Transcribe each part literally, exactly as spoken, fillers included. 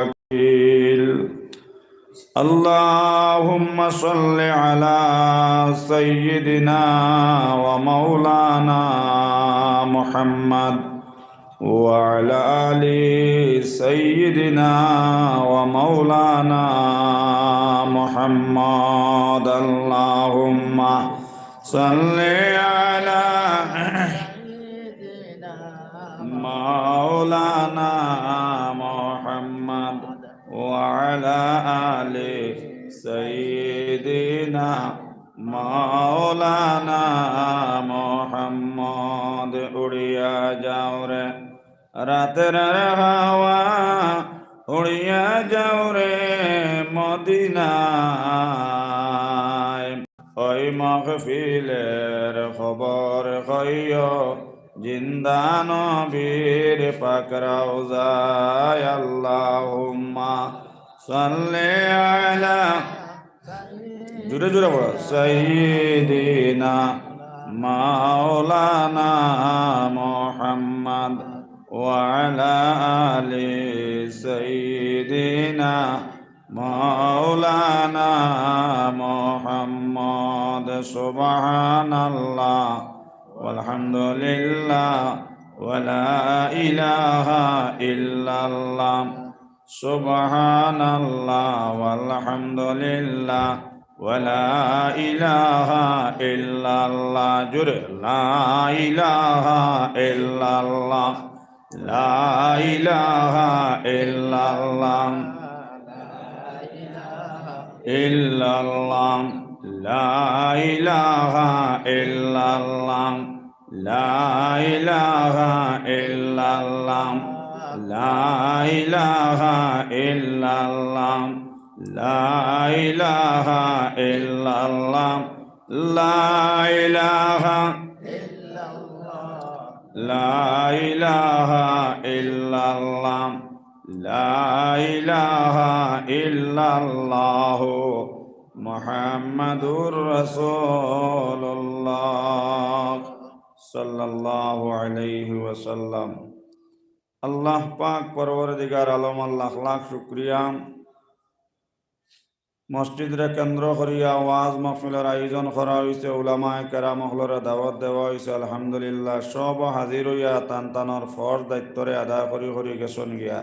الوكيل. اللهم صل على سيدنا ومولانا محمد وعلى آل سيدنا ومولانا محمد. اللهم صل على مولانا محمد وعلى آل سيدنا مولانا محمد. উড়িয়া যাও রে রাতের হাওয়া, উড়িয়া যাও রে মদিনায়। ওই মাহফিলের খবর কইও জিন্দা নবীর পাক রওজায়। আল্লাহুম্মা সাল্লি আলা, জোরে জোরে বলো, সাইয়্যিদিনা মাওলানা মুহাম্মদ ওয়া আলা আলি সাইয়্যিদিনা মাওলানা মুহাম্মদ। সুবহানাল্লাহ, ওয়ালহামদুলিল্লাহ, ওয়ালা ইলাহা ইল্লাল্লাহ। সুবহানাল্লাহ, ওয়ালহামদুলিল্লাহ, ওয়ালা ইলাহা ইল্লাল্লাহ। জোরে, লা ইলাহা ইল্লাল্লাহ। لا إله إلا الله. إلا الله. لا إله إلا الله. لا إله إلا الله. لا إله إلا الله. لا إله إلا الله. لا إله إلا الله. لا إله إلا الله. لا إله إلا الله. محمد رسول الله صلى الله عليه وسلم. আল্লাহ পাক পরওয়ারদিগার আলমর লাখ লাখ শুকরিয়া। মসজিদরে কেন্দ্র করিয়া ওয়াজ মাহফিলর আয়োজন করা অইছে, উলামায়ে কেরাম অকলরে দাওয়াত দেওয়া অইছে, আলহামদুলিল্লাহ। সব হাজির অইয়া তান তানর ফরজ দায়িত্বরে আদায় করি করি গেছইন গিয়া।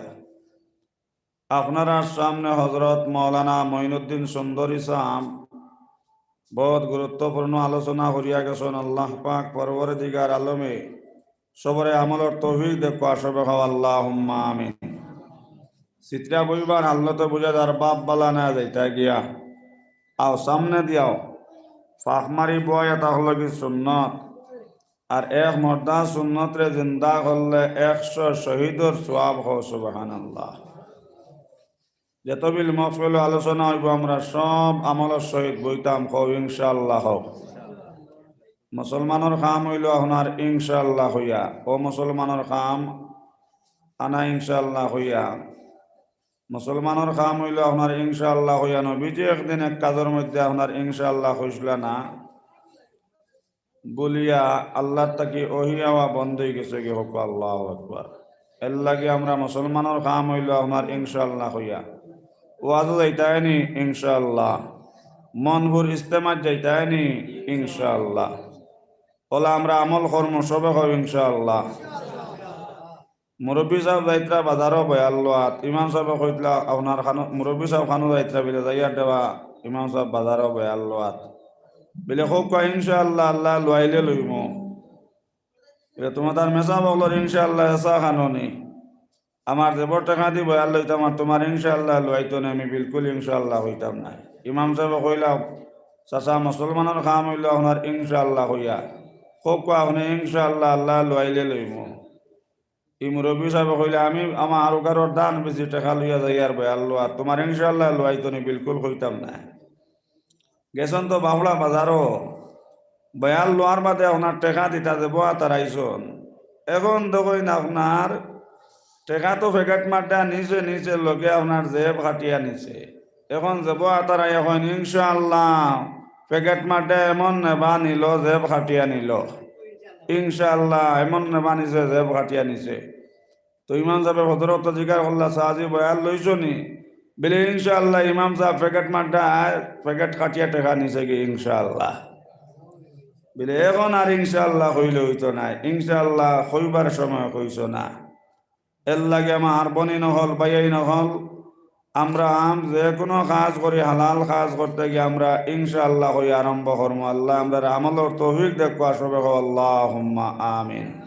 আপনারার সামনে হজরত মাওলানা মঈনুদ্দিন সুন্দরী সাব বউত গুরুত্বপূর্ণ আলোচনা করিয়া গেছইন। আল্লাহ পাক পরওয়ারদিগার আলমে সবরে আমলর তৌফিক দেউক্কা, সবে কও আল্লাহুম্মা আমিন। সিটরা বইবার হালতে বুঝা যার বাপ বালা না যাইতা গিয়া। আও সামনে দিয়াও। ফাঁক মারি বওয়া ইটা অইলো গি সুন্নত। আর এক মর্দা সুন্নতরে জিন্দা করলে একশো শহীদর সওয়াব। কও সুবহানাল্লাহ। যেতবিল মহফিল আলোচনা অইবো, আমরা সব আমলর সহিত বইতাম, কও ইনশাআল্লাহ। কও, মুসলমানর কাম অইলো আপনার ইনশাআল্লাহ কইয়া, অমুসলমানর কাম আনা ইনশাআল্লাহ কইয়া। মুসলমানর কাম অইলো আপনার ইনশাআল্লাহ কইয়া। নবীজি একদিন এক কাজর মধ্যে আপনার ইনশাআল্লাহ কইছলা না, বুলিয়া আল্লাহর থাকি ওহি আওয়া বন্ধ অইগেছে গি। কও আল্লাহু আকবার। এরলাগি আমরা মুসলমানর কাম অইলো আপনার ইনশাআল্লাহ কইয়া। ওয়াজো যাইতায়নি ইনশাআল্লাহ। মনপুর ইজতেমাত যাইতায়নি ইনশাআল্লাহ। অলা আমরা আমল করমু, সবে কও ইনশাআল্লাহ। মুরব্বি সাব যাইতরা বাজারো বয়ান লওয়াত, ইমাম সাবে কইতরা আপনার খানো, মুরব্বি সাব খানো যাইতরা বিলে যাইয়ার দেওয়া, ইমাম সাব বাজারো বয়ান লওয়াত। বিলে কউক্কা ইনশাআল্লাহ, আল্লায় লওয়াইলে লইমু। বিলে তুমার তার মেসাব অকলর ইনশাআল্লাহ এসা খানো নি। আমার জেবর টেকা দি বয়ান লইতাম আর তুমার ইনশাআল্লাহ লওয়াইতো না, আমি বিলকুল ইনশাআল্লাহ কইতাম নায়। ইমাম সাবে কইলা, চাচা, মুসলমানর কাম অইলো আপনার ইনশাআল্লাহ কইয়া। কউক্কা আপনে ইনশাআল্লাহ, আল্লায় লওয়াইলে লইমু। ই মুরব্বি সাবে কইলা, আমি আমার উগারর ধান বেচি টেকা লইয়া যাইয়ার বয়ান লওয়াত, তুমার ইনশাআল্লাহ লওয়াইতো নি, বিলকুল কইতাম নায়। গেছইন তো বাফড়া বাজারো, বয়ান লওয়ার বাদে আপনার টেকা দিতা জেবো আতারাইছইন। এখন দেখইন আপনার টেকা তো প্যাকেট মারিয়া নিছে, নিছে, লগে আপনার জেব কাটিয়া নিছে। এখন জেবো আতারাইয়া কইন, ইনশাআল্লাহ, প্যাকেট মারিয়া এমন নেবা নিলো, জেব কাটিয়া নিলো। ইনশাআল্লাহ, এমন নেবা নিছে, জেব কাটিয়া নিছে। তো ইমাম সাবে হজরত জিকার করলা, "সাজি বয়ান লইছো নি?" বলে, "ইনশাআল্লাহ।" ইমাম সাব প্যাকেট মারটা আর প্যাকেট কাটিয়া টেকা নিছে গি, "ইনশাআল্লাহ।" বলে, "এখন আর ইনশাআল্লাহ কইলে অইতো নায়, ইনশাআল্লাহ কইবার সময় কইছো না।" এর লাগি আমার বইন অকল, ভাইয়াইন অকল, আমরা যে কোনো কাজ করি, হালাল কাজ করতে গিয়া আমরা ইনশাআল্লাহ কই আরম্ভ করমু। আল্লায় আমরারে আমলর তৌফিক দেউক্কা, সবে কও আল্লাহুম্মা আমিন।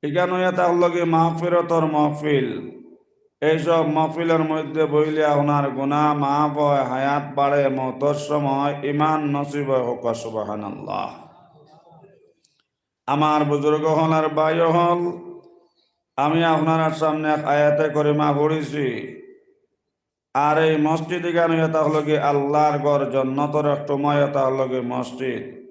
ইখান অইয়া থাকলো গি মাগফিরতর মাহফিল। এইসব মাহফিলর মধ্যে বইলে আপনার গুনাহ মাফ অয়, হায়াত বাড়ে, মউতর সময় ইমান নসিব অয়, কউক্কা সুবহানাল্লাহ। আমার বুজুর্গ অকল আর ভাই অকল, আমি আপনারার সামনে এক আয়াতে করিমা পড়ছি। আর এই মসজিদ ইখান অইয়া থাকলো গি আল্লার ঘর, জন্নতর এক টুমা অইয়া থাকলো গি মসজিদ।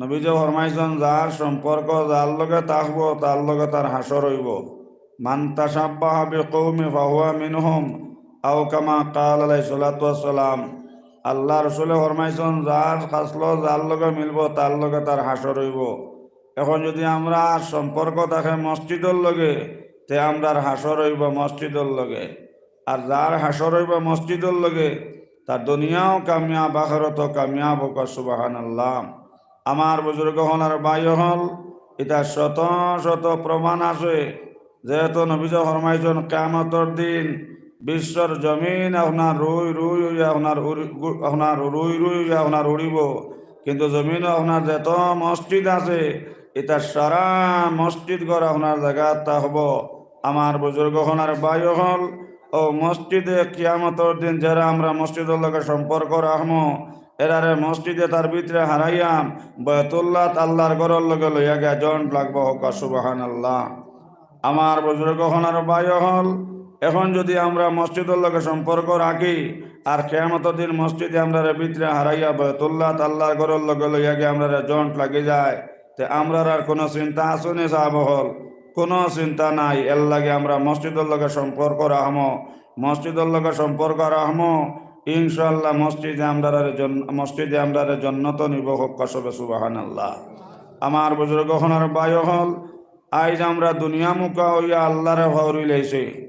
নবীজি ফরমাইছইন, যার সম্পর্ক যার লগে থাকবো, তার লগে তার হাশর অইবো। "মান তাশাব্বাহা বিকওমি ফাহুয়া মিনহুম", আও কামা ক্বাল আলাইহিস সালাতু ওয়াস সালাম। আল্লার রসুলে ফরমাইছইন, যার খাসলত যার লগে মিলবো, তার লগে তার হাশর অইবো। এখন যদি আমরার সম্পর্ক থাকে মসজিদর লগে, তে আমরার হাশর অইবো মসজিদর লগে। আর যার হাশর অইবো মসজিদর লগে, তার দুনিয়াও কামিয়াব, আখিরাতও কামিয়াব, কউক্কা সুবহানাল্লাহ। আমার বুজুর্গ অকল আর ভাই অকল, ইটা শত শত প্রমাণ আছে। যেহেতু নবীজি ফরমাইছইন, কিয়ামতর দিন বিশ্বর জমিন আপনার রুই রুই অইয়া আপনার উড়ি-, গু-, আপনার রুই রুই অইয়া আপনার উড়িবো, কিন্তু জমিনো আপনার যত মসজিদ আছে, ইটা সারা মসজিদ ঘর আপনার জাগাত থাকবো। আমার বুজুর্গ অকল আর ভাই অকল, অউ মসজিদে কিয়ামতর দিন যেরা আমরা মসজিদর লগে সম্পর্ক রাখমু, এরারে মসজিদে তার ভিতরে হারাইয়া বায়তুল্লাত আল্লার ঘরর লগে লইয়া গিয়া জয়েন্ট লাগবো, কউক্কা সুবহানাল্লাহ। আমার বুজুর্গ অকল আর ভাই অকল, এখন যদি আমরা মসজিদর লগে সম্পর্ক রাখি, আর কিয়ামতর দিন মসজিদে আমরারে ভিতরে হারাইয়া বায়তুল্লাত আল্লার ঘরর লগে লইয়া গিয়া আমরারে জয়েন্ট লাগি যায়, তে আমরার আর কোনো চিন্তা আছে নি সাব অকল? কোনো চিন্তা নাই। এর লাগি আমরা মসজিদর লগে সম্পর্ক রাখমু, মসজিদর লগে সম্পর্ক রাখমু। ইনশাআল্লাহ মসজিদে আমরারে জন-, মসজিদে আমরারে জন্নতো নিবো, কউক্কা সবে সুবহানাল্লাহ। আমার বুজুর্গ অকল আর ভাই অকল, আইজ আমরা দুনিয়ামুখা অইয়া আল্লারে ফাউরি লাইছি,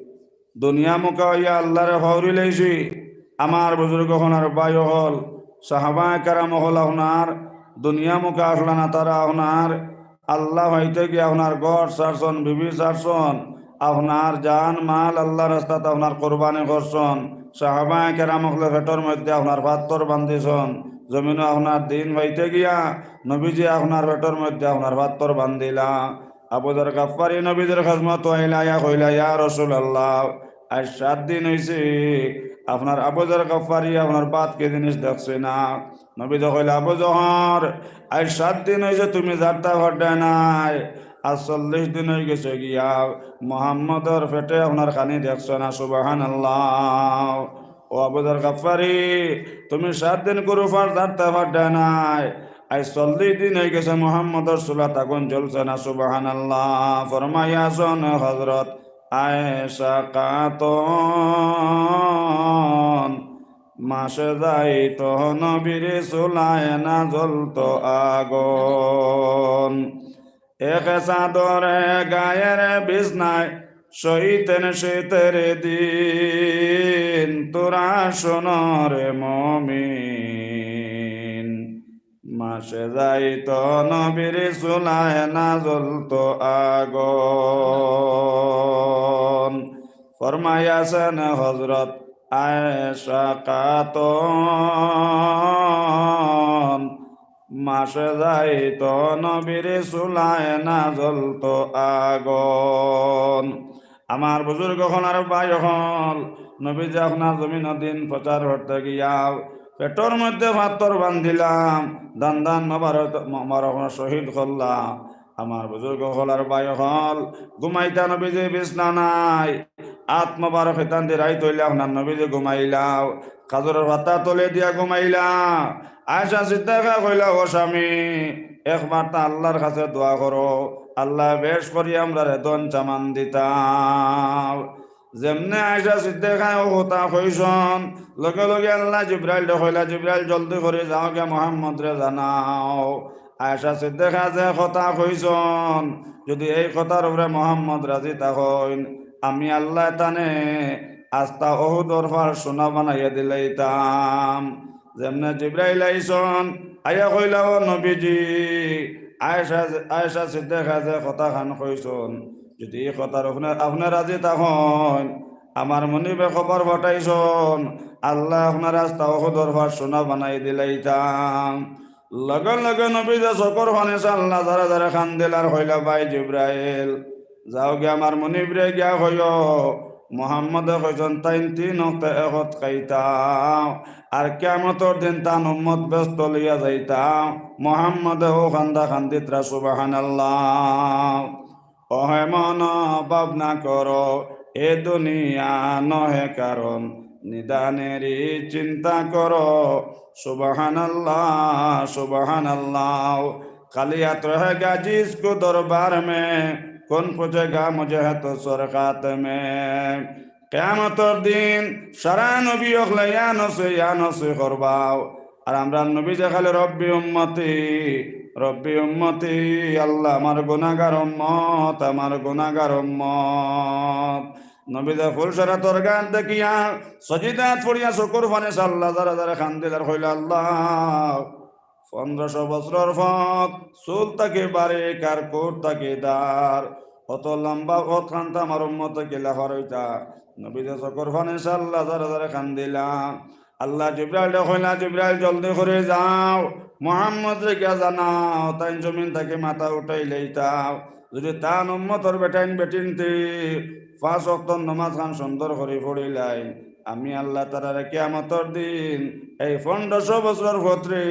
দুনিয়ামুখা অইয়া আল্লারে ফাউরি লাইছি। আমার বুজুর্গ অকল আর ভাই অকল, সাহাবায়ে কেরাম অকল আপনার দুনিয়ামুখা আছলা না, তারা আপনার আল্লা পাইতে গিয়া আপনার ঘর ছাড়ছন, বিবি ছাড়ছন, আপনার জান মাল আল্লার রাস্তাত আপনার কুরবানি করছন। সাহাবায়ে কেরাম অকলে পেটর মধ্যে আপনার পাত্তর বান্ধিছন, জমিনো আপনার দিন পাইতে গিয়া নবীজি আপনার পেটর মধ্যে আপনার পাত্তর বান্ধিলা। আবু যর গাফফারি নবীজির খেজমতো আইলা, আইয়া কইলা, "ইয়া রাসুলাল্লাহ, আইজ সাত দিন অইছে, আপনার আবু যর গাফফারি আপনার ভাত কি জিনিস দেখছে না।" নবীজি কইলা, "আবু যর, আইজ সাত দিন অইছে তুমি জারতা ফাড্ডায় নাই, আইজ চল্লিশ দিন অইগেছে গিয়া, মুহাম্মদর পেটে আপনার খানি দেখছো না।" সুবহানাল্লাহ। ও আবু যর গাফফারি, তুমি সাত দিন গরু ফার জারতা ফাড্ডায় নাই, আইজ চল্লিশ দিন অইগেছে, মুহাম্মদর চুলাত আগুন জ্বলছে না। সুবহানাল্লাহ। ফরমাইয়াছন হযরত আয়েশা খাতুন, মাসে যাইতো নবীর চুলায় না জ্বলতো আগুন। এক চাদরে গায়ের বিছনায় সইতেন শীতের দিন, তোরা শোন রে মুমিন। মাসে যাইতো নবীর চুলায় না জ্বলতো আগুন। ফরমাইয়াছেন হযরত আয়েশা খাতুন, মাসে যাইতো নবীর চুলায় না জ্বলতো আগুন। আমার বুজুর্গ অকল আর ভাই অকল, নবীজি আপনার জমিনো দিন প্রচার করতে গিয়া পেটর মধ্যে পাত্তর বান্ধিলা, দান্দান মোবারক, মোবারক শহীদ করলা। আমার বুজুর্গ অকল আর ভাই অকল, ঘুমাইতা নবীজি বিছনা নাই, আত মোবারক ইতান দি রাইত অইলে আপনার নবীজি ঘুমাইলা, খাজুরর পাতা তলে দিয়া ঘুমাইলা। আয়েশা সিদ্দিকা কইলা, "ও স্বামী, একবার তা আল্লার কাছে দোয়া করো, আল্লায় বেশ করি আমরারে ধন সামান দিতা।" যেমনে আয়েশা সিদ্দিকায় অউ কথা কইছন, লগে লগে আল্লায় জিব্রাইলরে কইলা, "জিব্রাইল, জলদি করি যাও গিয়া মুহাম্মদরে জানাও।" আয়েশা সিদ্দিকা যে কথা কইছইন, যুদি এই কথার উপরে মোহাম্মদ রাজি থাকইন, আমি আল্লায় তানে আস্তা উহুদর পাহাড় সোনা বানাইয়া দিলাইতাম। যেমনে জিব্রাইল আইছইন, আইয়া কইলা, "ও নবীজি, আয়েশা, আয়েশা সিদ্দিকা যে কথাখান কইছইন, যুদি ই কথার উপরে আপনে রাজি থাকইন, আমার মনিবে খবর পাঠাইছইন, আল্লায় আপনারে আস্তা উহুদর পাহাড় সোনা বানাই দিলাইতাম।" লগে লগে নবীজির চকুর পানি ছাড়লা, জোরে জোরে কান্দিলা আর কইলা, "ভাই জিব্রাইল, যাও গিয়া আমার মনিবরে গিয়া কইও, মোহাম্মদে কইছইন তাইন তিন অক্তে এক অক্ত খাইতা, আর কিয়ামতর দিন তান উম্মত বেহেস্তো লইয়া যাইতা।" মোহাম্মদে অউ কান্দা কান্দিতরা, সুবহানাল্লাহ। ওহে মন ভাবনা করো, এ দুনিয়া নহে কারণ, নিদানেরই চিন্তা করো। সুবহানাল্লাহ, সুবহানাল্লাহ। খালি হাত রহেগা জিসকে দরবার মে, কৌন পুছেগা মুঝে হ্যায় তো সরকাত মে। কিয়ামতর দিন সারা নবী অকলে ইয়া নসি, ইয়া নসি করবাও। আর আমরার নবীজি খালি রব্বি উম্মতি, রব্বি উম্মতি, আল্লাহ আমার গুনাগার উম্মত, আমার গুনাগার উম্মত। নবীজি ফুলসরাতর ঘাট দেখিয়া সজিদাত পড়িয়া চকুর পানি ছাড়লা, জোরে জোরে কান্দিলা আর কইলা, "আল্লাহ, পনেরোশো বছরর পথ, চুল থাকি বারিক আর কোট থাকি ধার, অত লম্বা পথখান তো আমার উম্মতে কিলা পার অইতা?" নবীজি চকুর পানি ছাড়লা, জোরে জোরে কান্দিলা। আল্লায় জিব্রাইলরে কইলা, "জিব্রাইল, জলদি করি যাও, মোহাম্মদরে গিয়া জানাও, তাইন জমিন থাকি মাথা উঠাইলাইতা। যুদি তান উম্মতর বেটাইন বেটিন্তে পাঁচ অক্তর নমাজখান সুন্দর করি পড়িলাইন, আমি আল্লাহ তারারে কিয়ামতর দিন এই পনেরোশো বছরর পথরে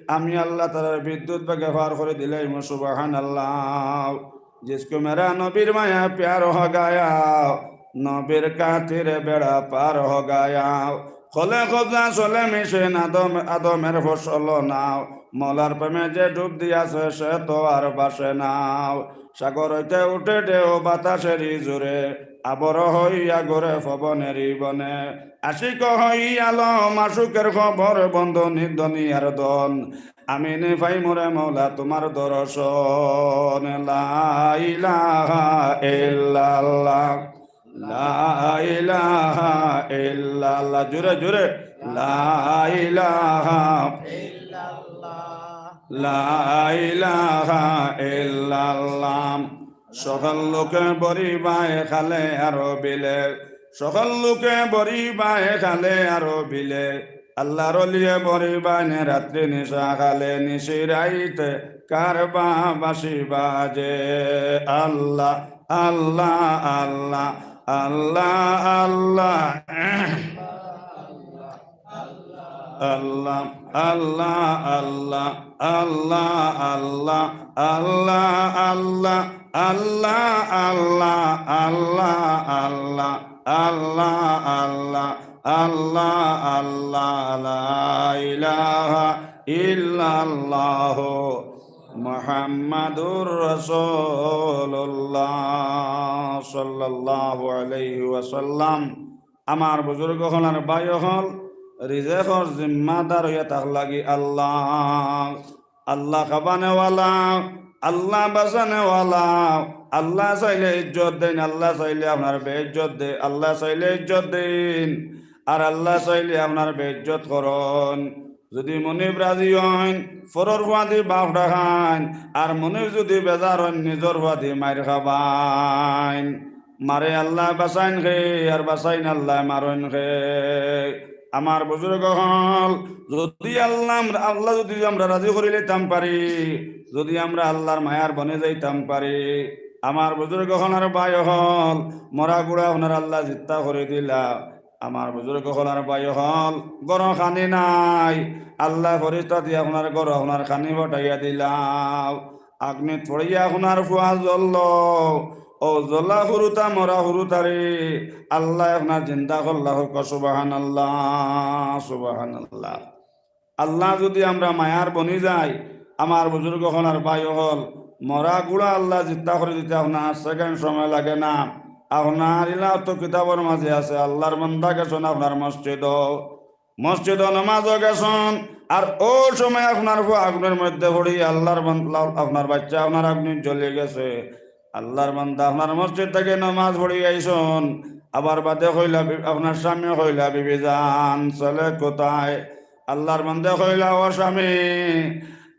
আমি আল্লাহ তারারে বিদ্যুৎ বেগে পার করি দিলাইমু।" সুবহানাল্লাহ। "জিসকো মেরা নবীর মায়া প্যার হো গায়া, নবীর খাতিরে বেড়া পার হো গায়া।" খলে খোজা চলে মিশে আদম, আদমের ফসল নাও। মৌলার প্রেমে যে ডুব দিয়াছে সে তো আর বাসে নাও। সাগর হইতে উঠে ঢেউ বাতাসেরই জোরে, আবর হইয়া ঘুরে পবনেরই বনে। আশিক হই আলম আশুকের খবর বন্ধ নির্ধনী আর ধন। আমি নি পাই মোরে মৌলা তোমার দর্শন। লা ইলাহা ইল্লাল্লাহ, লা ইলাহা ইল্লাল্লাহ। জোরে জোরে। লা ইলাহা ইল্লাল্লাহ, লা ইলাহা ইল্লাল্লাহ। সকল লোকে বরিবায় খালে আর বিলে, সকল লোকে বরিবায় খালে আর বিলে। আল্লাহর অলিয়ে বরিবায় নে রাত্রি নিশা খালে, নিশি রাইতে কারবা বাঁশি বাজে। আল্লাহ, আল্লাহ, আল্লাহ, আল্লাহ, আল্লাহ। আল্লাহ, আল্লাহ, আল্লাহ, আল্লাহ, আল্লাহ, আল্লাহ, আল্লাহ, আল্লাহ, আল্লাহ, আল্লাহ, আল্লাহ, আল্লাহ, আল্লাহ, আল্লাহ, লা ইলাহা ইল্লাল্লাহ মুহাম্মাদুর রাসূলুল্লাহ সাল্লাল্লাহু আলাইহি ওয়াসাল্লাম। আমার বুজুর্গ অকল আর ভাই অকল, রিজেকর জিম্মাদার অইয়া থাকলাগি আল্লাহ। আল্লাহ খাবানেওয়ালা, আল্লাহ বাঁচানেওয়ালা। আল্লাহ চাইলে ইজ্জত দেইন, আল্লাহ চাইলে আপনার বেইজ্জত দে, আল্লাহ চাইলে ইজ্জত দেইন, আর আল্লাহ চাইলে আপনার বেইজ্জত করইন। যুদি মনিব রাজি অইন, পরর ফুয়াদি বাফ ডাকাইন, আর মনিব যুদি বেজার অইন, নিজর ফুয়াদি মাইর খাবাইন। মারে আল্লায় বাঁচাইন কে, আর বাঁচাইন আল্লায় মারইন কে। আমার বুজুর্গ অকল, যুদি আল্লাহ, আল্লাহ যুদি আমরা রাজি করিলাইতাম পারি, যুদি আমরা আল্লাহর মায়ার বনি যাইতাম পারি, আমার বুজুর্গ অকল আর ভাই অকল, মরা গুড়া আপনার আল্লায় জিত্তা করি দিলা। আমার বুজুর্গ অকল আর ভাই অকল, ঘরো খানি নাই, আল্লায় ফিরিস্তা দিয়া আপনার ঘরো আপনার খানি পাঠাইয়া দিলাও। আগ্নিত পড়িয়া আপনার ফুয়া জ্বললো, অউ জ্বলা হুরুতা মরা হুরুতারে আল্লায় আপনার জিন্দা করলা, কউক্কা সুবহানাল্লাহ, সুবহানাল্লাহ। আল্লাহ যুদি আমরা মায়ার বনি যাই, আমার বুজুর্গ অকল আর ভাই অকল, মরা গুড়া আল্লায় জিত্তা করি দিতে আপনার সেকেন্ড সময় লাগে না। আপনার ইলা তো কিতাবর মাঝে আছে, আল্লাহর বান্দা গেছইন আপনার মসজিদো, মসজিদো নমাজো গেছইন, আর অউ সময় আপনার ফুয়া আগুনর মধ্যে পড়ি আল্লাহর বান-, আপনার বাইচ্চা আপনার আগুনে জ্বলি গেছে। আল্লাহর বান্দা আপনার মসজিদ থাকি নমাজ পড়ি আইছইন, আবার বাদে কইলা বি-, আপনার স্বামী কইলা, "বিবি জান, ছেলে কোথায়?" আল্লাহর বান্দা কইলা, "ও স্বামী,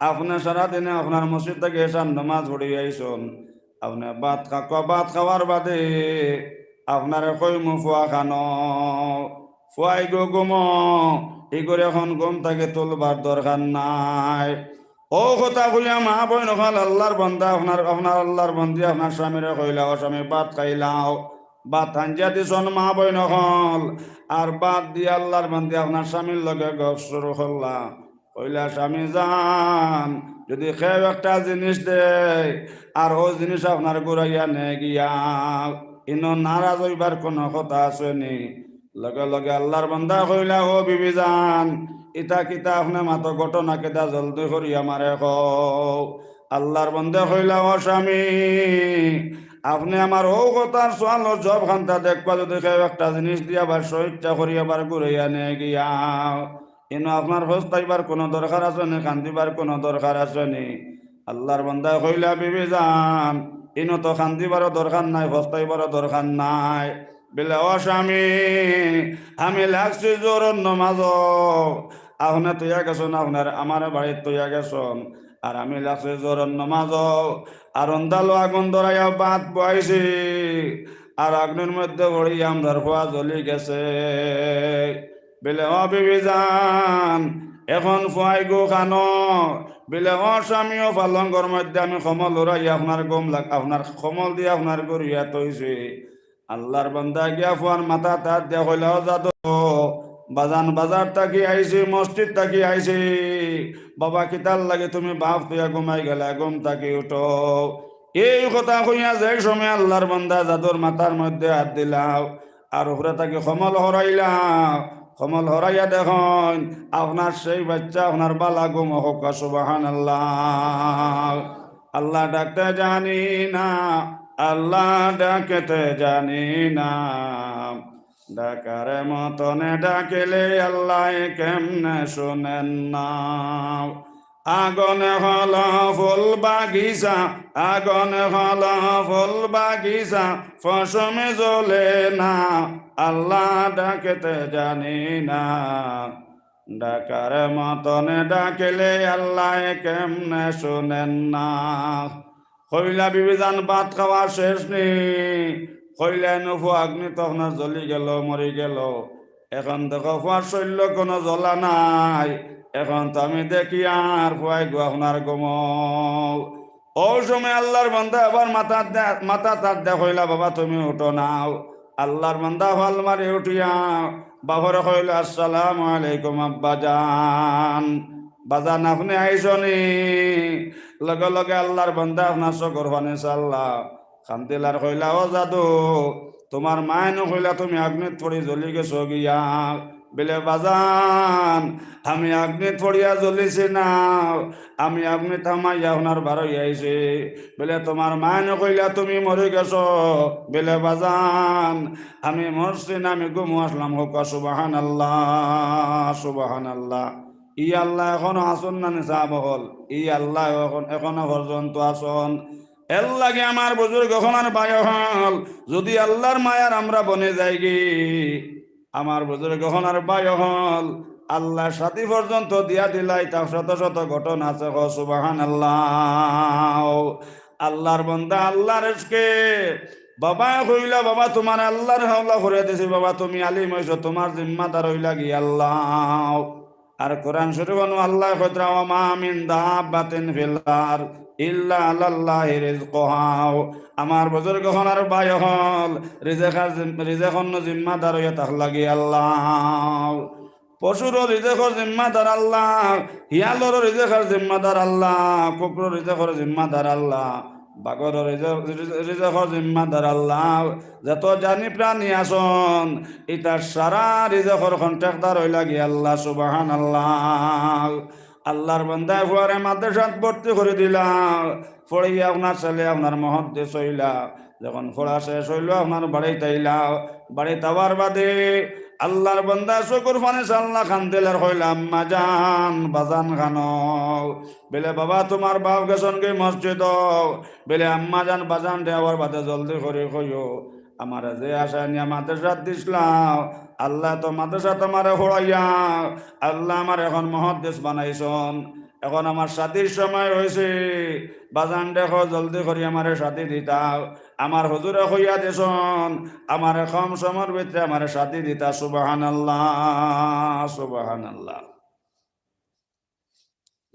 আপনে সারাদিনে আপনার মসজিদ থাকি এশার নমাজ পড়ি আইছইন, আপনে ভাত খা-, ভাত খাওয়ার বাদে আপনারে কইমু ফুয়া খানো, ফুয়াইগু ঘুমো, ইগুরে অখন ঘুম থাকি তুলবার দরকার নাই।" অউ কথা কইয়া মা বইন অকল আল্লাহর বান্দা, আপনার, আপনার আল্লাহর বান্দি আপনার স্বামীরে কইলা, "ও স্বামী, ভাত খাইলাও।" ভাত আনজিয়া দিছইন মা বইন অকল, আর ভাত দিয়া আল্লাহর বান্দি আপনার স্বামীর লগে গপ শুরু করলা। কইলা, "স্বামী জান, যুদি কেউ একটা জিনিস দেয়, আর অউ জিনিস আপনার ঘুরাইয়া নেয় গিয়া, ইনো নারাজ অইবার কুনু কথা আছে নি?" লগে লগে আল্লাহর বান্দা কইলা, "ও বিবি জান, ইতা কিতা আপনে মাতো, ঘটনা কিতা, জলদি করি আমারে কও।" আল্লাহর বান্দা কইলা, "ও স্বামী, আপনে আমার অউ কথার সওয়ালর জবাব খান্তা দেখবা, যুদি কেউ একটা জিনিস দিয়া আবার স্বইচ্ছা করি আবার ঘুরাইয়া নেয় গিয়া, ইনো আপনার পস্তাইবার কুনু দরকার আছে নি, কান্দিবার কুনু দরকার আছে নি?" আল্লাহর বান্দায় কইলা, "বিবি জান, ইনো তো কান্দিবারও দরকার নাই, পস্তাইবারও দরকার নাই।" বলে, "ও স্বামী, আমি লাগছি জোহরর নমাজো, আপনে থইয়া গেছইন, আপনার আমারে বাড়িত থইয়া গেছইন, আর আমি লাগছি জোহরর নমাজো, আর অন্দালো আগুন ধরাইয়া ভাত বওয়াইছি, আর আগুনর মধ্যে পড়ি আমরার ফুয়া জ্বলি গেছে।" বলে, "ও বিবি জান, অখন ফুয়াইগু খানো?" বলে, "ও স্বামী, অউ পালঙ্গর মধ্যে আমি কম্বল উড়াইয়া আপনার ঘুম লাগ-, আপনার কম্বল দিয়া আপনার ঘুরাইয়া থইছি।" আল্লাহর বান্দা গিয়া ফুয়ার মাথাত আত দিয়া কইলা, "ও জাদু, বাজান, বাজার থাকি আইছি, মসজিদ থাকি আইছি, বাবা কিতার লাগি তুমি বাফ থইয়া ঘুমাই গেলায়, ঘুম থাকি উঠো।" এই কথা কইয়া যে সময় আল্লাহর বান্দা জাদুর মাথার মধ্যে আত দিলা, আর উপরে থাকি কম্বল হরাইলা, কম্বল হরাইয়া দেখইন, আপনার সেই বাইচ্চা আপনার ভালা ঘুমো, কউক্কা সুবহানাল্লাহ। আল্লাহ ডাকতে জানি না, আল্লাহ ডাকতে জানি না, ডাকার মতনে ডাকিলে আল্লাহ কেমনে শুনেন না? আগুন হলো ফুল বাগিচা, আগুন হলো ফুল বাগিচা, পশমে জ্বলে না, আল্লাহ ডাকতে জানি না। ডাকার মতনে ডাকিলে আল্লাহ কেমনে শুনেন না? কইলা, "বিবি জান, ভাত খাওয়া শেষ নি?" কইলা, "এনো ফুয়া আগুনে তো আপনার জ্বলি গেল, মরি গেল। অখন দেখো ফুয়ার শরীলো কুনু জ্বলা নাই, অখন তো আমি দেখি আর ফুয়াইগু আপনার ঘুমো।" অউ সময় আল্লাহর বান্দা আবার মাথাত দে-, মাথাত আত দে কইলা, "বাবা, তুমি উঠো নাও।" আল্লাহর বান্দা ফাল মারি উঠিয়া বাফরে কইলা, "আসসালামু আলাইকুম আব্বা জান, বাজান আপনে আইছনি?" লগে লগে আল্লাহর বান্দা আপনার চকুর পানি ছাড়লা, কান্দিলার কইলা, "ও জাদু, তুমার মায় নু কইলা তুমি আগুনিত পড়ি জ্বলি গেছো গিয়া।" বলে, "বাজান, আমি আগুনিত পড়িয়া জ্বলিছি না, আমি আগুনিত হামাইয়া আপনার বারই আইছি।" বলে, "তুমার মায় নু কইলা তুমি মরি গেছো?" বলে, "বাজান, আমি মরছি না, আমি ঘুমো আছলাম।" কউক্কা সুবহানাল্লাহ, সুবহানাল্লাহ। ই আল্লাহ অখনো আছইন না নি সাব অকল? ই আল্লাহ অখন-, অখনো পর্যন্ত আছইন। এরলাগি আমার বুজুর্গ অকল আর ভাই অকল, যুদি আল্লাহর মায়ার আমরা বনি যাইগি, আমার বুজুর্গ অকল আর ভাই অকল, আল্লাহ সাথী পর্যন্ত দিয়া দিলাইতা, শত শত ঘটনা আছে, কও সুবহানাল্লাহ। আল্লাহর বান্দা আল্লাহর ইশকে, বাবায় কইলা, "বাবা, তুমার আল্লাহর হাওলা করি দিছি, বাবা, তুমি আলিম অইছো, তুমার জিম্মাদার অইলা গি আল্লাহ।" আর কোরআন শরীফ নু আল্লায় কইতরা, "ওয়া মা মিন দাব্বাতিন ফিল আরদ ইল্লা আলাল্লাহি রিজকুহা।" আমার বুজুর্গ অকল আর ভাই অকল, রিজেকর জিম-, রিজেকর নু জিম্মাদার অইয়া থাকলা গি আল্লাহ। পশুরও রিজেকর জিম্মাদার আল্লাহ, হিয়ালরও রিজেকর জিম্মাদার আল্লাহ, কুকুরর রিজেকর জিম্মাদার আল্লাহ, বাঘরও রিজে-, রিজে-, রিজেকর জিম্মাদার আল্লাহ। যত জানি প্রাণী আছইন, ইতার সারা রিজেকর কন্ট্রাক্টদার অইলা গি আল্লাহ, সুবহানাল্লাহ। আল্লাহর বান্দায় ফুয়ারে মাদ্রাসাত ভর্তি করি দিলা, পড়িয়া আপনার ছেলে আপনার মুহাদ্দিস অইলা। যখন পড়া শেষ অইলো, আপনার বাড়িত আইলা, বাড়িত আওয়ার বাদে আল্লার বন্দা চকুর পানি ছাড়লা, কান্দিল আর কইলা, "আম্মা জান, বাজান কানো?" বেলে, "বাবা, তুমার বাপ গেছইন গি মসজিদো।" বেলে, "আম্মা জান, বাজান দেওয়ার বাদে জলদি করি কইও, আমারে যে আশায় নিয়া মাদ্রাসাত দিছলাও, আল্লায় তো মাদ্রাসাত আমারে পড়াইয়া, আল্লায় আমারে এখন মুহাদ্দিস বানাইছইন। এখন আমার শাদির সময় অইছে, বাজান দেখো, জলদি করি আমারে শাদি দিতাও। আমার হুজুরে কইয়া দিছইন, আমারে কম সময়র ভিতরে আমারে শাদি দিতা।" সুবহানাল্লাহ, সুবহানাল্লাহ।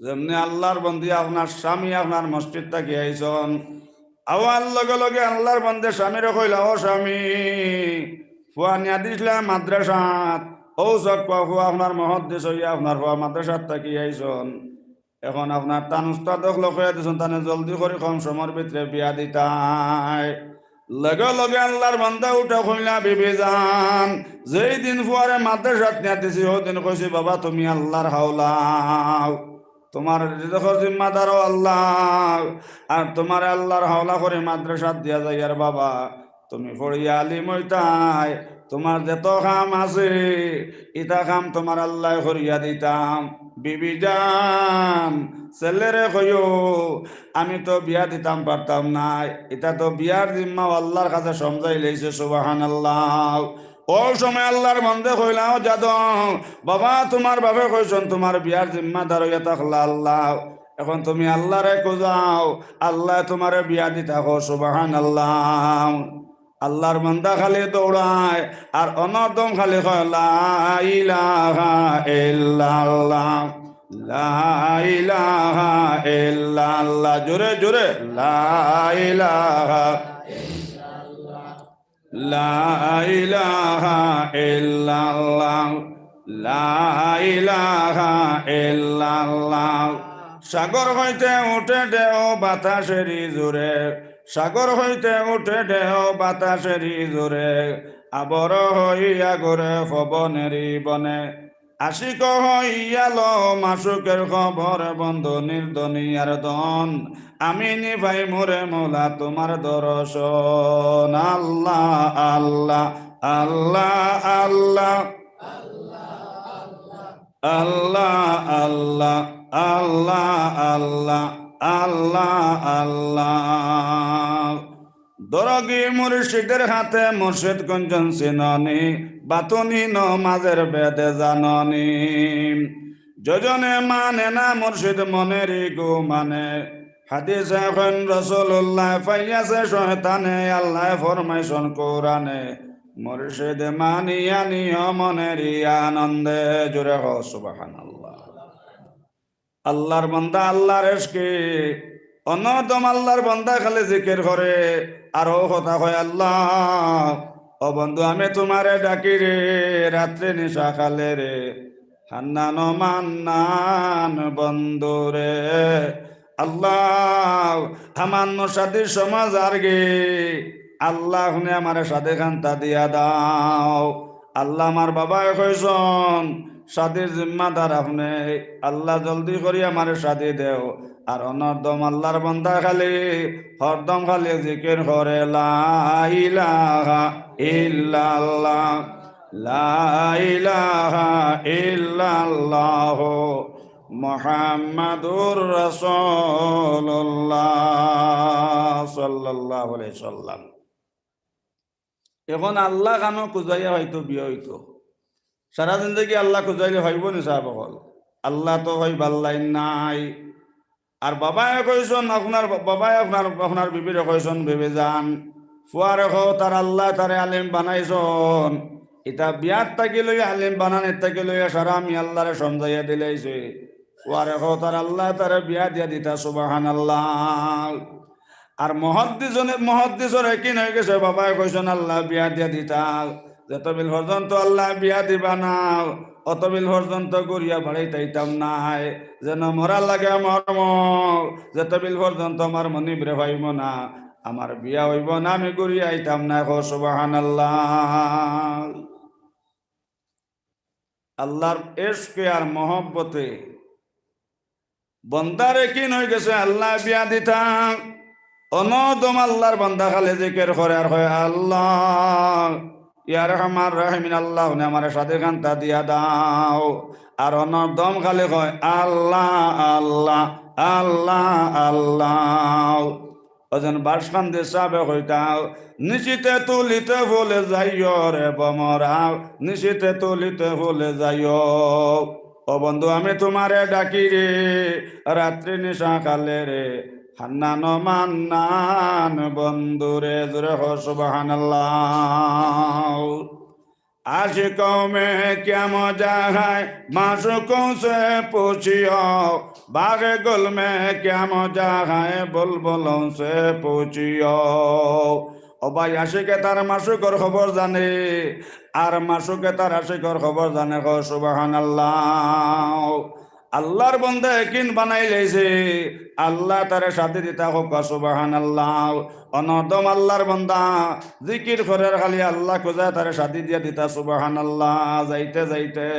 যেমনে আল্লার বন্দি, আপনার স্বামী আপনার মসজিদ থাকি আইছইন, আওয়ার লগে লগে আল্লার বন্দে স্বামীরে কইলা, "ও স্বামী, ফুয়া নিয়া দিছলা মাদ্রাসাত, অউ চাউক্কা ফুয়া আপনার মুহাদ্দিস অইয়া আপনার ফুয়া মাদ্রাসাত থাকি আইছইন। এখন আপনার তান উস্তাদ অকলে কইয়া দিছইন, তানে জলদি করি কম সময়র ভিতরে বিয়া দিতায়।" লগে লগে আল্লার বন্দা উঠা কইলা, "বিবি জান, যেই দিন ফুয়ারে মাদ্রাসাত নিয়া দিছি, অউ দিন কইছি, 'বাবা, তুমি আল্লার হাওলা, তুমার রিজকর জিম্মাদারও আল্লা, আর তুমারে আল্লার হাওলা করি মাদ্রাসাত দিয়া যাইয়ার বাবা, তুমি পড়িয়া আলিম অইতায়, তুমার যত কাম আছে, ইতা কাম তুমার আল্লায় করিয়া দিতা।'" বিবি জান, ছেলেরে কইও, আমি তো বিয়া দিতাম পারতাম নায়, ইতা তো বিয়ার জিম্মাও আল্লার কাছে সমজাইলাইছে। সুবহানাল্লাহ। অউ সময় আল্লার বন্দে কইলা, "ও জাদো, বাবা, তুমার বাপে কইছইন তুমার বিয়ার জিম্মাদার অইয়া থাকলা আল্লা, এখন তুমি আল্লারে খুজাও, আল্লায় তুমারে বিয়া দিতা।" কও সুবহানাল্লাহ। আল্লার বন্দা খালি দৌড়ায়, আর অনর দম খালি কয়, "লা ইলাহা ইল্লাল্লাহ, লা ইলাহা ইল্লাল্লাহ।" জোরে জোরে, "লা ইলাহা, লা ইলাহা ইল্লাল্লাহ, লা ইলাহা ইল্লাল্লাহ।" সাগর হইতে উঠে ঢেউ বাতাসেরই জোরে, সাগর হইতে উঠে ঢেউ বাতাসেরই জোরে, আবর হইয়া ঘুরে পবনেরই বনে। আশিক হইয়া লো মাশুকের খবর, বন্ধু নির দুনিয়ার ধন। আমি নি পাইমুরে মৌলা তুমার দরশন। আল্লা, আল্লা, আল্লা, আল্লা। আল্লা, আল্লা, আল্লা, আল্লা, আল্লা, আল্লা। দরগি মুর্শিদের হাতে মুর্শিদ কুনজন চিননি, বাতুনি নমাজের বেদে জাননি। যজনে মানে না মুর্শিদ মনেরই গুমানে। হাদিসে কইন রাসুলুল্লায় পাইয়াছে শয়তানে, আল্লায় ফরমাইছইন কোরআনে, মুর্শিদ মানিয়া নিও মনেরই আনন্দে। জোরে কও সুবহানাল্লাহ। আল্লার বন্দা আল্লার এশকে, অনর দম আল্লার বন্দা খালি জিকির করে, আর অউ কথা কয়, "আল্লা, ও বন্ধু, আমি তুমারে ডাকি রে, রাত্রে নিশা কালে রে, হান্নান ও মান্নান বন্ধু রে।" আল্লা, আমার নু শাদির সময় যারগি, আল্লা, আপনে আমারে শাদি খান্তা দিয়া দাও। আল্লা, আমার বাবায় কইছইন, শাদির জিম্মাদার আপনে, আল্লা, জলদি করি আমারে শাদি দেও। আর অনর দম আল্লার বন্দা খালি, হরদম খালি জিকির করে, "লা ইলাহা ইল্লাল্লাহ, লা ইলাহা ইল্লাল্লাহ, মুহাম্মাদুর রাসুলুল্লাহ সাল্লাল্লাহু আলাইহি সাল্লাম।" এখন আল্লা খানো খুজাইয়া হয়তো বিয়া অইতো। সারা জিন্দেগি আল্লা খুজাইলে পাইবো নি সাব অকল? আল্লা তো পাইবার লাইন নাই। আর বাবায় কইছইন, আপনার বা-, বাবায় আপনার, আপনার বিবিরে কইছইন, "বিবি জান, ফুয়ারে কও তার আল্লায় তারে আলিম বানাইছইন।" ইতা বিয়াত থাকি লইয়া, আলিম বানানিত থাকি লইয়া সারা আমি আল্লারে সমজাইয়া দিলাইছি। ফুয়ারে কও তার আল্লায় তারে বিয়া দিয়া দিতা, সুবহানাল্লাহ। আর মুহাদ্দিসরে, মুহাদ্দিসর একিন অইগেছে, বাবায় কইছইন আল্লায় বিয়া দিয়া দিতা। যতবিল পর্যন্ত আল্লায় বিয়া দিবা না, অতবিল পর্যন্ত ঘুরিয়া বাড়িত আইতাম নায়। যেন মরার লাগে মরমু, যতবিল পর্যন্ত আমার মনিবরে পাইমু না, আমার বিয়া অইবো না, আমি ঘুরিয়া আইতাম নায়। কও সুবহানাল্লাহ। আল্লার এশকে আর মহব্বতে বন্দার একিন অইগেছে আল্লায় বিয়া দিতা। অনর দম আল্লার বন্দা খালি জিকির করে আর কয়, "আল্লা, ইয়া আরহামার রাহিমিন আল্লাহ, হুনে আমারে শাদি খান্তা দিয়া দাও। আর অনর দম খালি কয়, "আল্লাহ, আল্লাহ, আল্লাহ, আল্লাহ।" ওজন বাঁশকান্দি সাবে কইতাও, "নিশিতে তুলিতে ফুলে যাইও রে ভ্রমরাও, নিশিতে তুলিতে ফুলে যাইও।" ও বন্ধু, আমি তুমারে ডাকি রে, রাত্রি নিশা কালে রে, হান্নান ও মান্নান বন্ধু রে। জোরে কও সুবহানাল্লাহ। आशिकों में क्या मजा है, माशूकों से पूछियो, बाग गुल में क्या मजा है, बुलबुलों से पूछियो। ও ভাই, আশিকে তার মাশুকর খবর জানে, আর মাশুকে তার আশিকর খবর জানে। কও সুবহানাল্লাহ। আল্লার বন্দা একিন বানাইলাইছে, আল্লায় তারে শাদি দিতা। কও সুবহানাল্লাহ। অনর দম আল্লার বন্দা জিকির করের, খালি আল্লা খুজায় তারে শাদি দিয়া দিতা। সুবহানাল্লাহ। যাইতে যাইতে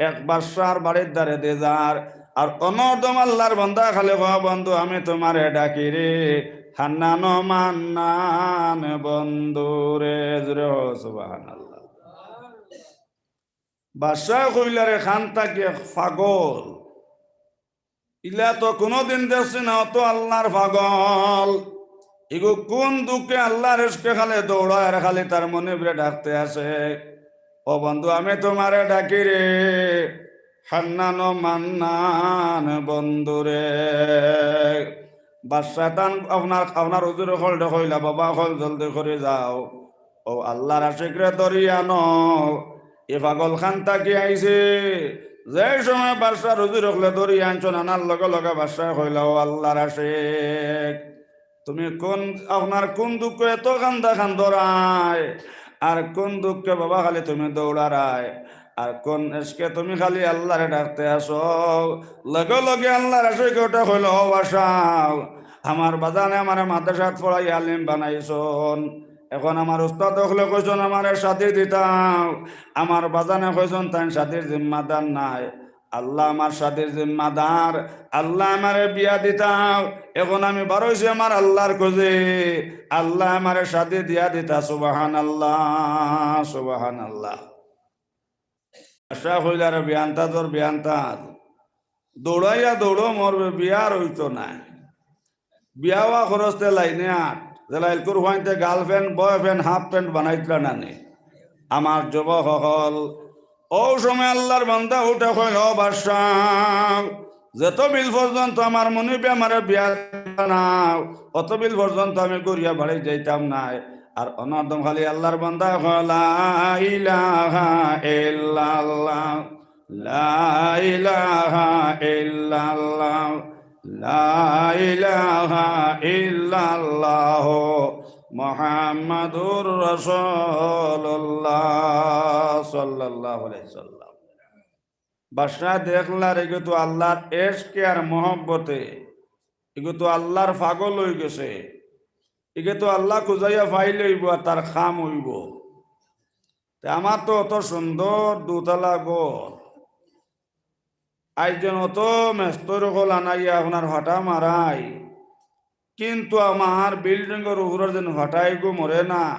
এক বাদশার বাড়ির দ্বারে দি যার, আর অনর দম আল্লার বন্দা খালি কয়, "বন্ধু, আমি তুমারে ডাকি রে, হান্নান ও মান্নান বন্ধু রে।" জোরে কও সুবহানাল্লাহ। বাদশায় কইলা, "রে খান্তা কি এক পাগল, ইলা তো কুনুদিন দেখছি না, অত আল্লার পাগল। ইগু কুন দুঃখে আল্লার ইশকে খালি দৌড়ায় আর খালি তার মনিবরে ডাকতে আছে।" ও বন্ধু, আমি তুমারে ডাকি রে, হান্নান ও মান্নান বন্ধু রে। বাদশায় তান আপনার, আপনার হুজুর অকলরে কইলা, "বাবা অকল জলদি করি যাও, ও আল্লার আশিকরে ধরি আনো, ই পাগল খান্তা কি আইছে।" যে সময় বাদশার হুজুর অকলে ধরি আনছইন, আনার লগে লগে বাদশায় কইলা, "ও আল্লার আশিক, তুমি কুন, আপনার কুন দুঃখে এত কান্দা কান্দরায়, আর কুন দুঃখে বাবা খালি তুমি দৌড়ারায়, আর কুন ইশকে তুমি খালি আল্লারে ডাকতে আছো?" লগে লগে আল্লার আশিকে উঠে কইল, "ও বাদশা, আমার বাজানে আমারে মাদ্রাসাত পড়াইয়া আলিম বানাইছইন, এখন আমার উস্তাদ অকলে কইছইন আমারে শাদি দিতাম, আমার বাজানে কইছইন তাইন শাদির জিম্মাদার নায়, আল্লা আমার শাদির জিম্মাদার, আল্লা আমারে বিয়া দিতাও। এখন আমি বারইছি আমার আল্লার খুজে, আল্লায় আমারে শাদি দিয়া দিতা।" সুবহানাল্লাহ, সুবহানাল্লাহ। বাদশা কইলা, "রে বিয়ান্তা তোর বিয়ান্তা, দৌড়াইয়া দৌড়ো মরবে, বিয়া আর অইতো নায়।" বিয়া অওয়া খরচতে লাইনে আট, যে লাইলকুর হুয়াইনতে girlfriend, boyfriend, half pant বানাইতরা না নি। আমার যুবক অকল, অউ সময় আল্লার বান্দা উঠে কইল, "ও বাদশা, যত বিল পর্যন্ত আমার মনিবে আমারে বিয়া দিতা নায়, অত বিল পর্যন্ত আমি ঘুরিয়া বাড়ি যাইতাম নায়।" আর অনর দম খালি আল্লার বান্দা কয়, "লা ইলাহা ইল্লাল্লাহ।" লা ইলাহা ইল্লাল্লাহ, লা ইলাহা ইল্লাল্লাহ, মুহাম্মাদুর রাসূলুল্লাহ সাল্লাল্লাহু আলাইহি সাল্লাম। বাদশা দেখলা, ইগু তো আল্লার ইশকে আর মহব্বতে, ইগু তো আল্লার পাগল অইগেছে, ইগু তো আল্লা খুজাইয়া পাইলে অইবো আর তার কাম অইবো। তে আমার তো অত সুন্দর দুতলা ঘর, আইজ যেন অত মেস্তর অকল আনাইয়া আপনার ফাটা মারাই, কিন্তু আমার বিল্ডিংর উপরর যেন ফাটা ইগু মরে না।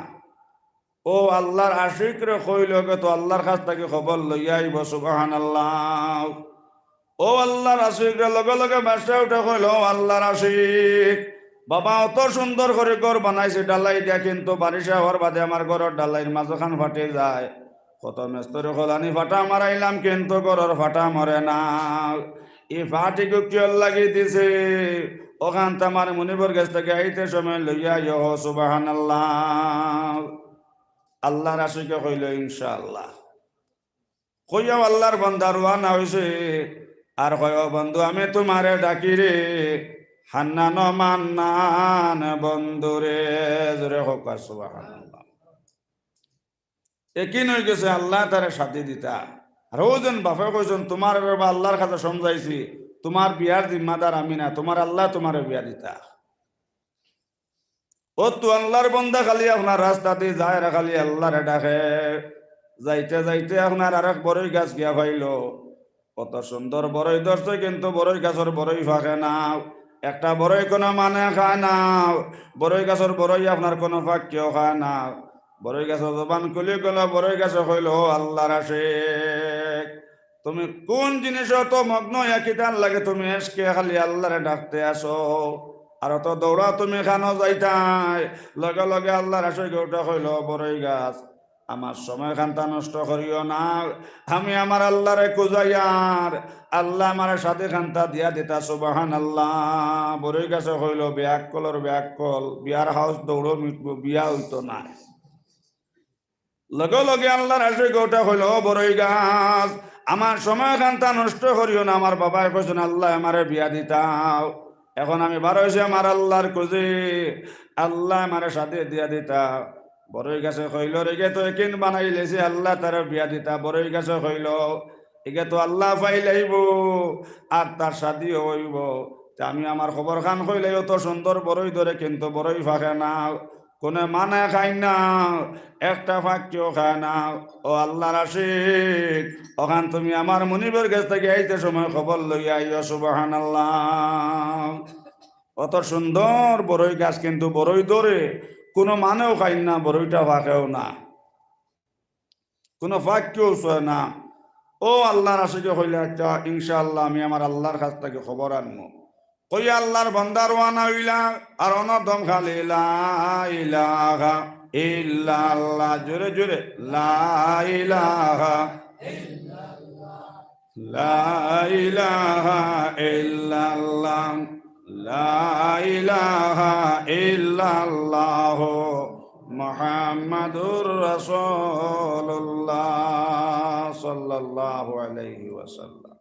অউ আল্লার আশিকরে কইল, ইগু তো আল্লার কাছ থাকি খবর লইয়া আইবো, সুবহানাল্লাহ। অউ আল্লার আশিকরে লগে লগে বাদশা উঠে কইল, "ও আল্লার আশিক, বাবা অত সুন্দর করি ঘর বানাইছি ঢালাই দিয়া, কিন্তু বারিশ অওয়ার বাদে আমার ঘরর ঢালাইর মাঝখান ফাটি যায়। কত মেস্তরি অকল আনি ফাটা মারাইলাম, কিন্তু ঘরর ফাটা মরে না। ই ফাটিগু কিয়র লাগি দিছে? অখান তো আমার মনিবর গেছ থাকি আইতে সময় লইয়া আইও।" সুবহানাল্লাহ। আল্লার আশিকে কইল, "ইনশাআল্লাহ।" কইয়াউ আল্লার বান্দা রওয়ানা অইছে, আর কয়, "ও বন্ধু, আমি তুমারে ডাকি রে, হান্নান ও মান্নান বন্ধু রে।" জোরে কউক্কা, সুবহানাল্লাহ। একিন অইগেছে আল্লায় তারে শাদি দিতা। আর অউ যেন বাপে কইছইন, "তুমারে বা আল্লার কাছে সমঝাইছি, তুমার বিয়ার জিম্মাদার আমি না, তুমার আল্লায় তুমারে বিয়া দিতা।" অউ তো আল্লার বান্দা খালি আপনার রাস্তাদি যায় আর খালি আল্লারে ডাকে। যাইতে যাইতে আপনার আরেক বড়ই গাছ গিয়া পাইল। কত সুন্দর বড়ই ধরছে, কিন্তু বড়ই গাছর বড়ই পাকে না। একটা বড়ই কুনু মানে খায় না। বড়ই গাছর বড়ই আপনার কুনু পাখিও খায় না। বড়ই গাছর জবান খুলি গেল, বড়ই গাছে কইল, "ও আল্লাহর আশিক, তুমি কোন জিনিসো অত মগ্ন অইয়া কিতার লাগি তুমি এশকে খালি আল্লাহরে ডাকতে আছো? আর অত দৌড়া তুমি খানো যাইতায়?" লগে লগে আল্লাহর আশিকে উঠা কইল, "বড়ই গাছ, আমার সময় খানতা নষ্ট করিও না, আমি আমার আল্লাহরে খুজাইয়ার, আল্লায় আমারে শাদি খানতা দিয়া দিতা।" সুবহানাল্লাহ। বড়ই গাছে কইল, "বেআক্কলর বেআক্কল, বিয়ার হাউস দৌড়ো মিটবো, বিয়া অইতো না।" লগে লগে আল্লাহর আশিকে উঠা কইল, "ও বড়ই গাছ, আমার সময় খানতা নষ্ট করিও না, আমার বাবায় কইছইন আল্লায় আমারে বিয়া দিতা। এখন আমি বার অইছি আমার আল্লাহর খুজি, আল্লায় আমারে শাদি দিয়া দিতা।" বড়ই গাছে কইল, "রে, ইগে তো একিন বানাইলিছে আল্লায় তারে বিয়া দিতা।" বড়ই গাছে কইল, "ইগে তো আল্লায় পাইলাইবো, আর তার শাদিও অইবো। তে আমি আমার খবর খান কইলাই, অত সুন্দর বড়ই ধরে কিন্তু বড়ই ফাকে না, কুনু মানষে খায় না, একটা পাখিও খায় না। ও আল্লাহর আশিক, অখান তুমি আমার মনিবর গেছ থাকি আইতে সময় খবর লইয়া আইও।" সুবহানাল্লাহ। অত সুন্দর বড়ই গাছ কিন্তু বড়ই ধরে, কুনু মানষেও খায় না, বড়ইটা ফাকেও না, কুনু পাখিও ছয় না। ও আল্লাহর আশিকে কইলা, "আচ্ছা, ইনশাআল্লাহ আমি আমার আল্লাহর কাছ থাকি খবর আনমু।" কইয়া আল্লাহর বান্দা রওয়ানা অইলা, আর অনর দম খালি লা ইলাহা ইল্লাল্লাহ। জোরে জোরে, লা ইলাহা, লা ইলাহা ইল্লাল্লাহ, লা ইলাহা ইল্লাল্লাহ, মুহাম্মাদুর রাসূলুল্লাহ সাল্লাল্লাহু আলাইহি ওয়াসাল্লাম।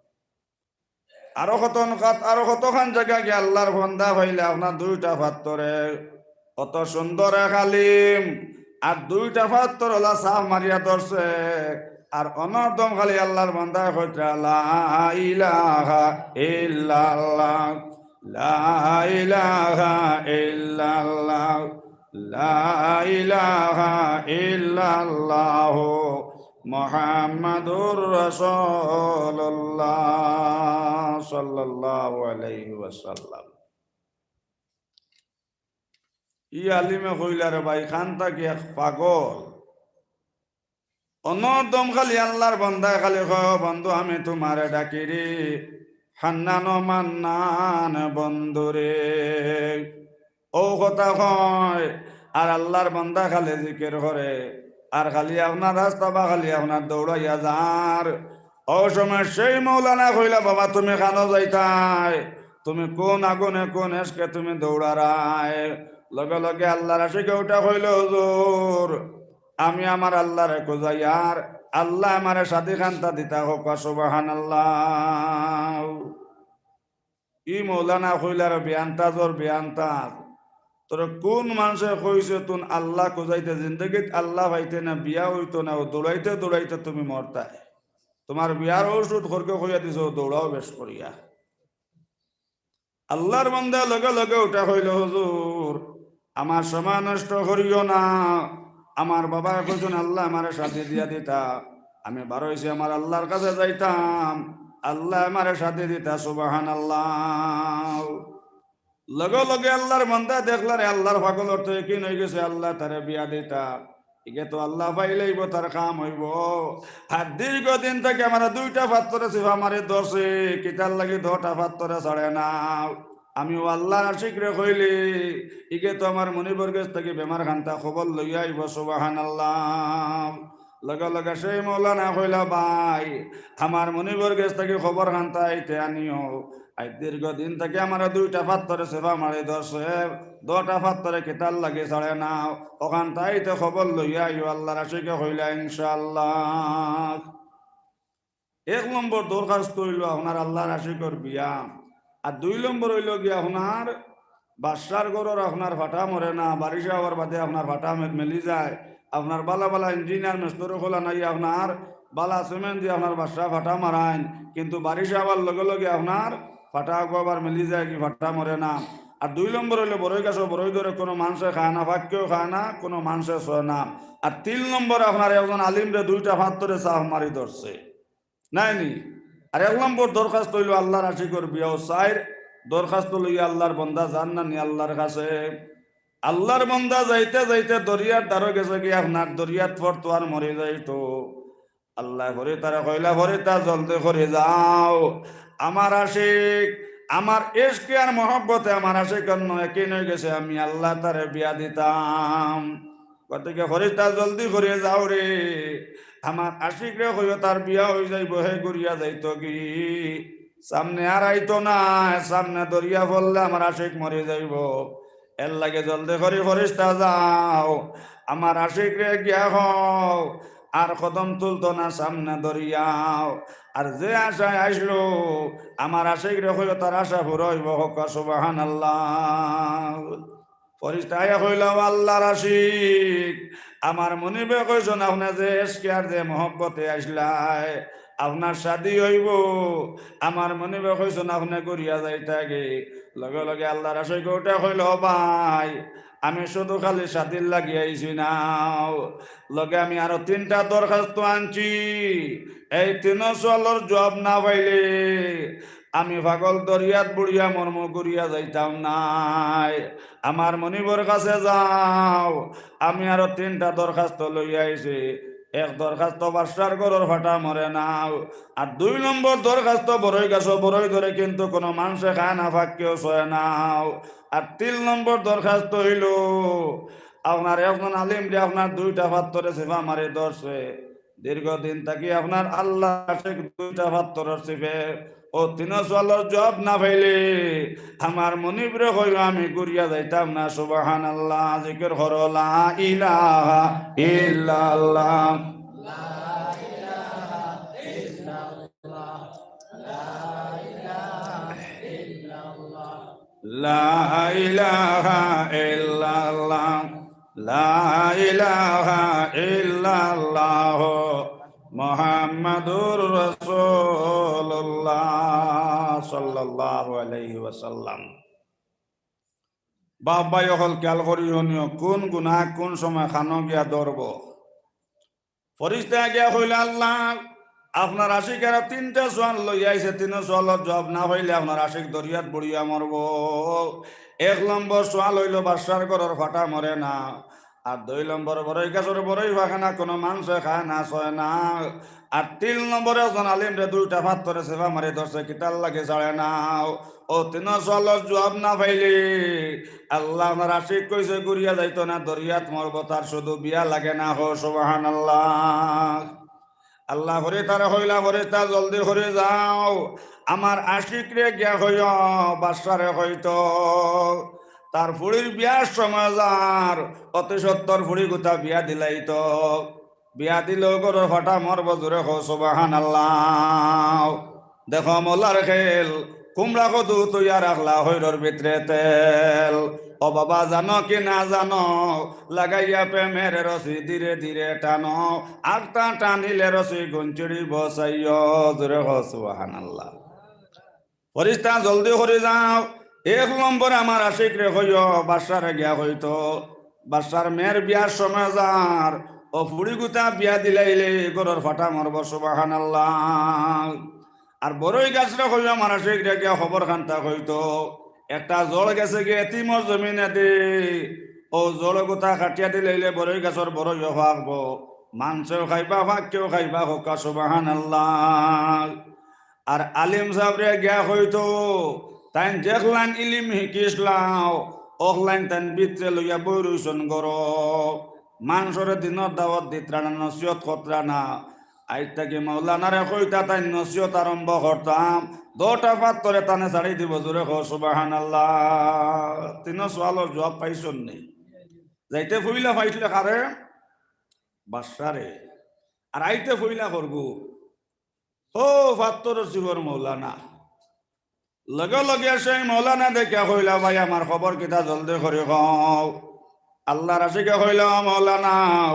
আরো কতন-, কত-, আরো কতখান জাগা গিয়া আল্লাহর বান্দা পাইলা আপনার দুইটা পাত্থরে, অত সুন্দর এক আলিম, আর দুইটা পাত্থর অলা চাপ মারিয়া ধরছে, আর অনর দম খালি আল্লাহর বান্দায় কইতরা, "লা ইলাহা ইল্লাল্লাহ, লা ইলাহা ইল্লাল্লাহ, লা ইলাহা ইল্লাল্লাহ, মুহাম্মাদুর রাসূলুল্লাহ সাল্লাল্লাহু আলাইহি ওয়াসাল্লাম।" ই আলিমে কইলা, "রে ভাই, খান থাকি এক পাগল।" অনর দম খালি আল্লাহর বান্দায় খালি কয়, "ও বন্ধু, আমি তুমারে ডাকিরি হান্নান ও মান্নান বন্ধুরে।" অউ কথা কয়, আর আল্লাহর বান্দা খালি জিকির করে, আর খালি আপনার রাস্তা বা খালি আপনার দৌড়াইয়া যার। অউ সময় সেই মৌলানা কইলা, "বাবা, তুমি খানো যাইতায়? তুমি কোন আগুনে, কোন এশকে তুমি দৌড়ারায়?" লগে লগে আল্লাহর আশিকে উঠা কইল, "হুজুর, আমি আমার আল্লাহরে খুজাইয়ার, আল্লায় আমারে শাদি খান্তা দিতা কউক্কা।" সুবহানাল্লাহ। ই মৌলানা কইলা, "রে বেআন্তাজর বেআন্তাজ, তোরে কোন মানষে কইছে তুই আল্লাহ খুজাইতে, জিন্দেগিত আল্লাহ পাইতে না, বিয়া অইতো না, অউ দৌড়াইতে দৌড়াইতে তুমি মরতায়? তুমার বিয়ার অষুধ খরকে কইয়া দিছে, অউ দৌড়াও বেশ করিয়া।" আল্লাহর বান্দা লগে লগে উঠা কইল, "হুজুর, আমার সময় নষ্ট করিও না, আমার বাবায় কইছইন আল্লায় আমারে শাদি দিয়া দিতা, আমি বার অইছি আমার আল্লাহর কাছে যাইতাম, আল্লায় আমারে শাদি দিতা।" সুবহানাল্লাহ। লগে লগে আল্লাহর বান্দা দেখলা রে, আল্লাহর পাগলর তো একিন অইগেছে, আল্লায় তারে বিয়া দিতা। ইগে তো আল্লাহ পাইলাইবো, তার কাম অইবো। আর দীর্ঘদিন থাকি আমারে দুইটা পাত্থরে চিপা মারি ধরছে, কিতার লাগি দুইটা পাত্থরে ছাড়ে না। আমি অউ আল্লাহর আশিকরে কইলি, ইগে তো আমার মনিবর গেছ থাকি বেমার খান্তা খবর লইয়া আইবো। সুবহানাল্লাহ। লগে লগে সেই মৌলানা কইলা, "ভাই, আমার মনিবর গেছ থাকি খবর খান্তা আইতে আনিও।" আইজ দীর্ঘদিন থাকি আমারে দুইটা পাত্থরে চিপা মারি ধরছে, দুইটা পাত্থরে কিতার লাগি ছাড়ে না, অখান থাকি খবর লইয়া আইও। আল্লাহর আশিকে কইলা, "ইনশাআল্লাহ।" এক নম্বর দরখাস্ত অইলো আপনার আল্লাহর আশিকর বিয়া, আর দুই নম্বর অইলো গিয়া আপনার বাদশার ঘরর আপনার ফাটা মরে না, বারিশ আওয়ার বাদে আপনার ফাটা মে-, মেলি যায়, আপনার বালা বালা ইঞ্জিনিয়ার মেস্তরি অকল আনাইয়া আপনার বালা সিমেন্ট দিয়া আপনার বাদশা ফাটা মারাইন, কিন্তু বারিশ আওয়ার লগে লগে আপনার ফাটা অগু আবার মেলি যায়, কি ফাটা মরে না। আর দুই নম্বর অইলো বড়ই গাছো বড়ই ধরে, কুনু মানষে খায় না, পাখিও খায় না, কুনু মানষে ছয় না। আর তিন নম্বর আপনার একজন আলিমরে দুইটা পাত্থরে চাপ মারি ধরছে। নায়নি? আর এক নম্বর দরখাস্ত অইলো আল্লাহর আশিকর বিয়া। অউ চাইর দরখাস্ত লইয়া আল্লাহর বান্দা যার না নি আল্লাহর কাছে। আল্লাহর বন্দা যাইতে যাইতে দরিয়ার ধারো গেছে গিয়া, আপনার দরিয়াত পড়তো আর মরি যাইতো। আল্লায় ফরিস্তারে কইলা, "ফরিস্তা, জলদি করি যাও, আমার আশিক, আমার ইশকে আর মহব্বতে আমার আশিক অন্য একই নই গেছে, আমি আল্লাহ তারে বিয়া দিতাম।" গতিকে ফরিস্তা, জলদি করি যাও রে, আমার আশিকরে কইও তার বিয়া অই যাইবো, হে ঘুরিয়া যাইতো কি, সামনে আর আইতো না, সামনে দরিয়া পড়লে আমার আশিক মরি যাইবো। এর লাগি জলদি করি ফরিস্তা যাও, আমার আশিকরে গিয়া কও, আর কদম তুলতো না সামনে দরিয়াও। আর যে আশায় আইসলো, আমার আশিকরে কইও তার আশা পুরা অইবো, কউক্কা সুবহানাল্লাহ। ফরিস্তা আইয়া কইলা, "ও আল্লাহর আশিক, আমার মনিবে কইছইন আপনে যে ইশকে আর যে মহব্বতে আইসলায়, আপনার শাদি অইবো। আমার মনিবে কইছইন আপনে ঘুরিয়া যাইতা গি।" লগে লগে আল্লাহর আশিক উঠে কইল, "ও ভাই, আমি শুধু খালি শাদির লাগি আইছি না, লগে আমি আরো তিনটা দরখাস্ত আনছি। এই তিনো সওয়ালর জুয়াব না পাইলে আমি পাগল দরিয়াত বুড়িয়া মরমু, ঘুরিয়া যাইতাম নায়। আমার মনিবর কাছে যাও, আমি আরো তিনটা দরখাস্ত লইয়া আইছি। এক দরখাস্ত বাদশার ঘরর ফাটা মরে নাও, আর দুই নম্বর দরখাস্ত বড়ই গাছো বড়ই ধরে কিন্তু কোনো মানষে খায় না, ফাক্কেও ছয় নাও, আর তিন নম্বর দরখাস্ত অইলো আপনার একজন আলিমরে আপনার দুইটা পাত্তরে চিপা মারি ধরছে, দীর্ঘদিন থাকি আপনার আল্লাহর আশিক দুইটা পাত্তরর চিপে, ও তিনো সওয়ালর জুয়াব না পাইলে আমার মনিবরে কইও আমি ঘুরিয়া যাইতাম না।" সুবহানাল্লাহ। জিকির করো, লা ইলাহা ইল্লাল্লাহ। লা ইলাহা ইল্লাল্লাহ, লা ইলাহা ইল্লাল্লাহ, মুহাম্মাদুর রাসূলুল্লাহ সাল্লাল্লাহু আলাইহি ওয়াসাল্লাম। বাপ ভাই অকল খেয়াল করি হুনিও, কোন গুনাহ কোন সময় কানো গিয়া ধরবো। ফরিস্তা গিয়া কইলা, "আল্লাহ, আপনার আশিক আরো তিনটা সওয়াল লইয়া আইছে, তিনো সওয়ালর জুয়াব না পাইলে আপনার আশিক দরিয়াত বুড়িয়া মরবো।" এক নম্বর সওয়াল অইলো বাদশার ঘরর ফাটা মরে না, আর দুই নম্বর বড়ই গাছর বড়ই ফাকে না, কোনো মানষে খায় না, ছয় না, আর তিন নম্বর একজন আলিমরে দুইটা পাত্তরে চিপা মারি ধরছে, কিতার লাগি ছাড়ে না। ও তিনো সওয়ালর জুয়াব না পাইলে আল্লাহ আপনার আশিক কইছে ঘুরিয়া যাইতো না, দরিয়াত মরবো, তার শুধু বিয়া লাগে না। কও সুবহানাল্লাহ। আল্লাহ ফরিস্তারে কইলা, "ফরিস্তা জলদি করি যাও, আমার আশিকরে গিয়া কইও, বাদশারে কইতো, তার ফুড়ির বিয়ার সময় যার অতি সত্বর ফুড়ি গুতা বিয়া দিলাইতো।" বিয়া দিলেও ঘরর ফাটা মরবো, জোরে কও সুবহানাল্লাহ। দেখো মৌলার খেল, কুমড়া কদু তৈয়া রাখলা হইরর ভিতরে তেল। ও বাবা, জানো কি না জানো, লাগাইয়া প্রেমের রশি ধীরে ধীরে টানো, আখটা টানিলে রশি গুঞ্চুড়ি বসাইও। জোরে কও সুবহানাল্লাহ। ফরিস্তা জলদি করি যাও, এক নম্বরে আমার আশিকরে কইও, বাদশারে গিয়া কইতো, বাদশার মেয়ের বিয়ার সময় যার, ও ফুড়ি গুতা বিয়া দিলাইলে ঘরর ফাটা মরবো, সুবহানাল্লাহ। আর বড়ই গাছরে কইও, আমার আশিকরে গিয়া খবর খানটা কইতো, একটা জড় গেছে গিয়া এতিমর জমিনেদি, ও জড় গুতা কাটিয়া দিলাইলে বড়ই গাছর বড়ইও ফাকবো, মানষেও খাইবা, ফাক্কেও খাইবা, কউক্কা সুবহানাল্লাহ। আর আলিম সাবরে গিয়া কইতো, তাইন যেখলাইন ইলিম হিকিছলাও, অখলাইন তাইন ভিতরে লইয়া বই রইছইন ঘরো। মানষরে দিনর দাওয়াত দিতরা না, নসিহত করতরা না। আইজ থাকি মৌলানারে কইতা তাইন নসিহত আরম্ভ করতাম, দুইটা পাত্তরে তানে ছাড়ি দিবো। জোরে কও সুবহানাল্লাহ। তিনো সওয়ালর জুয়াব পাইছইন নি? যাইতে পইলা পাইছলে কারে? বাদশারে। আর আইতে পইলা করবো ও পাত্তরর চিপর মৌলানা। লগে লগে সেই মৌলানা দেখিয়া কইলা, "ভাই, আমার খবর কিতা, জলদি করি কও।" আল্লাহর আশিকে কইলা, "ও মৌলানা,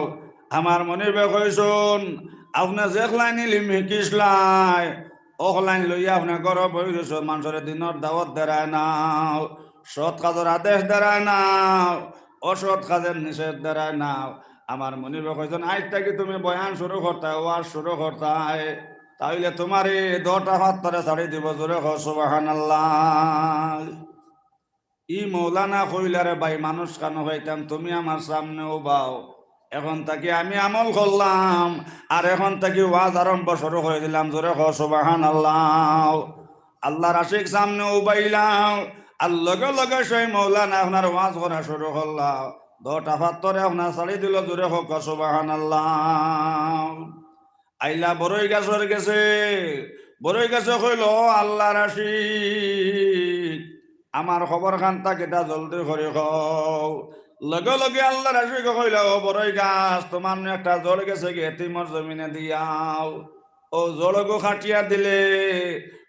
আমার মনিবে কইছইন, আপনে যেখলাইন ইলিম হিকিছলায়, অখলাইন লইয়া আপনে ঘরো বই রইছো, মানষরে দিনর দাওয়াত দেরায় নাও, সৎ কাজর আদেশ দেরায় নাও, অসৎ কাজর নিষেধ দেরায় নাও। আমার মনিবে কইছইন, আইজ থাকি তুমি বয়ান শুরু করতায়, ওয়াজ শুরু করতায়, তাইলে তুমারে দুইটা পাত্তরে ছাড়ি দিবো।" জোরে কও সুবহানাল্লাহ। ই মৌলানা কইলা, "রে ভাই, মানুষ খানো পাইতাম, তুমি আমার সামনে উবাও।" এখন থাকি আমি আমল করলাম, আর এখন থাকি ওয়াজ আরম্ভ শুরু করি দিলাম। জোরে কও সুবহানাল্লাহ। আল্লাহর আশিক সামনে উবাইলাম, আর লগে লগে সেই মৌলানা আপনার ওয়াজ করা শুরু করলা। দশটা পাত্তরে আপনার ছাড়ি দিল, জোরে কও সুবহানাল্লাহ। আইলা বড়ই গাছর গেছে, বড়ই গাছে কইল, "ও আল্লাহর আশিক, আমার খবর খানটা কিতা জলদি করি কও।" লগে লগে আল্লাহর আশিক কইলা, "ও বড়ই গাছ, তোমার নু একটা জড় গেছে গি এতিমর জমিনে দিয়াও।" ও জড়গু কাটিয়া দিলে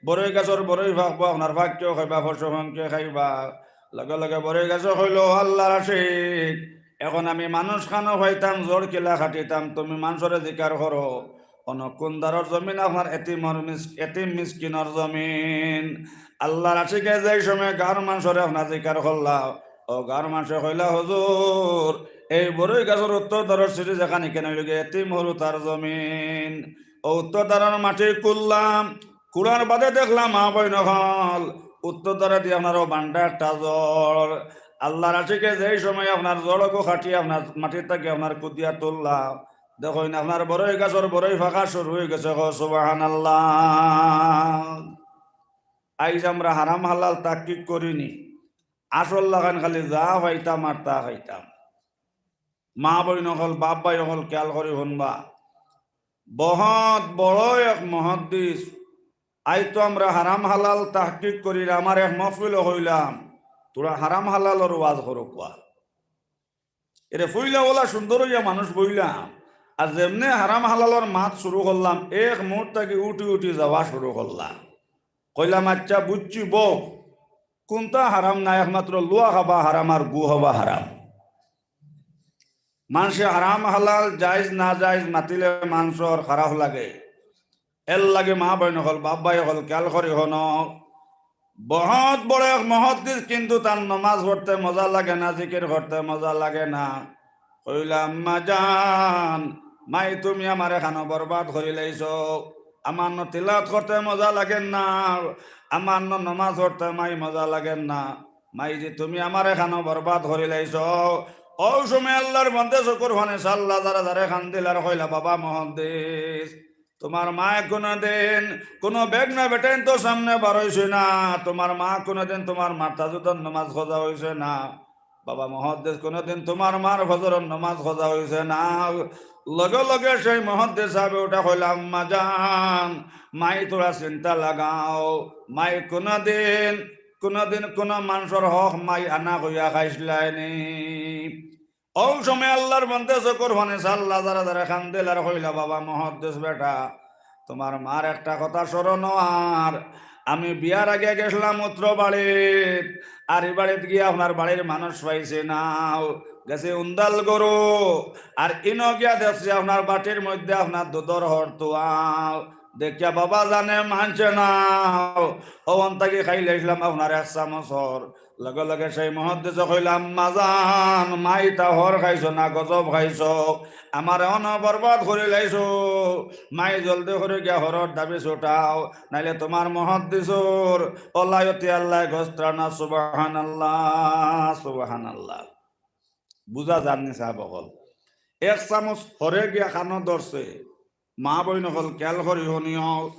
বড়ই গাছর বড়ই পাকবো, আপনার পাখিও খাইবা, পশু পঙ্খী খাইবা। লগে লগে বড়ই গাছে কইল, "ও আল্লাহর আশিক, এখন আমি মানুষ খানো পাইতাম, জড় কিলা কাটিতাম, তুমি মানষরে জিকার করো, অনো কুন দারর জমিন আপনার এতিমর মিস-, এতিম মিসকিনর জমিন।" আল্লাহর আশিকে যেই সময় গাঁওর মানষরে আপনার জিকার করলা, ও গাঁওর মানষে কইলা, "হুজুর, এই বড়ই গাছর উত্তর দারর সিঁড়ি যেখান, ইখান অইল গি এতিম হুরুতার জমিন।" ও উত্তর দারর মাটি কুড়লাম, কুড়ার বাদে দেখলাম, মা বইন অকল, উত্তর দারে দি আপনার ও বান্ডা একটা জড়। আল্লাহর আশিকে যেই সময় আপনার জড়গু কাটিয়া আপনার মাটির থাকি আপনার কুদিয়া তুললা, দেখইন আপনার বড়ই গাছর বড়ই পাকা শুরু অই গেছে। কও সুবহানাল্লাহ। আইজ আমরা হারাম হালাল তাহকিক করিনি, আসল লাখান খালি যা পাইতাম আর তা খাইতাম। মা বইন অকল, বাপ ভাই অকল, খেয়াল করি হুনবা, বহুত বড় এক মুহাদ্দিস। আইজ তো আমরা হারাম হালাল তাহকিক করির, আমার এক মহফিলো কইলাম, "তোরা হারাম হালালর ওয়াজ করো কুয়া।" এরে ফইলা ওলা সুন্দর অইয়া মানুষ বইলাম, আর যেমনে হারাম হালালর মাত শুরু করলাম, এক মুহূর্ত থাকি উঠি উঠি যাওয়া শুরু করলাম। কইলাম, "আচ্ছা বুঝছি বউ, কুনটা হারাম না, একমাত্র লুয়া খাবা হারাম আর গু খাবা হারাম।" মানষে হারাম হালাল জায়েজ না জায়েজ মাতিলে মানষর খারাপ লাগে। এর লাগি মা বইন অকল, বাপ ভাই অকল, খেয়াল করি হুনো, বহুত বড় এক মুহাদ্দিস, কিন্তু তার নমাজ পড়তে মজা লাগে না, জিকির করতে মজা লাগে না। কইলা, "আম্মা জান, মাই তুমি আমারে খানো বরবাদ করি লাইছো। আমার নু তিলাওয়াত করতে মজা লাগে না, আমার নু নমাজ পড়তে মাই মজা লাগে না। মাই যে তুমি আমারে খানো বরবাদ করি লাইছো।" ও সময় আল্লাহর বন্দে চকুর পানি ছাড়লা, জারে জারে কান্দিলা আর কইলা, "বাবা মুহাদ্দিস, তোমার মায় কুনুদিন কুনু বেগনা বেটাইন্তর সামনে বার অইছে না, তোমার মা কুনুদিন তোমার মার তাহাজ্জুদর নমাজ কাজা অইছে না, বাবা মুহাদ্দিস কুনুদিন তোমার মার ফজরর নমাজ কাজা অইছে না।" লগে লগে সেই মুহাদ্দিস সাবে উঠা কইলা, "আম্মা জান, মাই তোরা চিন্তা লাগাও, মাই কুনুদিন, কুনুদিন কুনু মানষর হক মাই আনা কইয়া খাইছলায়নি।" ও সময় আল্লাহর বন্দে চকুর পানি ছাড়লা, জারে জারে কান্দিলা আর কইলা, "বাবা মুহাদ্দিস বেটা, তোমার মার একটা কথা স্মরণ অর, আমি বিয়ার আগে গেছলাম উত্তর বাড়িত, আর ই বাড়িত গিয়া আপনার বাড়ির মানুষ পাইছি না, গেছি উন্দাল গরু, আর ইনো গিয়া দেখছি আপনার বাটির মধ্যে আপনার দুধর হর তুয়া, দেখিয়া বাবা জানে মানছে না, অখান থাকি খাই লাইছলাম আপনার এক চামচ হর।" লগে লগে সেই মুহাদ্দিসে কইলা, "আম্মা জান, মাই তা হর খাইছো না গজব খাইছো, আমারে অনো বরবাদ করি লাইছো, মাই জলদি করি গিয়া হরর দাবি ছুটাও, নাইলে তোমার মুহাদ্দিসর অলায়তি আল্লায় গস্ত্রা না।" সুবহানাল্লাহ, সুবহানাল্লাহ। বুঝা যারনি সাব অকল, এক চামচ হরে গিয়া খানো ধরছে। মা বইন অকল খেয়াল করি হুনিও,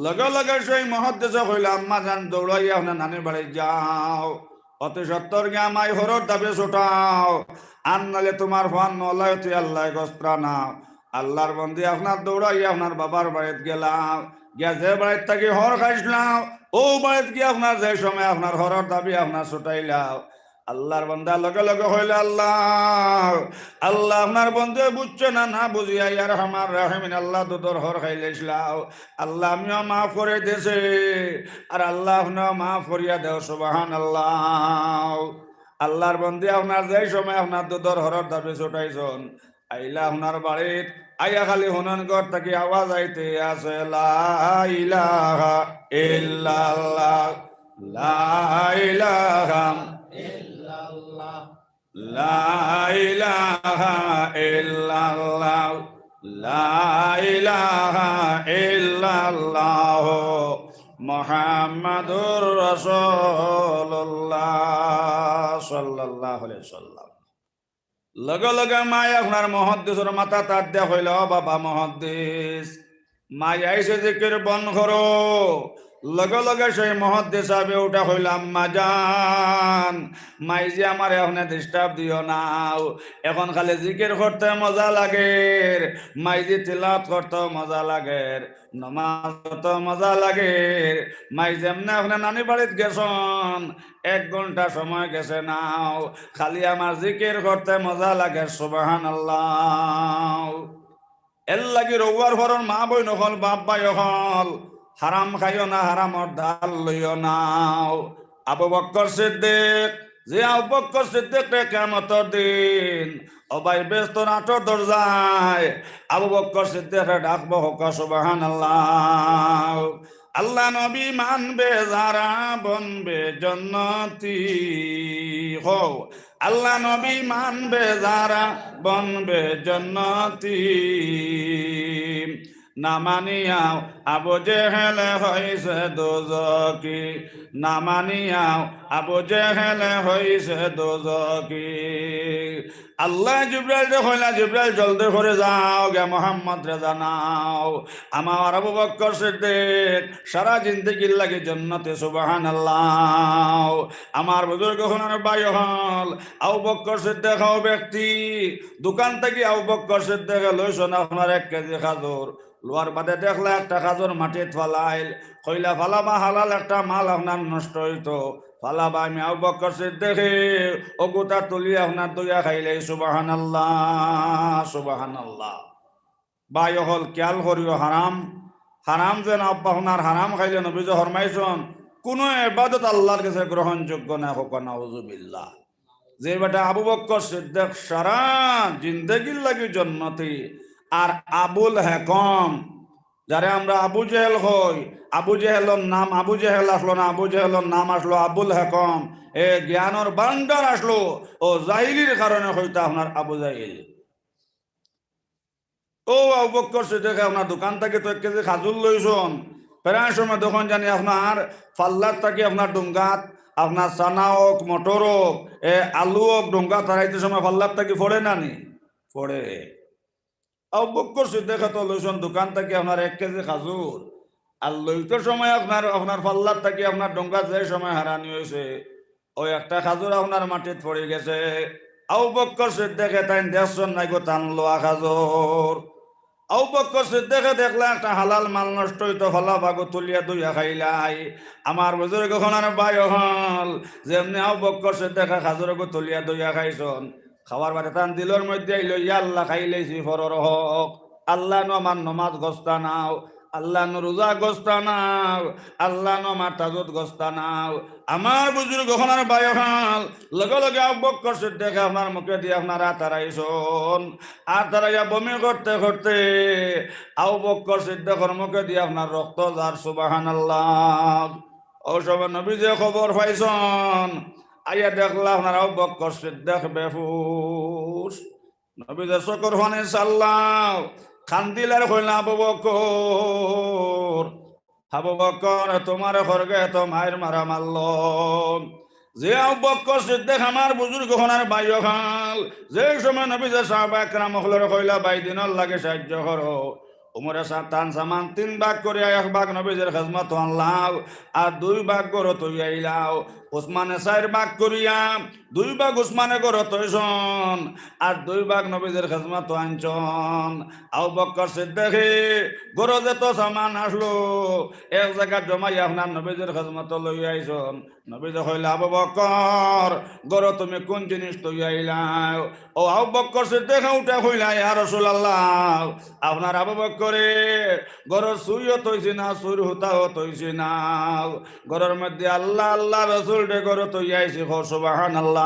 লগে লগে সেই মুহাদ্দিসে কইলা, "আম্মা জান, দৌড়াইয়া আপনার নানির বাড়িত যাও, অতি সত্বর গিয়া মাই হরর দাবি ছুটাও, আর নাইলে তোমার ফুয়ার অলায়তি আল্লায় গস্ত্রা না।" আল্লাহর বন্দে আপনার দৌড়াইয়া আপনার বাবার বাড়িত গেলা, গিয়া যে বাড়িত থাকি হর খাইছলা, অউ বাড়িত গিয়া আপনার যে সময় আপনার হরর দাবি আপনার ছুটাইলা, আল্লাহর বন্দা লগে লগে কইলা, "আল্লাহ, আল্লাহ, আপনার বন্দে বুঝছে না, না বুঝিয়া, ইয়া আরহামার রাহিমিন, আল্লাহ দুধর হর খাই লাইছলা, আল্লাহ আমিও মাফ করি দিছি, আর আল্লাহ আপনেও মাফ করিয়া দেও।" সুবহানাল্লাহ। আল্লাহর বন্দে আপনার যে সময় আপনার দুধর হরর দাবি ছুটাইছন, আইলা আপনার বাড়িত, আইয়া খালি হুনইন ঘর থাকি আওয়াজ আইতে আছে, "লা ইলাহা ইল্লাল্লাহ, লা ইলাহা ইল্লাল্লাহ, লা ইলাহা ইল্লাল্লাহ, লা ইলাহা ইল্লাল্লাহ।" মুহাম্মাদুর রাসূলুল্লাহ সাল্লাল্লাহু আলাইহি ওয়াসাল্লাম। লগে লগে মায়ে আপনার মুহাদ্দিসর মাথাত আত দিয়া কইলা, "ও বাবা মুহাদ্দিস, মাই আইছে, জিকির বন্ধ করো।" লগে লগে সেই মুহাদ্দিস সাবে উঠা কইলা, "আম্মা জান, মাইজি আমারে অখনে disturb দিও না। অখন খালি জিকির করতে মজা লাগের, মাইজি তিলাওয়াত করতে মজা লাগের।" নমাজ পড়তে মজা লাগের। মাই যেমনে অখনে নানি বাড়িত গেছইন, এক ঘন্টা সময় গেছে নাও, খালি আমার জিকির করতে মজা লাগের। সুবহানাল্লাহ। এরলাগি রউয়ার ঘরর মা বইন অকল, বাপ ভাই অকল, হারাম খাইও না, হারামর ধার লইও না। আবু বক্কর সিদ্দিক, যে আবু বক্কর সিদ্দিকরে কিয়ামতর দিন ও ভাই বেহেস্তর আটর দরজায় আবু বক্কর সিদ্দিকরে ডাকবো, কউক্কা সুবহানাল্লাহ। আল্লাহ নবী মানবে যারা বনবে জন্নতি। কও, আল্লাহ নবী মানবে যারা বনবে জন্নতি। না মানিয়াও আবু জেহেল হইছে দোজখি, না মানিয়াও আবু জেহেল হইছে দোজখি। আল্লায় জিব্রাইলরে কইলা, "জিব্রাইল, জলদি করি যাও গিয়া মুহাম্মদরে জানাও, আমার আবু বক্কর সিদ্দিক সারা জিন্দেগির লাগি জন্নতি।" সুবহানাল্লাহ। আমার বুজুর্গ অকল, ভাই অকল, আবু বক্কর সিদ্দিক অউ ব্যক্তি, দোকান থাকি আবু বক্কর সিদ্দিকে লইছইন আপনার এক কেজি খাজুর। লওয়ার বাদে দেখলা একটা খাজুর মাটিত ফালাইল। কইলা, "ফালাবা, হালাল একটা মাল আপনার নষ্ট অইতো। ফালাবা, আমি আবু বক্কর সিদ্দিকে অগুতা তুলি আপনার ধইয়া খাইলাই।" সুবহানাল্লাহ, সুবহানাল্লাহ। ভাই অকল, খিয়াল করিও, হারাম, হারাম যেন আব্বা আপনার হারাম খাইলে নবীজি ফরমাইছইন, কুনু ইবাদত আল্লার গেছে গ্রহণযোগ্য নায়, কউক্কা নাউজুবিল্লাহ। যে বেটা আবু বক্কর সিদ্দিক সারা জিন্দেগির লাগি জন্নতি, আর আবুল হেকম, যারে আমরা আবু জেহেল কই, আবু জেহেলর নাম আবু জেহেল আছলো না, আবু জেহেলর নাম আছলো আবুল হেকম। এ জ্ঞানর ভান্ডার আছলো, অউ জাহিলির কারণে কইতা আপনার আবু জাহিল। অউ আবু বক্কর সিদ্দিকে আপনার দোকান থাকি তো এক কেজি খাজুর লইছইন, প্রায় সময় দেখইন জানি আপনার পাল্লার থাকি আপনার ডুঙ্গাত আপনার চানা অউক, মটর অউক, এ আলু অউক, ডুঙ্গাত হারাইতে সময় পাল্লার থাকি পড়ে না নি? পড়ে। আবু বক্কর সিদ্দিকে তো লইছইন দোকান থাকি আপনার এক কেজি খাজুর, আর লইতে সময় আপনার, আপনার পাল্লার থাকি আপনার ডুঙ্গাত যে সময় হারানি অইছে, অউ একটা খাজুর আপনার মাটিত পড়ি গেছে। আবু বক্কর সিদ্দিকে তাইন দেখছইন নায়গো তান লওয়া খাজুর। আবু বক্কর সিদ্দিকে দেখলা একটা হালাল মাল নষ্ট অইতো, ফালাবাগো তুলিয়া ধইয়া খাইলাই। আমার বুজুর্গ অকল, ভাই অকল, যেমনে আবু বক্কর সিদ্দিকে খাজুরগু তুলিয়া ধইয়া খাইছইন, খাওয়ার বাদে তান দিলর মধ্যে আইলো, "ইয়া আল্লাহ, খাইলাইছি পরর হক। আল্লাহ নু আমার নমাজ গস্তা নাও, আল্লাহ নু রোজা গস্তা নাও, আল্লাহ নু আমার তাহাজ্জুদ গস্তা নাও।" আমার বুজুর্গ অকল, ভাই অকল, লগে লগে আবু বক্কর সিদ্দিকে আপনার মুখেদি আপনার আত হারাইছইন। আত হারাইয়া বমি করতে করতে আবু বক্কর সিদ্দিকর মুখেদি আপনার রক্ত যার, সুবহানাল্লাহ। অউ সময় নবীজিয়ে খবর পাইছইন, আইয়া দেখলা আপনার আবু বক্কর সিদ্দিক বেহুশ। নবীজিয়ে চকুর পানি ছাড়লা, কান্দিলা আর কইলা, "আবু বক্কর, আবু বক্কর, তুমারে খড়গে এত মাইর মারা মারলো।" যে আবু বক্কর সিদ্দিক আমার বুজুর্গ অকল, ভাই অকল, যে সময় নবীজিয়ে সাহাবা একরাম অকলরে কইলা, "ভাই, দিনর লাগি সাহায্য করো।" উমরে সা-, তান সামান তিন ভাগ করিয়া এক ভাগ নবীজির খেজমতো আনলাও, আর দুই ভাগ ঘরো থইয়া আইলাও। উসমানে চাইর ভাগ করিয়া দুই ভাগ উসমানে ঘরো থইছইন, আর দুই ভাগ নবীজির খেজমতো আনছইন। আবু বক্কর সিদ্দিকে ঘরো যত সামান আছলো, এক জাগাত জমাইয়া আপনার নবীজির খেজমতো লইয়া আইছইন। নবীজিয়ে কইলা, "আবু বক্কর, ঘরো তুমি কুন জিনিস থইয়া আইলাও?" অউ আবু বক্কর সিদ্দিকে উঠা কইলা, "ইয়া রাসূলুল্লাহ, আপনার আবু বক্করে ঘরো ছুরিও থইছি না, ছুরির হুতাও থইছি না। ঘরর মধ্যে আল্লাহ, আল্লাহ রসুলরে ঘরো থইয়া আইছি।" কও সুবহানাল্লাহ।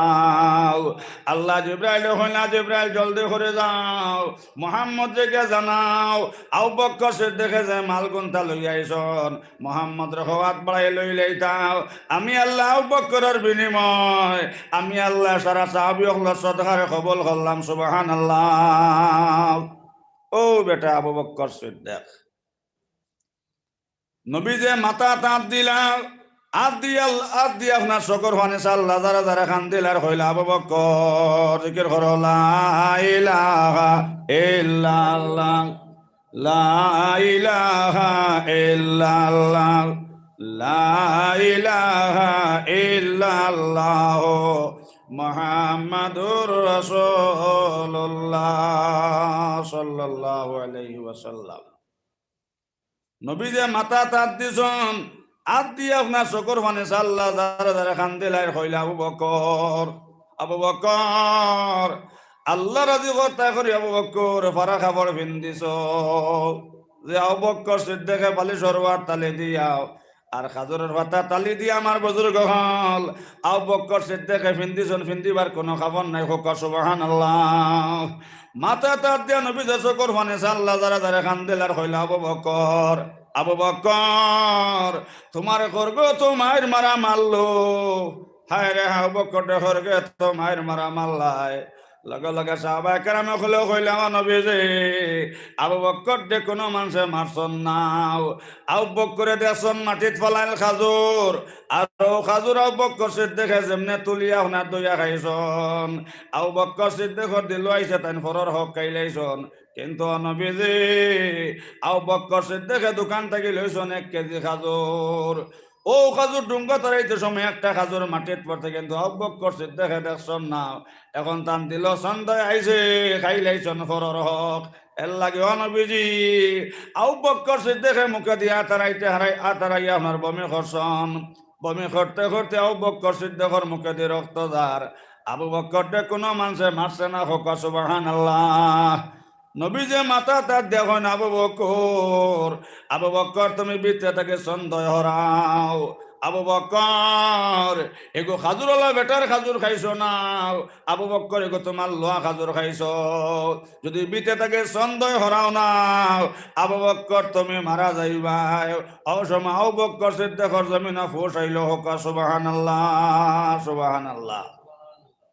আল্লায় জিব্রাইলরে কইলা, "জিব্রাইল, জলদি করি যাও, মুহাম্মদরে গিয়া জানাও, আবু বক্কর সিদ্দিকে যে মালগুন্তা লইয়া আইছইন, মুহাম্মদরে কও আত বাড়াই লইলাইতা। আমি আল্লায় আবু বক্করর বিনিময়, আমি আল্লায় সারা সাহাবী অকলর সদকারে কবুল করলাম।" সুবহানাল্লাহ। অউ বেটা আবু বক্কর সিদ্দিক। নবীজিয়ে মাথাত আত দিলা, আত দিয়া, আত দিয়া আপনার চকুর পানি ছাড়লা, জারে জারে কান্দিলা আর কইলা, "আবু বকর, জিকির করো, লা ইলাহা ইল্লাল্লাহ, লা ইলাহা ইল্লাল্লাহ, লা ইলাহা ইল্লাল্লাহ, মুহাম্মাদুর রাসূলুল্লাহ সাল্লাল্লাহু আলাইহি ওয়াসাল্লাম।" নবীজিয়ে মাথাত আত দিছইন, আত দিয়া আপনার চকুর পানি ছাড়লা, জারে জারে কান্দিলা আর কইলা, "আবু বকর, আবু বকর, আল্লাহ রাজি করতা করি আবু বকর, ফাড়া কাপড় পিন্দিছো।" যে আবু বকর সিদ্দিকে বালিশর ওয়ার তালি দিয়া আর খাজুরর পাতা তালি দিয়া আমার বুজুর্গ অকল, আবু বকর সিদ্দিকে পিন্দিছইন, পিন্দিবার কুনু কাপড় নাই, কউক্কা সুবহানাল্লাহ। মাথাত আত দিয়া নবীজিয়ে চকুর পানি ছাড়লা, জারে জারে কান্দিলা আর কইলা, "আবু বকর, আবু বকর, তুমারে খড়গে তো মাইর মারা মারলো।" হায় রে, আবু বকররে খড়গে তো মাইর মারা মারলায়। লগে লগে সাহাবায়ে কেরাম অকলে কইলা, "ও নবীজি, আবু বকররে কুনু মানষে মারছইন না।" আবু বকরে দেখছইন মাটিত ফালাইল খাজুর, আর অউ খাজুর আবু বকর সিদ্দিকে যেমনে তুলিয়া আপনার ধইয়া খাইছইন, আবু বকর সিদ্দিকর দিলো আইছে তাইন পরর হক খাইলাইছইন। কিন্তু নবীজি, আবু বকর সিদ্দিকে দোকান থাকি লইছইন এক কেজি খাজুর। অউ খাজুর ডুঙ্গা তাড়াইতে সময় একটা খাজুর মাটিত পড়ছে, কিন্তু আবু বকর সিদ্দিকে দেখছইন না। এখন তান দিলো সন্দেহ আইছে, খাইলাইছইন পরর হক। এরলাগি ও নবীজি, আবু বকর সিদ্দিকে মুখেদি আতারাইতে হারাই, আতারাইয়া আপনার বমি করছইন। বমি করতে করতে আবু বকর সিদ্দিকর মুখেদি রক্ত যার। আবু বকররে কুনু মানষে মারছে না, কউক্কা সুবহানাল্লাহ। নবীজিয়ে মাথাত আত দিয়া কইন, "আবু বকর, আবু বকর, তুমি ভিতরে থাকি সন্দেহ হরাও। আবু বকর, এগু খাজুরআলা বেটার খাজুর খাইছো না। আবু বকর, এগু তুমার লওয়া খাজুর খাইছো। যদি ভিতরে থাকি সন্দেহ হরাও না, আবু বকর, তুমি মারা যাইবায়।" অউ সময় আবু বকর সিদ্দিকর জমিনো হুশ আইলো, কউক্কা সুবহানাল্লাহ, সুবহানাল্লাহ।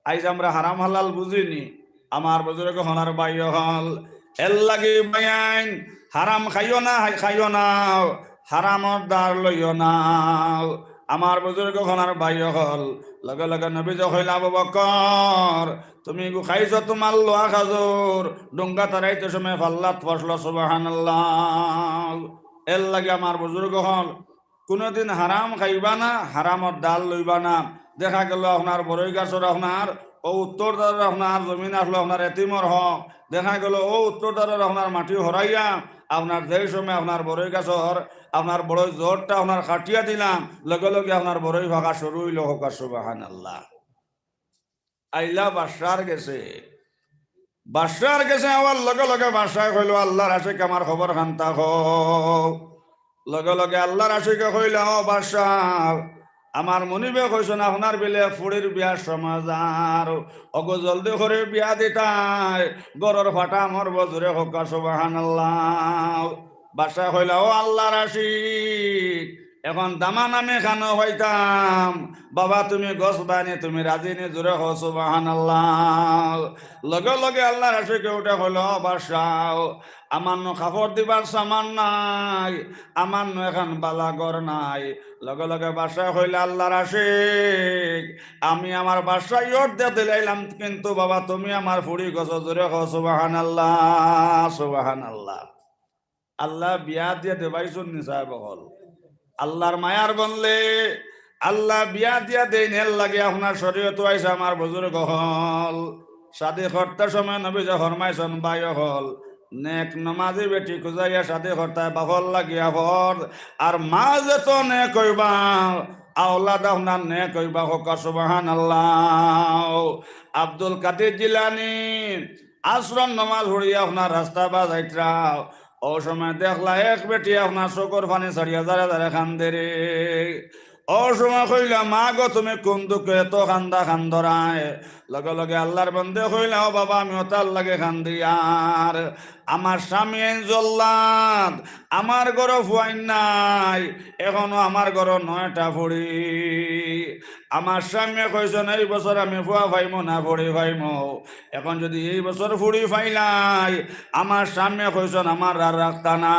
আইজ আমরা হারাম হালাল বুঝিনি, আমার বুজুর্গ অকল আর ভাই অকল। এরলাগি ভাইয়াইন, হারাম খাইও না, হাই-, খাইও না, হারামর ধার লইও না। আমার বুজুর্গ অকল আর ভাই অকল, লগে লগে নবীজিয়ে কইলা, "আবু বকর, তুমি ইগু খাইছো তুমার লওয়া খাজুর, ডুঙ্গা তাড়াইতে সময় ফাল্লাত পড়লো।" সুবহানাল্লাহ। এরলাগি আমার বুজুর্গ অকল, কুনুদিন হারাম খাইবা না, হারামর ধার লইবা না। দেখা গেলো আপনার বড়ই গাছর আপনার অউ উত্তর ধারর আপনার জমিন আছলো আপনার এতিমর হক। দেখা গেলো অউ উত্তর ধারর আপনার মাটি হরাইয়া আপনার যেই সময় আপনার বড়ই গাছর আপনার বড়ই জড়টা আপনার কাটিয়া দিলাম, লগে লগে আপনার বড়ই ফাকা শুরু অইলো, কউক্কা সুবহানাল্লাহ। আইলা বাদশার গেছে। বাদশার গেছে আওয়ার লগে লগে বাদশায় কইলো, "আল্লার আশিক, আমার খবর খানতা কও।" লগে লগে আল্লার আশিকে কইলা, "ও বাদশা, আমার মনিবে কইছইন আপনার বিলে এক ফুড়ির বিয়ার সময় যার, অগু জলদি করি বিয়া দিতায়, ঘরর ফাটা মরবো।" জুরে কউক্কা সুবহানাল্লাহ। বাদশায় কইলা, "ও আল্লার আশিক, এখন দামান আমি খানো পাইতাম? বাবা, তুমি গছবায়নি, তুমি রাজিনি?" জুরে কও সুবহানাল্লাহ। লগে লগে আল্লার আশিকে উঠে কইলা, "ও বাদশা, আমার নু কাপড় দিবার সামান নাই, আমার নু এখান বালা ঘর নাই।" লগে লগে বাদশায় কইলা, "আল্লার আশিক, আমি আমার বাদশাই অর্ধেক দিলাইলাম, কিন্তু বাবা, তুমি আমার ফুড়ি গছো।" জুরে কও সুবহানাল্লাহ, সুবহানাল্লাহ। আল্লায় বিয়া দিয়া দেবাইছইন নি সাব অকল। আল্লার মায়ার বন্দে, আল্লায় বিয়া দিয়া দেইন, এরলাগি আপনার শরীয়তো আইছে আমার বুজুর্গ অকল। শাদি করতে সময় নবীজিয়ে ফরমাইছইন, ভাই অকল, নেক নমাজি বেটি খুজাইয়া শাদি করতায়, বাপর লাগিয়া ফরজ। আর মা যেতো নেক অইবা, আওলাদ আপনার নেক অইবা, কউক্কা সুবহানাল্লাহ। আব্দুল কাদির জিলানী আছরর নমাজ পড়িয়া আপনার রাস্তা বায় যাইতরা, অউ সময় দেখলা এক বেটি আপনার চকুর পানি ছাড়িয়া জারে জারে কান্দেরে। অউ সময় কইলা, "মা গো, তুমি কুন দুখে এতো কান্দা কান্দরায়?" লগে লগে আল্লার বন্দে কইলা, "ও বাবা, আমি অতার লাগি কান্দিয়ার, আমার স্বামী আইন জল্লাদ, আমার ঘরো ফুয়াইন নাই, এখনো আমার ঘরো নয়টা ফুড়ি। আমার স্বামীয়ে কইছইন, এই বছর আমি ফুয়া পাইমু না ফুড়ি পাইমু। এখন যদি এই বছর ফুড়ি পাইলাই, আমার স্বামীয়ে কইছইন, আমার আর রাখতা না।"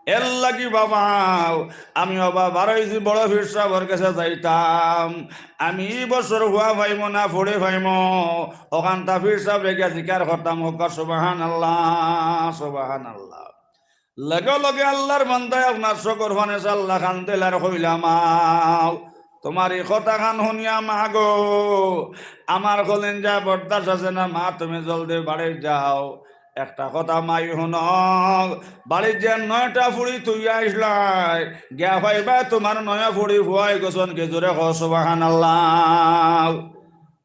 এর লাগি বাবা, আমি বাবা বারইছি বড় পীর সাবর গেছে যাইতাম। আমি ই বছর ফুয়া পাইমু না ফুড়ি পাইমু, অখানতা পীর সাবরে গিয়া জিকার করতাম। হক্কা সুবহানাল্লাহ, সুবহানাল্লাহ। লগে লগে আল্লার বান্দায় আপনার চকুর পানি ছাড়লা, কান্দিল আর কইলা, "মা, তুমার ই কথাখান হুনিয়া মা গো, আমার কলিজায় বরদাস্ত আছে না মা, তুমি জলদি বাড়িত যাও।" একটা কথা মাই হুনো, বাড়িত যে নয়টা ফুড়ি থুইয়া আইছলায়, গিয়া পাইবায় তুমার নয়া ফুড়ি ফুয়াই গেছইন গি, জোরে কও সুবহানাল্লাহ।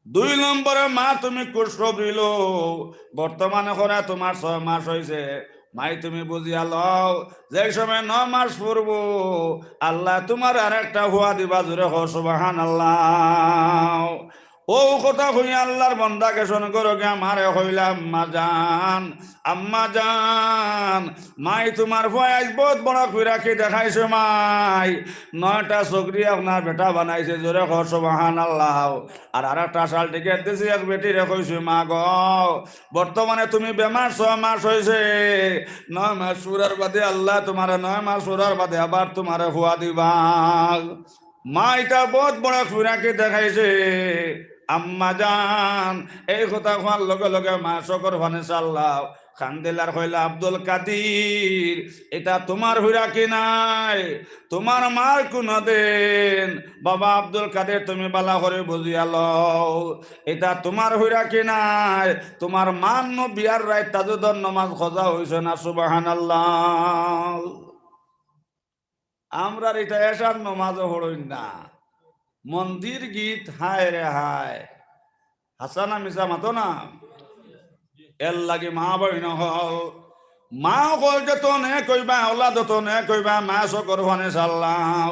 দুই নম্বরে মা তুমি খুশ খবরি লও, বর্তমানে করা তুমার ছয় মাস অইছে, মাই তুমি বুঝিয়া লও, যে সময় নয় মাস পুরবো, আল্লায় তুমারে আরেকটা ফুয়া দিবা, জোরে কও সুবহানাল্লাহ। অউ কথা কইয়া আল্লার বান্দা গেছইন ঘরো গিয়া মারে কইলা, "আম্মা জান, আম্মা জান, মাই তুমার ফুয়ায় আইজ বউত বড় ফিরাকি দেখাইছে মাই, নয়টা ছগরি আপনার বেটা বানাইছে, জোরে কও সুবহানাল্লাহ। আর আরেকটা শাল টিকেট দিছি, এক বেটিরে কইছি, মা গো, বর্তমানে তুমি বেমার, ছয় মাস অইছে, নয় মাস পুরার বাদে আল্লায় তুমারে, নয় মাস পুরার বাদে আবার তুমারে ফুয়া দিবা।" মা, ইটা বউত বড় ফিরাকি দেখাইছে। আম্মা জান, এই কথা কওয়ার লগে লগে মা চকুর পানি ছাড়লা, কান্দিল আর কইলা, "আব্দুল কাদির, ইটা তুমার ফিরাকি নায়, তুমার মার কুনু দিন।" বাবা আব্দুল কাদির, তুমি ভালা করি বুঝিয়া লও, ইটা তুমার ফিরাকি নায়, তুমার মার নু বিয়ার রাইত তাহাজ্জুদর নমাজ কাজা অইছে না, সুবহানাল্লাহ। আমরার ইটা এশার নমাজও পড়ইন না। মন্দির গীত হায় রে হায়। হাছা না মিছা মাতো না? এর লাগি মা বইন অকল, মা অকল যত নেক অইবা, আওলাদ যত নেক অইবা, মা চকুর পানি ছাড়লা।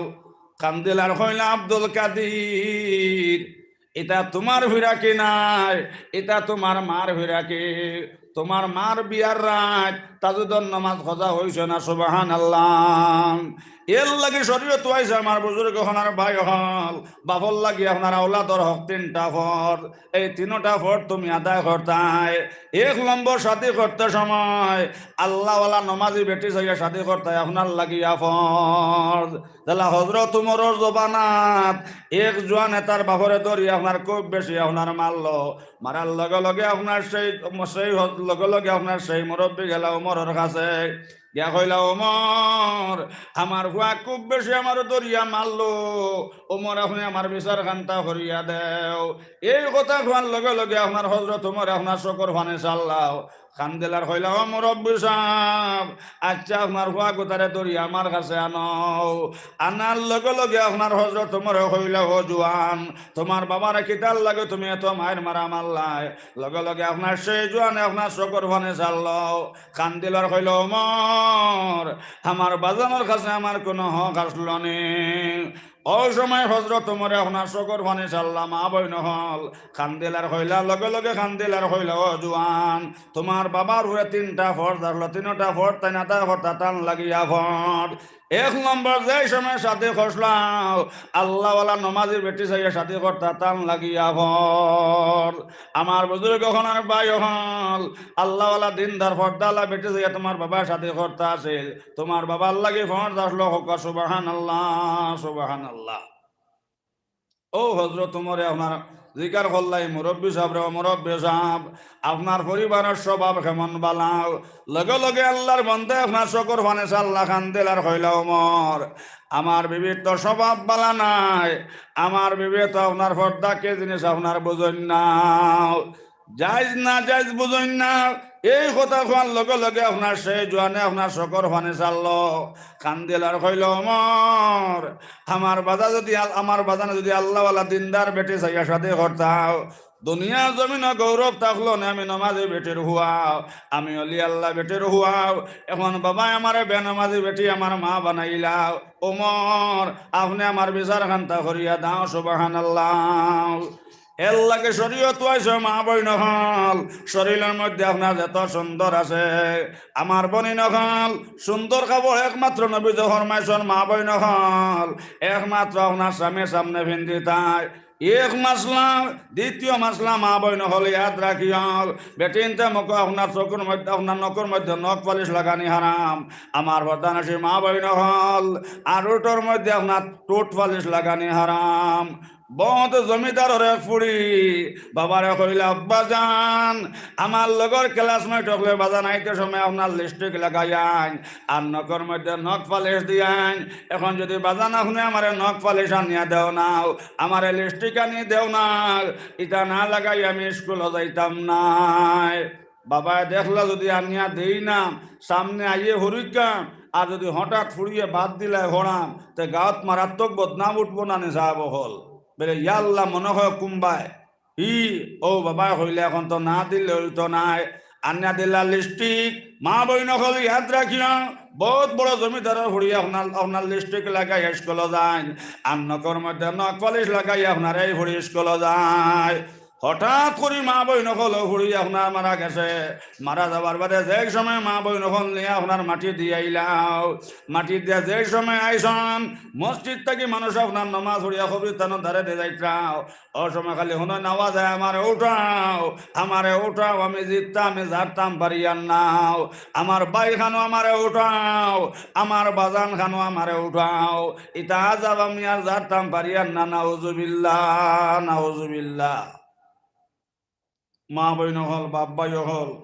কান্দিল আর কইলা, "আব্দুল কাদির, ইটা তুমার ফিরাকি নায়, ইটা তুমার মার ফিরাকি। তুমার মার বিয়ার রাইত তাহাজ্জুদর নমাজ কাজা অইছে না, সুবহানাল্লাহ।" এর লাগি শরীয়তো আইছে আমার বুজুর্গ অকল আর ভাই অকল, বাপর লাগি আপনার আওলাদর হক তিনটা ফরজ, এই তিনটা ফরজ তুমি আদায় করতায়। এক নম্বর, শাদি করতে সময় আল্লাহওয়ালা নমাজি বেটি চাইয়া শাদি করতায়, আপনার লাগিয়া ফরজ। তাইলে হজরত উমরর জমানাত এক জোয়ানে তার বাপরে ধরি আপনার খুব বেশি আপনার মারলো, মারার লগে লগে আপনার সেই, সেই হ-, লগে লগে আপনার সেই মুরব্বি গেলা উমরর কাছে, গিয়া কইলা, "উমর, আমার ফুয়া খুব বেশি আমারে ধরিয়া মারলো, উমর, আপনে আমার বিচার খানতা করিয়া দেও।" এই কথা কওয়ার লগে লগে আপনার হজরত উমরে আপনার চকুর পানি ছাড়লা। কান্দিল আর কইলা, "ও মুরব্বি সাব, আইচ্ছা, আপনার ফুয়া গুতারে ধরিয়া আমার কাছে আনো।" আনার লগে লগে আপনার হজরত উমরে কইলা, "ও জোয়ান, তুমার বাবারে কিতার লাগি তুমি এত মাইর মারা মারলায়?" লগে লগে আপনার সেই জোয়ানে আপনার চকুর পানি ছাড়লো। কান্দিল আর কইলা, "উমর, আমার বাজানর কাছে আমার কুনু হক আছলো নি?" অউ সময় হজরত উমরে আপনার চকুর পানি ছাড়লা, মা বইন অকল। কান্দিল আর কইলা, লগে লগে কান্দিল আর কইলা, "ও জোয়ান, তুমার বাবার উপরে তিনটা ফরজ আছলো, তিনটা ফরজ তাইন আদায় করতা তান লাগিয়া ফরজ।" এক নম্বর, যে সময় শাদি করছলাও, আল্লাহওয়ালা নমাজি বেটি চাইয়া শাদি করতা তান লাগিয়া ফরজ। আমার বুজুর্গ অকল আর ভাই অকল, আল্লাহওয়ালা দিনদার পর্দাআলা বেটি চাইয়া তুমার বাবা শাদি করতা আছিল, তুমার বাবার লাগি ফরজ আছলো, কউক্কা সুবহানাল্লাহ, সুবহানাল্লাহ। অউ হজরত উমরে আপনার জিকার করলা, "ই মুরব্বি সাবরে, ও মুরব্বি সাব, আপনার পরিবারর স্বভাব কেমন বালা?" লগে লগে আল্লাহর বান্দায় আপনার চকুর পানি ছাড়লা, কান্দিল আর কইলা, "উমর, আমার বিবির তো স্বভাব বালা নায়, আমার বিবিয়ে তো আপনার পর্দা কি জিনিস আপনার বুঝইন না।" জায়েজ না জায়েজ বুঝইন না, এই কথা কওয়ার লগে লগে আপনার সেই জোয়ানে আপনার চকুর পানি ছাড়লো। কান্দিল আর কইলা, "উমর, আমার বাজা যদি আল-, আমার বাজানে যদি আল্লাহওয়ালা দিনদার বেটি চাইয়া শাদি করতাও, দুনিয়ার জমিনো গৌরব থাকলো নে, আমি নমাজি বেটির ফুয়া, আমি অলি আল্লাহ বেটির ফুয়া। অখন বাবায় আমারে বেনমাজি বেটি আমার মা বানাইলা। উমর, আপনে আমার বিচার খানতা করিয়া দেও, সুবহানাল্লাহ।" এর লাগি শরীয়তো আইছে, মা বইন অকল, শরীলর মধ্যে আপনার যত সুন্দর আছে, আমার বইন অকল, সুন্দর কাপড় একমাত্র নবীয়ে ফরমাইছইন, মা বইন অকল, একমাত্র আপনার স্বামীর সামনে পিন্দিতায়। এক মাসলা। দ্বিতীয় মাসলা, মা বইন অকল, ইয়াদ রাখিও, বেটিন্তে মুখো আপনার চকুর মধ্যে, আপনার নখর মধ্যে নখ পালিশ লাগানি হারাম। আমার প্রধান আসি মা বইন অকল, আর ঠোঁটর মধ্যে আপনার ঠোঁট পালিশ লাগানি হারাম। বউত জমিদারর এক ফুড়ি বাবারে কইলা, "আব্বা জান, আমার লগর classmate অকলে বাজান আইতে সময় আপনার lipstick লাগাইয়াইন, আর নখর মধ্যে নখ পালিশ দিয়াইন। এখন যদি বাজান আপনে আমারে নখ পালিশ আনিয়া দেও নাও, আমারে lipstick আনি দেও না, ইটা না লাগাই আমি স্কুলো যাইতাম নায়।" বাবায় দেখলা, যদি আনিয়া দেই না, সামনে আইয়ে হরিকাম, আর যদি হঠাৎ ফুড়িয়ে বাদ দিলায় হরাম, তে গাঁওত মারাত্মক বদনাম উঠবো না নি সাব অকল? বলে, "ইয়াল্লা, মনো অয় কুম্বায়।" ই, ও বাবায় কইলা, "এখন তো না দিলে অইতো নায়।" আনিয়া দিলা lipstick। মা বইন অকল, ইয়াদ রাখিও, বউত বড় জমিদারর ফুড়ি আপনার, আপনার lipstick লাগাই স্কুলো যাইন, আর নখর মধ্যে নখ পালিশ লাগাই আপনার এই ফুড়ি স্কুলো যায়। হঠাৎ করি মা বইন অকল, ফুড়ি আপনার মারা গেছে। মারা যাওয়ার বাদে যেই সময় মা বইন অকল নিয়া আপনার মাটি দিয়া আইলাও, মাটি দিয়া যেই সময় আইছন, মসজিদ থাকি মানুষ আপনার নমাজ পড়িয়া কবরস্থানর ধারে দি যাইত্রাও, ও সময় খালি হুনইন আওয়াজ অয়, "আমারে উঠাও, আমারে উঠাও, আমি জিততাম, আমি জারতাম পারিয়ার নাও, আমার ভাই খানো আমারে উঠাও, আমার বাজান খানো আমারে উঠাও।" ইতা আজাব আমি আর জারতাম পারিয়ার না, নাউজুবিল্লাহ, নাউজুবিল্লাহ। মা বইন অকল, বাপ ভাই অকল,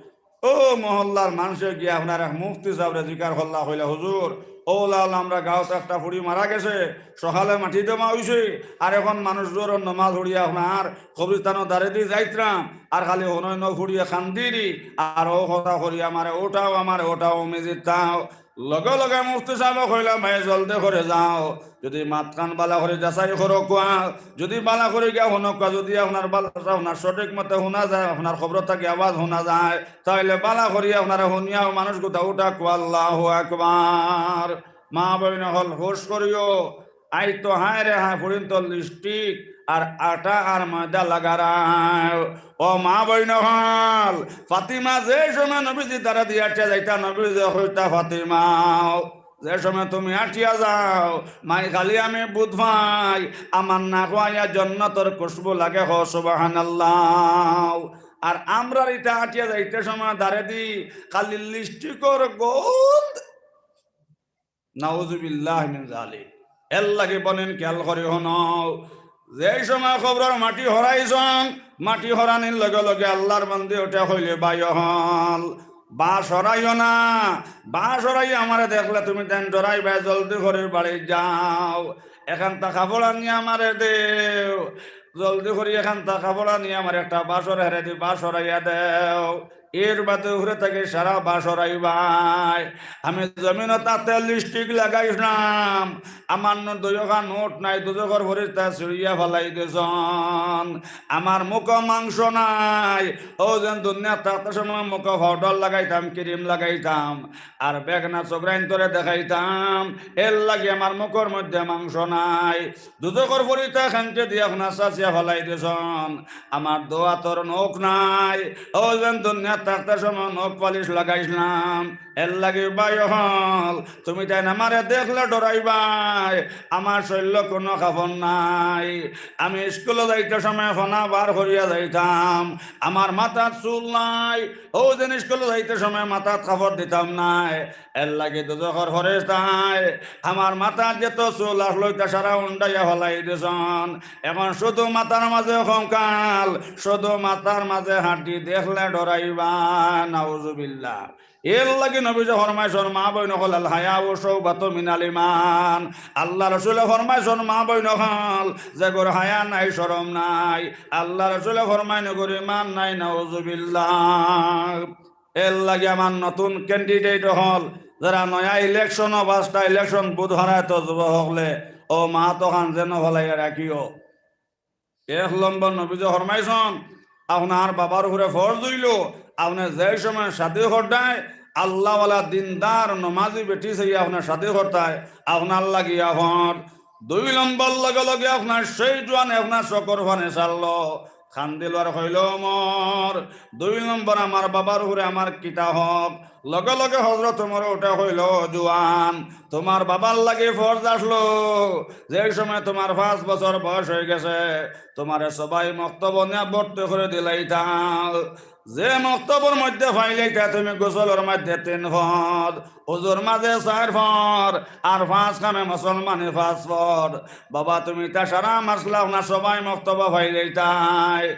ও মহল্লার মানষে গিয়া আপনার এক মুফতি সাবরে জিকার করলা, কইলা, "হুজুর, অউলা অউলা আমরার গাঁওত একটা ফুড়ি মারা গেছে, সকালে মাটি দেওয়া অইছে, আর এখন মানুষ জোহরর নমাজ পড়িয়া আপনার কবরস্থানর ধারে দি যাইত্রাম, আর খালি হুনইন ফুড়িয়ে কান্দিরি, আর অউ কথা করি, 'আমারে উঠাও, আমারে উঠাও, আমি জিততাম।'" লগে লগে মুফতি সাবে কইলা, "ভাই, জলদি করি যাও, যদি মাতখান বালা করি যাচাই করো কুয়া, যদি বালা করি গিয়া হুনো কুয়া, যদি আপনার বালা, আপনার সঠিক মতে হুনা যায়, আপনার কবর থাকি আওয়াজ হুনা যায়, তাইলে বালা করি আপনারা হুনিয়াও মানুষ গুতা উঠা কুয়া, আল্লাহু আকবার।" মা বইন অকল, হুশ করিও, আইজ তো হায় রে হায়, ফুড়িন্তর lipstick আর আটা আর ময়দা লাগারায়। ও মা বইন অকল, ফাতিমা যে সময় নবীজির ধারে দি আটিয়া যাইতা, নবীজিয়ে কইতা, "ফাতিমা, যে সময় তুমি আটিয়া যাও, মাই খালি আমি বুঝ পাই, আমার নাকো আইয়া জন্নতর খুশবু লাগে।" কও সুবহানাল্লাহ। আর আমরার ইতা আটিয়া যাইতে সময় ধারে দি খালি lipstickর গন্ধ। নাউজুবিল্লাহ মিন জালিক। এর লাগি বইন অকল খেয়াল করি হুনো, যেই সময় কবরর মাটি হরাইছন, মাটি হরানির লগে লগে আল্লাহর বান্দি উঠে কইলে, "ভাই অকল, বাঁশ হরাইও না, বাঁশ হরাইয়া আমারে দেখলে তুমি তাইন ডরাইবায়, জলদি করি বাড়ি যাও, এখানতা কাপড় আনিয়া আমারে দেও, জলদি করি এখানতা কাপড় আনিয়া আমারে একটা বাঁশর হেরেদি বাঁশ হরাইয়া দেও।" এর বাদে উপরে থাকি সারা বাঁশ হরাইবায়। আমি জমিনো তাতে lipstick লাগাইছলাম, আমার নু দুইওখান নোট নাই, দুজখর ফিরিস্তায় ছিড়িয়া ফালাই দিছন। আমার মুখো মাংস নাই, অউ যেন দুনিয়াত থাকতে সময় মুখো powder লাগাইতাম, cream লাগাইতাম, আর বেগনা চোখরাইন্তরে দেখাইতাম, এর লাগি আমার মুখর মধ্যে মাংস নাই। দুজখর ফিরিস্তায় খাঞ্চি দিয়া আপনার চাচিয়া ফালাই দিছন। আমার দুই আতর নখ নাই, অউ যেন দুনিয়াত থাকতে সময় নখ পালিশ লাগাইছলাম। এর লাগি ভাই অকল, তুমি তাইন আমারে দেখলে ডরাইবায়, আমার শরীলো কুনু কাপড় নাই। আমি স্কুলো যাইতে সময় ফনা বার করিয়া যাইতাম, আমার মাথাত চুল নাই, অউ যেন স্কুলো যাইতে সময় মাথাত কাপড় দিতাম নায়। এর লাগি দুজখর ফিরিস্তায় আমার মাথাত যত চুল আছলো ইতা সারা উন্ডাইয়া ফালাই দিছন। এখন শুধু মাথার মাঝে কঙ্কাল, শুধু মাথার মাঝে হাড্ডি, দেখলে ডরাইবা, নাউজুবিল্লাহ। এর লাগি নবীজি ফরমাইছন, মা বইন অকল, "আল হায়াউ শুবাতুম মিনাল ঈমান।" আল্লার রসুলে ফরমাইছন, মা বইন অকল, যেগর হায়া নাই, শরম নাই, আল্লার রসুলে ফরমাইন, এগর ঈমান নাই, নাউজুবিল্লাহ। এর লাগি আমার নতুন candidate অকল, যারা নয়া election-ও পাঁচটা election বুথ হারাইতো যুবক অকলে, অউ মাতখান যেন ফালাইয়া রাখিও। এক নম্বর নবীজি ফরমাইছন, আপনার বাবার উপরে ফরজ অইলো, আপনে যে সময় শাদি করতায়, আল্লাহওয়ালা দিনদার নমাজি বেটি চাইয়া আপনে শাদি করতায়, আপনার লাগি আপন। দুই নম্বর, লগে লগে আপনার সেই জোয়ানে আপনার চকুর পানি ছাড়লো, কান্দিল আর কইল, "ওমর, দুই নম্বর আমার বাবার উপরে আমার কিতা হক?" লগে লগে হজরত ওমর উঠে কইল, "জুয়ান, তুমার বাবার লাগি ফরজ আসলো, যে সময় তুমার পাঁচ বছর বয়স অই গেছে, তুমারে সবাই মক্তব নিয়া ভর্তি করি দিলাইতা। যে মক্তবর মধ্যে পাইলাইতা তুমি গোসলর মধ্যে তিন ফরজ, অজুর মাঝে চাইর ফরজ, আর পাঁচ কামে মুসলমানে পাঁচ ফরজ। বাবা, তুমি তা সারা মাসলা না সবাই মক্তব পাইলাইতায়।"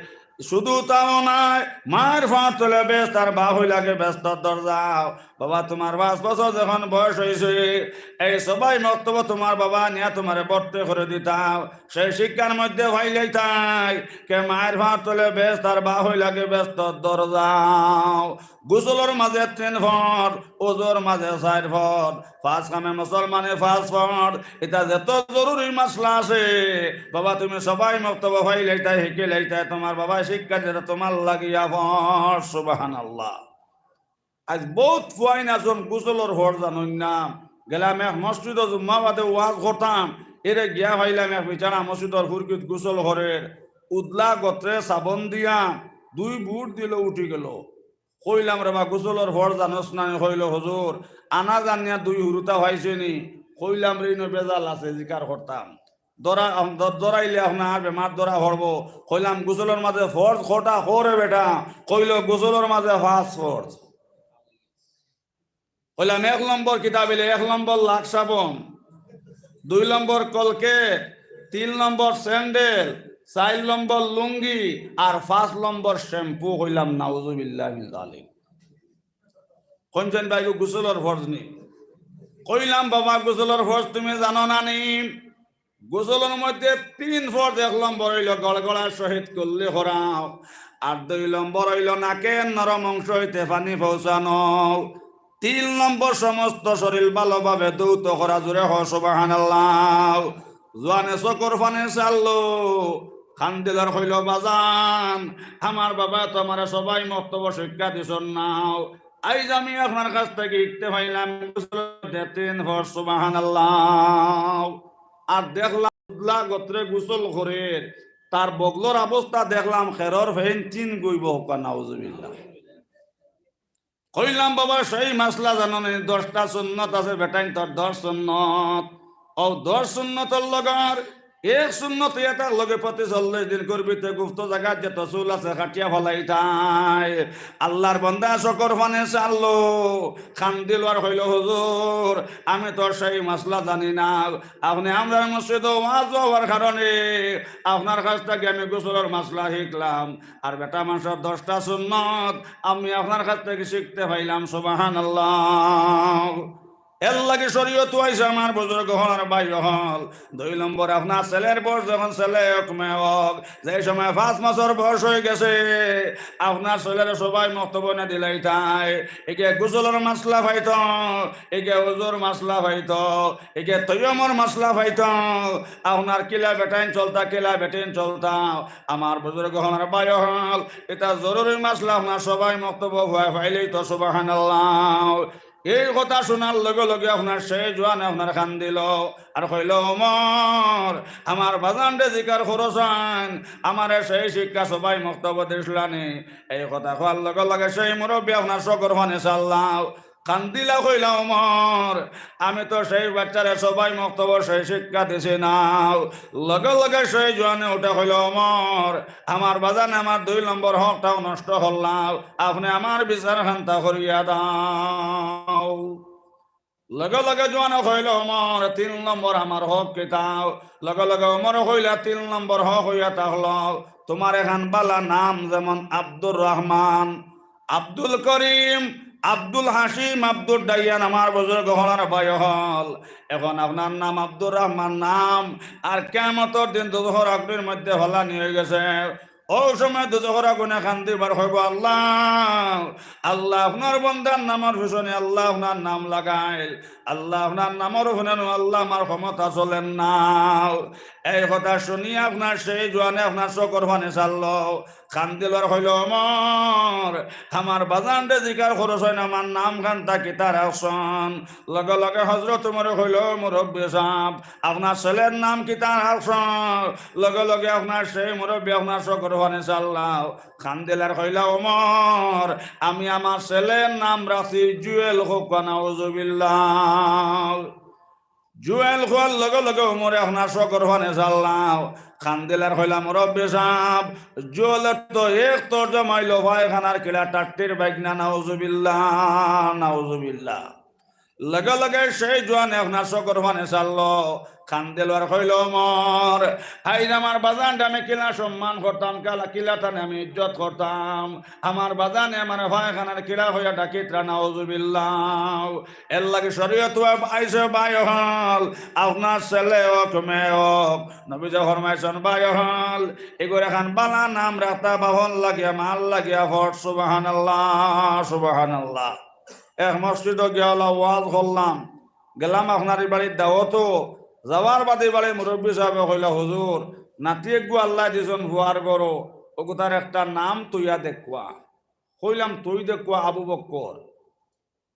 শুধু তাও নায়, মায়ের পাঁচ তলে বেহেস্ত আর বাপ অইলা গি বেহেস্তর দরজাও। বাবা, তুমার পাঁচ বছর যখন বয়স অইছে, এই সবাই মক্তব তুমার বাবা নিয়া তুমারে ভর্তি করি দিতাম। সেই শিক্ষার মধ্যে পাইলাইতায় কে মায়ের পাঁচ তলে বেহেস্ত আর বাপ অইলা গি বেহেস্তর দরজাও। গোসলর মাঝে তিন ফরজ, অজুর মাঝে চাইর ফরজ, পাঁচ কামে মুসলমানে পাঁচ ফরজ, ইতা যত জরুরি মাসলা আছে, বাবা, তুমি সবাই মক্তব পাইলাইতায়, হিকিলাইতায়, তুমার বাবায় শিক্ষা দিতা তুমার লাগিয়া ফরজ। সুবহানাল্লাহ। আইজ বউত পুয়াইন আছইন গোসলর ফরজ জানইন না। গেলাম এক মসজিদো জুম্মা বাদে ওয়াজ করতাম, এরে গিয়া পাইলাম এক বেচারা মসজিদর ফুরকিত গোসল করের, উদলা গতরে সাবন দিয়া দুই বুট দিল, উঠি গেল। কইলাম, "রে বা, গোসলর ফরজ জানোস না নি?" কইল, "হুজুর, আনা জানিয়া দুই হুরুতা পাইছে নি।" কইলাম, "রে, ইনো বেজাল আছে, জিকার করতাম। ধরা, আম, ধ-, ধরাইলে আপনার বেমার ধরা পড়বো।" কইলাম, "গোসলর মাঝে ফরজ কটা কও রে বেটা?" কইল, "গোসলর মাঝে পাঁচ ফরজ।" কইলাম, "এক নম্বর কিতা?" বলে, "এক নম্বর লাক্স সাবন, দুই নম্বর কলগেট, তিন নম্বর স্যান্ডেল, চাইর নম্বর লুঙ্গি, আর পাঁচ নম্বর শ্যাম্পু।" কইলাম, "নাউজুবিল্লাহ মিন জালিক।" কইন, "ভাই, ইগু গোসলর ফরজ নি?" কইলাম, "বাবা, গোসলর ফরজ তুমি জানো না নি? গোসলর মধ্যে তিন ফরজ, এক নম্বর অইল গড়গড়া সহিত কুল্লি করাও, আর দুই নম্বর অইল নাকের নরম অংশ হইতে পানি পৌঁছানো, তিন নম্বর সমস্ত শরীর ভালোভাবে ধৌত করা।" জোরে কও সুবহানাল্লাহ। জুয়ানে চকুর পানি ছাড়লো, কান্দিল আর কইল, "বাজান, আমার বাবায় তো আমারে সবাই মক্তব শিক্ষা দিছইন নাও, আইজ আমি আপনার কাছ থাকি হিকতে পাইলাম গোসলর মধ্যে তিন ফরজ।" সুবহানাল্লাহ। আর দেখলাম উদলা গতরে গোসল করের, তার বগলর অবস্থা দেখলাম খেরর ফেইন তিন গইব। হক্কা নাউজুবিল্লাহ। কইলাম, "বাবা, সেই মাসলা জানো নি? দশটা সুন্নত আছে বেটাইন, তোর দশ সুন্নত। অউ দশ সুন্নতর লগর এক সুন্নত ইয়া তার লগে প্রতি চল্লিশ দিন করবি, তে গুপ্ত জাগাত যত চুল আছে কাটিয়া ফালাইতায়।" আল্লাহর বান্দা চকুর পানি ছাড়লো, কান্দিল আর কইল, "হুজুর, আমি তো সেই মাসলা জানি না। আপনে আমরার মসজিদো ওয়াজ অওয়ার কারণে আপনার কাছ থাকি আমি গোসলর মাসলা হিকলাম। আর বেটা মানষর দশটা সুন্নত আমি আপনার কাছ থাকি হিকতে পাইলাম।" সুবহানাল্লাহ। এর লাগি শরীয়তো আইছে আমার বুজুর্গ অকল আর ভাই অকল। দুই নম্বর, আপনার ছেলের বয়স যখন ছেলে অউক মেয়ে অউক, যে সময় পাঁচ মাসর বয়স অই গেছে, আপনার ছেলেরে সবাই মক্তব নিয়া দিলাইতায়। ইগে গোসলর মাসলা পাইতো, ইগে অজুর মাসলা পাইতো, ইগে তৈয়মর মাসলা পাইতো। আপনার কিলা বেটাইন চলতা, কিলা বেটিন চলতা, আমার বুজুর্গ অকল আর ভাই অকল, ইতা জরুরি মাসলা, আপনার সবাই মক্তব পুয়ায় পাইলাইতো। সুবহানাল্লাহ। এই কথা হুনার লগে লগে আপনার সেই জুয়ানে আপনার কান্দিল আর কইল, "ওমর, আমার বাজানরে জিকার করছইন, আমারে সেই শিক্ষা সবাই মক্তব দিছলা নি।" এই কথা কওয়ার লগে লগে সেই মুরব্বি আপনার চকুর পানি ছাড়লা, কান্দিলা, কইলা, "ওমর, আমি তো সেই বাইচ্চারে সবাই মক্তব সেই শিক্ষা দিছি নাও।" লগে লগে সেই জুয়ানে উঠে কইল, "ওমর, আমার বাজানে আমার দুই নম্বর হকটাও নষ্ট করলা, আপনে আমার বিচার খানতা করিয়া দেও।" লগে লগে জুয়ানে কইল, "ওমর, তিন নম্বর আমার হক কিতা?" লগে লগে ওমরে কইলা, "তিন নম্বর হক অইয়া থাকলো, তুমার এখান বালা নাম যেমন আব্দুর রহমান, আব্দুল করিম, আব্দুল হাসিম, আব্দুর ডাইয়ান, আমার বুজুর্গ অকল আর ভাই অকল। এখন আপনার নাম আব্দুর রহমান নাম, আর কিয়ামতর দিন দুজখর আগুনর মধ্যে ফালানি অই গেছে।" অউ সময় দুজখর আগুনে কান্দিবার কইব, "আল্লাহ, আল্লাহ, আপনার বন্দার নামর পিছনে আল্লাহ আপনার নাম লাগাইল, আল্লাহ আপনার নামর হুনেন, আল্লাহ আমার ক্ষমতা চলের না। এই কথা শুনিয়া আপনার সেই জোয়ানে আপনার চকুর পানি ছাড়লো। কান্দিল আর কইল, ওমর, আমার বাজানরে জিকার করছইন, আমার নাম খানতা কিতা রাখছইন? লগে লগে হজরত উমরে কইল, মুরব্বি সাব, আপনার ছেলের নাম কিতা রাখছইন? লগে লগে আপনার সেই মুরব্বি আপনার চকুর পানি ছাড়লা। কান্দিল আর কইলা, ওমর, আমি আমার ছেলের নাম রাখছি জুয়েল। কউক্কা নাউজুবিল্লাহ। জুয়েল কওয়ার লগে লগে উমরে আপনার চকুর পানি ছাড়লা। কান্দিল আর কইলা, মুরব্বি সাব, জুয়েলে তো এক তর্জমা অইলো পায়খানার কিলা, টাট্টির বাইগনা, নাউজুবিল্লাহ, নাউজুবিল্লাহ। লগে লগে সেই জোয়ানে আপনার চকুর পানি ছাড়লো। কান্দিল আর কইল, ওমর, আইজ আমার বাজানরে আমি কিলা সম্মান করতাম, কিলা, কিলা তানে আমি ইজ্জত করতাম। আমার বাজানে আমারে পায়খানার কিলা কইয়া ডাকিতরা, নাউজুবিল্লাহ। এর লাগি শরীয়ত আইছে ভাই অকল, আপনার ছেলে অউক, মেয়ে অউক, নবীজি ফরমাইছইন, ভাই অকল, ইগুর এখান বালা নাম রাখতা বাপর লাগিয়া, মার লাগিয়া পড়, সুবহানাল্লাহ, সুবহানাল্লাহ। এক মসজিদো গিয়া অলা ওয়াজ করলাম, গেলাম আপনার ই বাড়ির দাওয়াতো, যাওয়ার বাদে ই বাড়ির মুরব্বি সাবে কইলা, হুজুর, নাতি এগু আল্লায় দিছইন ফুয়ার ঘরো, অগুতার একটা নাম থইয়া দেখউক্কা। কইলাম, থই দেখউক্কা আবু বক্কর।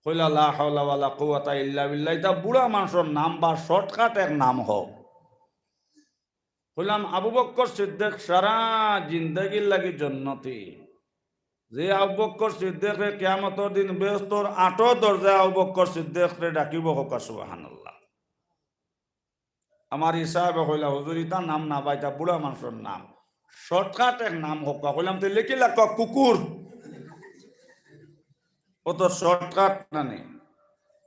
কইলা, লা হাওলা ওয়ালা কুওয়াতা ইল্লা বিল্লাহ, ইটা বুড়া মানষর নাম বা shortcut এক নাম অউক। কইলাম, আবু বক্কর সিদ্দিক সারা জিন্দেগির লাগি জন্নতি। যে আবু বক্কর সিদ্দিকরে কিয়ামতর দিন বেহেস্তর আটো দরজায় আবু বক্কর সিদ্দিকরে ডাকিবো, কউক্কা সুবহানাল্লাহ। আমার ই সাবে কইলা, হুজুর, ইটা নাম না বা, ইটা বুড়া মানষর নাম, shortcut এক নাম কউক্কা। কইলাম, তে লেখি লাউক্কা কুকুর। অত shortcut না নি?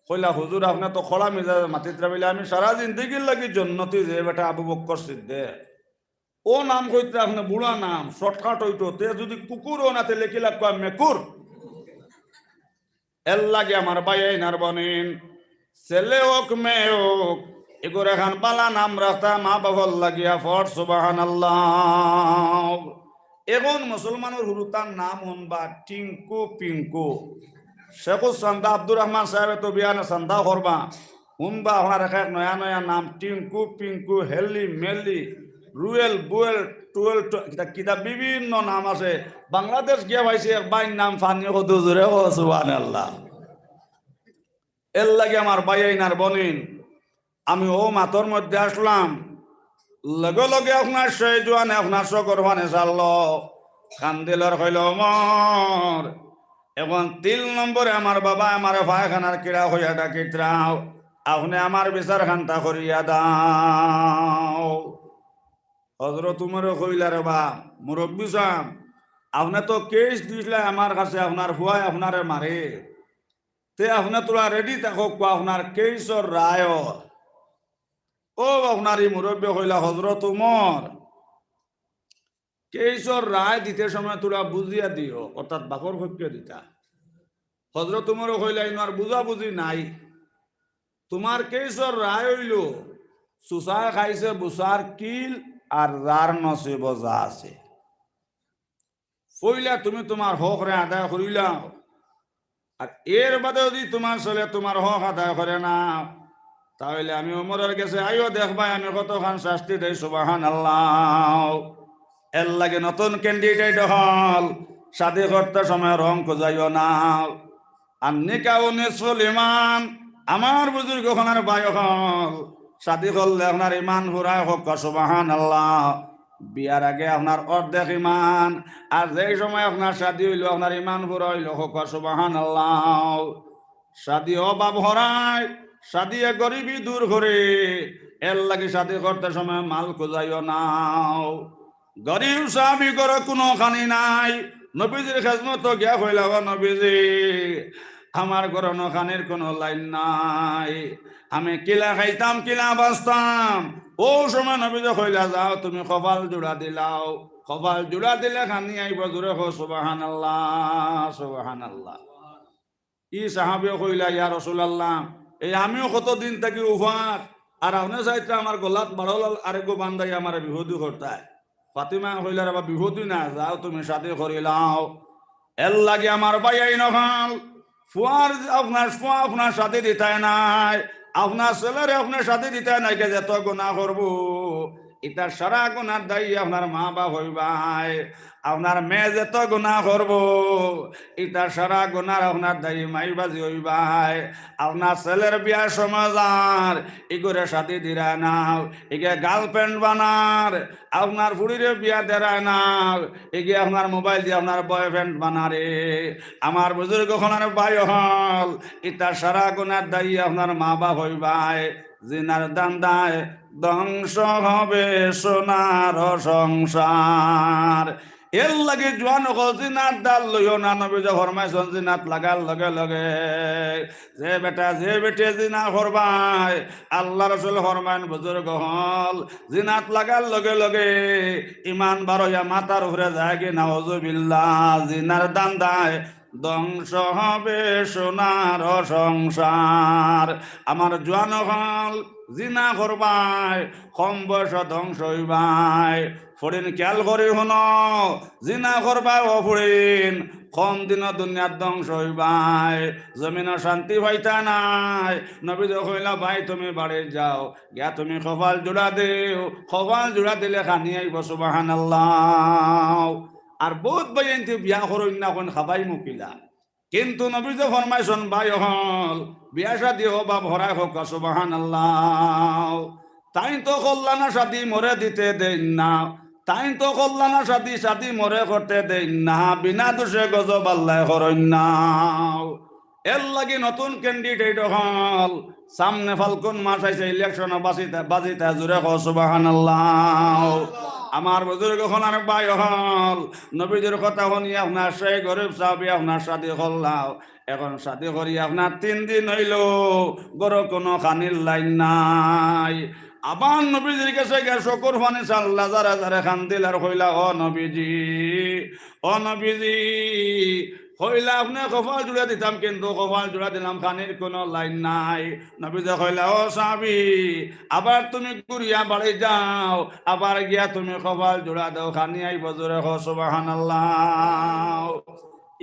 কইলা, হুজুর, আপনে তো কড়া মিজাজে মাতিতরা, বইলে আমি সারা জিন্দেগির লাগি জন্নতি যে বেটা আবু বক্কর সিদ্দিক। অউ নাম কইতরা আপনে বুড়া নাম, shortcut অইতো। তে যুদি কুকুর অয় না, তে লেখি লাউক্কা মেকুর। এর লাগি আমার ভাইয়াইন আর বইনাইন, ছেলে অউক, মেয়ে অউক, ইগুর এখান বালা নাম রাখতা মা বাপর লাগিয়া পড়, সুবহানাল্লাহ। এখন মুসলমানর হুরুতার নাম হুনবা টিঙ্কু, পিঙ্কু। শেখুস চান্দা, আব্দুর রহমান সাবে তো বিয়ানে চান্দা করবা, হুনবা আপনার এক এক নয়া নয়া নাম, টিঙ্কু, পিঙ্কু, হেলি, মেলি, রুয়েল, বুয়েল, টুয়েল, টু-, কিতা, কিতা বিভিন্ন নাম আছে। বাংলাদেশ গিয়া পাইছি এক ভাইর নাম ফানি কদু, জুরে কও সুবহানাল্লাহ। এর লাগি আমার ভাইয়াইন আর বইনাইন, আমি অউ মাতর মধ্যে আসলাম, লগে লগে আপনার সেই জোয়ানে আপনার চকুর পানি ছাড়লো। কান্দিল আর কইল, ওমর, এখন তিন নম্বরে আমার বাবায় আমারে পায়খানার কিলা কইয়া ডাকিতরা, আপনে আমার বিচার খানতা করিয়া দেও। হজরত উমরে কইলা, রে বা মুরব্বি সাব, আপনে তো case দিছলা আমার কাছে, আপনার ফুয়ায় আপনারে মারে, তে আপনে থুড়া ready থাকউক্কা আপনার case-র রায়র। অউ আপনার ই মুরব্বিয়ে কইলা, হজরত উমর, case-র রায় দিতে সময় থুড়া বুঝিয়া দিও, অর্থাৎ বাপর পক্ষে দিতা। হজরত উমরে কইলা, ইনো আর বুঝাবুঝি নাই, তুমার case-র রায় অইলো, চুচায় খাইছে বুচার কিল, আর যার নসিবো যা আছে। পয়লা তুমি তুমার হকরে আদায় করিলাও, আর এর বাদে যুদি তুমার ছেলে তুমার হক আদায় করে না, তা অইলে আমি উমরর গেছে আইও, দেখবায় আমি কতখান শাস্তি দেই। সুবহানাল্লাহ। এর লাগি নতুন candidate অকল, শাদি করতে সময় রং খুজাইও না। আর নিকাহু নিসফুল ঈমান, আমার বুজুর্গ অকল আর ভাই অকল, শাদি করলে আপনার ঈমান ফুরায়, কউক্কা সুবহানাল্লাহ। বিয়ার আগে আপনার অর্ধেক ঈমান, আর যেই সময় আপনার শাদি অইলো, আপনার ঈমান ফুরা অইলো, কউক্কা সুবহানাল্লাহ। শাদি অভাব হরায়, শাদিয়ে গরিবি দূর করে, এর লাগি শাদি করতে সময় মাল খুজাইও না। গরিব সাহাবি ঘরো কুনু খানি নাই, নবীজির খেজমতো গিয়া কইলা, ও নবীজি, আমার ঘরো অনো খানির কুনু লাইন নাই, আমি কিলা খাইতাম, কিলা বাঁচতাম? অউ সময় নবীজি কইলা, যাও তুমি কপাল জুড়া দিলাও, কপাল জুড়া দিলে খানি আইবো। জুরে কও সুবহানাল্লাহ, সুবহানাল্লাহ। ই সাহাবিয়ে কইলা, ইয়া রাসুলাল্লাহ, এই আমিও কতদিন থাকি উপাস, আর আপনে চাইতরা আমার গলাত বারো লাল আরেকগু বান্দাই আমারে বিপদো করতায়। ফাতিমায় কইলা, রে বা, বিপদো না, যাও তুমি শাদি করিলাও। এর লাগি আমার ভাইয়াইন অকল, ফুয়ার, আপনার ফুয়া আপনার শাদি দিতায় নায়, আপনার ছেলেরে আপনে শাদি দিতায় নায়, কে যেত গুনা করবো, ইতার সারা গুনার দায়ী আপনার মা বাপ অইবায়। আপনার মেয়ে যেত গুনা করবো, ইতার সারা গুনার আপনার দায়ী মাই বাজি অইবায়। আপনার ছেলের বিয়ার সময় যার, ইগুরে শাদি দিরায় নাও, ইগে গার্লফ্রেন্ড বানার, আপনার ফুড়িরে বিয়া দেরায় নাও, ইগে আপনার মোবাইল দি আপনার বয়ফ্রেন্ড বানারে। আমার বুজুর্গ অকলর ভাই অকল, ইতার সারা গুনার দায়ী আপনার মা বাপ অইবায়। জিনার ধান্দায় ধ্বংস হবে সোনার সংসার। এর লাগি জোয়ান অকল জিনার ধার লইও না। নবীজি ফরমাইছইন, জিনাত লাগার লগে লগে যে বেটা, যে বেটিয়ে জিনা করবায়, আল্লার রসুল ফরমাইন, বুজুর্গ অকল, জিনাত লাগার লগে লগে ইমান বারইয়া মাথার উপরে যায়গি, নাউজুবিল্লাহ। জিনার ধান্দায় ধ্বংস হবে সোনার সংসার। আমার জোয়ান অকল, জিনা করবায়, কম বয়সো ধ্বংস অইবায়। ফড়িন, খেয়াল করি হুনো, জিনা করবায় ও ফড়িন, কম দিনো দুনিয়াত ধ্বংস অইবায়, জমিনো শান্তি পাইতা নায়। নবীজি কইলা, ভাই, তুমি বাড়িত যাও, গিয়া তুমি কপাল জুড়া দেও, কপাল জুড়া দিলে খানি আইবো। সুবহানাল্লাহ। আর বউত ভাইয়াইন্তে বিয়া করইন না, কইন খাবাই মুকিলা। কিন্তু নবীজি ফরমাইছইন, ভাই অকল, বিয়া শাদি ও বাপ হরায় কউক্কা, সুবহানাল্লাহ। তাইন তো করলা না শাদি, মরে দিতে দেইন না। তাইন তো করলা না শাদি, শাদি মরে করতে দেইন না। বিনা দোষে গজব আল্লায় করইন না। এর লাগি নতুন ক্যান্ডিডেট অকল, সামনে ফাল্গুন মাস আইছে, ইলেকশনো বাজিতা, বাজিতা, জুরে কও সুবহানাল্লাহ। আমার বুজুর্গ অকল আর ভাই অকল, নবীজির কথা হুনি আপনার সেই গরিব সাহাবী আপনার শাদি করলা, অখন শাদি করি আপনার তিন দিন অইলো, ঘরো কুনু খানির লাইন নাই। আবার নবীজির গেছে গিয়া চকুর পানি ছাড়লা, জারে জারে কান্দিলা আর কইলা, ও নবীজি, ও নবীজি, কইলা আপনে কপাল জুড়া দিতাম, কিন্তু কপাল জুড়া দিলাম, খানির কুনু লাইন নাই। নবীজি কইলা, ও সাহাবী, আবার তুমি ঘুরিয়া বাড়ি যাও, আবার গিয়া তুমি কপাল জুড়া দেও, খানি আইবো, জুরে কও সুবহানাল্লাহ।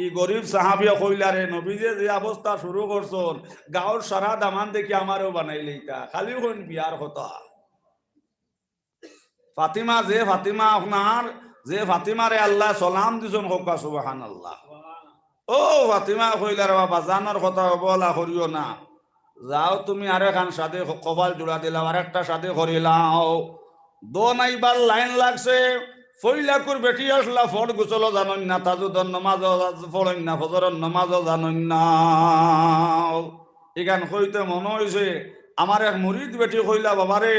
ই গরিব সাহাবীয়ে কইলা, রে নবীজিয়ে যে অবস্থা শুরু করছইন, গাউর সারা দামান দেখি আমারেও বানাইলাইতা, খালি কইন বিয়ার কথা। ফাতিমা, যে ফাতিমা আপনার, যে ফাতিমারে আল্লায় সালাম দিছইন, কউক্কা সুবহানাল্লাহ। ও ফাতিমায় কইলা, রে বাবা, জানর কথা অবহেলা করিও না, যাও তুমি আরেকখান শাদি, কপাল জুড়া দিলাও, আরেকটা শাদি করিলাও। দোন আইবার লাইন লাগছে, পয়লাকুর বেটি আছলা, ফড় গোসলও জানইন না, তাহাজ্জুদর নমাজও পড়ইন না, ফজরর নমাজও জানইন না। ইখান কইতে মনো অইছে, আমার এক মুরিদ বেটি কইলা, বাবারে,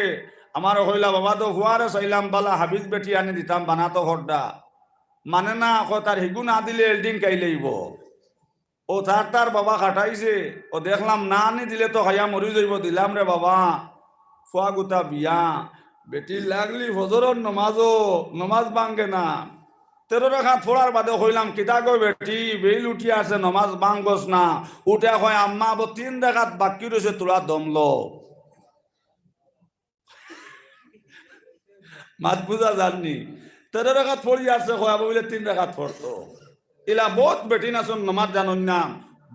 আমারে কইলা, বাবা তো ফুয়ারে চাইলাম, বালা হাফিজ বেটি আনি দিতাম, বানাতো ফড়া। মানে না, কয় তার হিগু না দিলে এলডিং খাইলাইবো। ও তার তার বাবা খাটাইছে, ও দেখলাম না আনি দিলে তো খাইয়া মরি যাইবো, দিলাম রে বাবা। ফুয়া গুতা বিয়া, বেটি লাগলি ফজরর নমাজও, নমাজ ভাঙ্গে না। তেরো রাকাত ফড়ার বাদে কইলাম, কিতা গো বেটি, বেইল উঠি আছে, নমাজ ভাঙ্গস না। উঠে কয়, আম্মা, আবো তিন রাকাত বাকি রইছে, থুড়া দম লও। মাত বুজা যারনি? তেরো রাকাত ফড়ি আছে, কয় আবো বুলে তিন রাকাত ফড়তো। ইলা বউত বেটিন আছইন নমাজ জানইন না,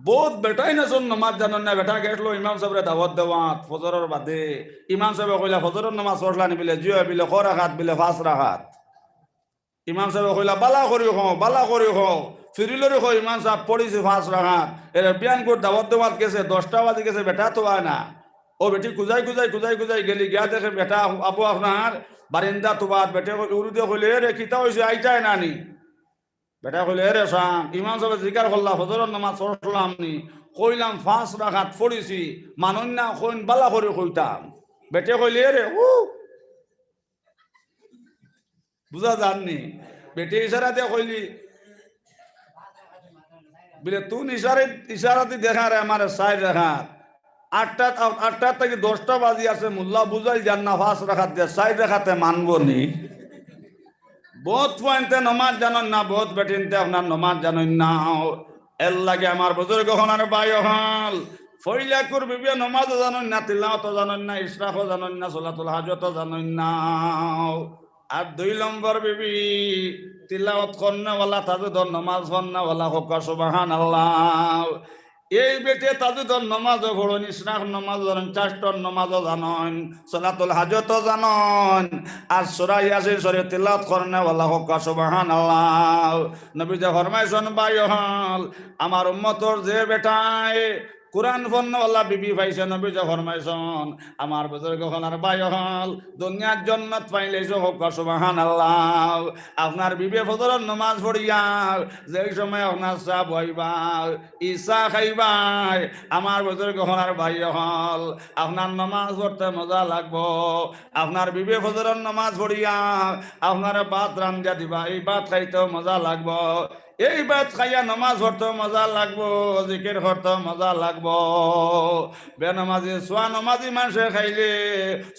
বউত বেটাইন আছইন নমাজ জানইন না। বেটা গেছলো ইমাম সাবরে দাওয়াত দেওয়াত ফজরর বাদে, ইমাম সাবে কইলা, ফজরর নমাজ পড়ছলানি? বিলে, জি অয়। বিলে, ক রাকাত? বিলে, পাঁচ রাকাত। ইমাম সাবে কইলা, বালা করি কও, বালা করি কও। ফিরিলরি কয়, ইমাম সাব, পড়িছি পাঁচ রাকাত। এরে বিয়ান করি দাওয়াত দেওয়াত গেছে, দশটা বাজি গেছে, বেটা তো আয় না। ও বেটি খুজাই খুজাই, খুজাই খুজাই গেলি, গিয়া দেখে বেটা আবো আপনার বারিন্দা তুবাত। বেটে কই-, উরুদে কইলে, এরে কিতা অইছে, আইতায় না নি? বেটা কইলে, এরে সাম, ইমাম সাবে জিকার করলা, ফজরর নমাজ পড়ছলাম নি? কইলাম, পাঁচ রাকাত পড়িছি, মানইন না, কইন বালা করি কইতাম। বেটে কইলে, এরে, উ, বুজা যারনি? বেটি ইশারা দিয়া কইলি, বিলে তুন ইশারা, ইশারা দি দেখারে আমারে চাইর রাকাত। আটটা, আটটা থাকি দশটা বাজি আছে, মোল্লা বুজাইল যার না, পাঁচ রাকাত দিয়া চাইর রাকাতে মানবো নি? বউত ফুয়াইন্তে নমাজ জানইন না, বউত বেটিন্তে আপনার নমাজ জানইন না। এর লাগি আমার বুজুর্গ অকল আর ভাই অকল, পয়লাকুর বিবিয়ে নমাজও জানইন না, তিলাওয়াতও জানইন না, ইশরাকও জানইন না, সলাতুল হাজতও জানইন না। আর দুই নম্বর বিবি, তিলাওয়াত করনেওয়ালা, তাহাজ্জুদর নমাজ পড়নেওয়ালা, কউক্কা সুবহানাল্লাহ। এই বেটে তাজুদর নমাজও পড়ইন, ইশরাক নমাজও জানইন, চারটর নমাজও জানইন, সালাতুল হাজতও জানইন, আর সূরা ইয়াসিন শরীফ তিলাওয়াত করনেওয়ালা, কউক্কা সুবহানাল্লাহ। নবীজি ফরমাইছইন, ভাই অকল, আমার উম্মতর যে বেটায় কুরআন পড়নেওয়ালা বিবি পাইছে, নবীজি ফরমাইছইন, আমার বুজুর্গ অকল আর ভাই অকল, দুনিয়ার জন্নত পাইলাইছো, কউক্কা সুবহানাল্লাহ। আপনার বিবিয়ে ফজরর নমাজ পড়িয়া যেই সময় আপনার চা বওয়াইবা, ই চা খাইবায়, আমার বুজুর্গ অকল আর ভাই অকল, আপনার নমাজ পড়তে মজা লাগবো। আপনার বিবিয়ে ফজরর নমাজ পড়িয়া আপনারে ভাত রান্ধিয়া দিবা, ই ভাত খাইতেও মজা লাগবো। এই ভাত খাইয়া নমাজ পড়তেও মজা লাগবো, জিকির করতেও মজা লাগবো। বেনমাজি, সোয়া নমাজি মানষে খাইলে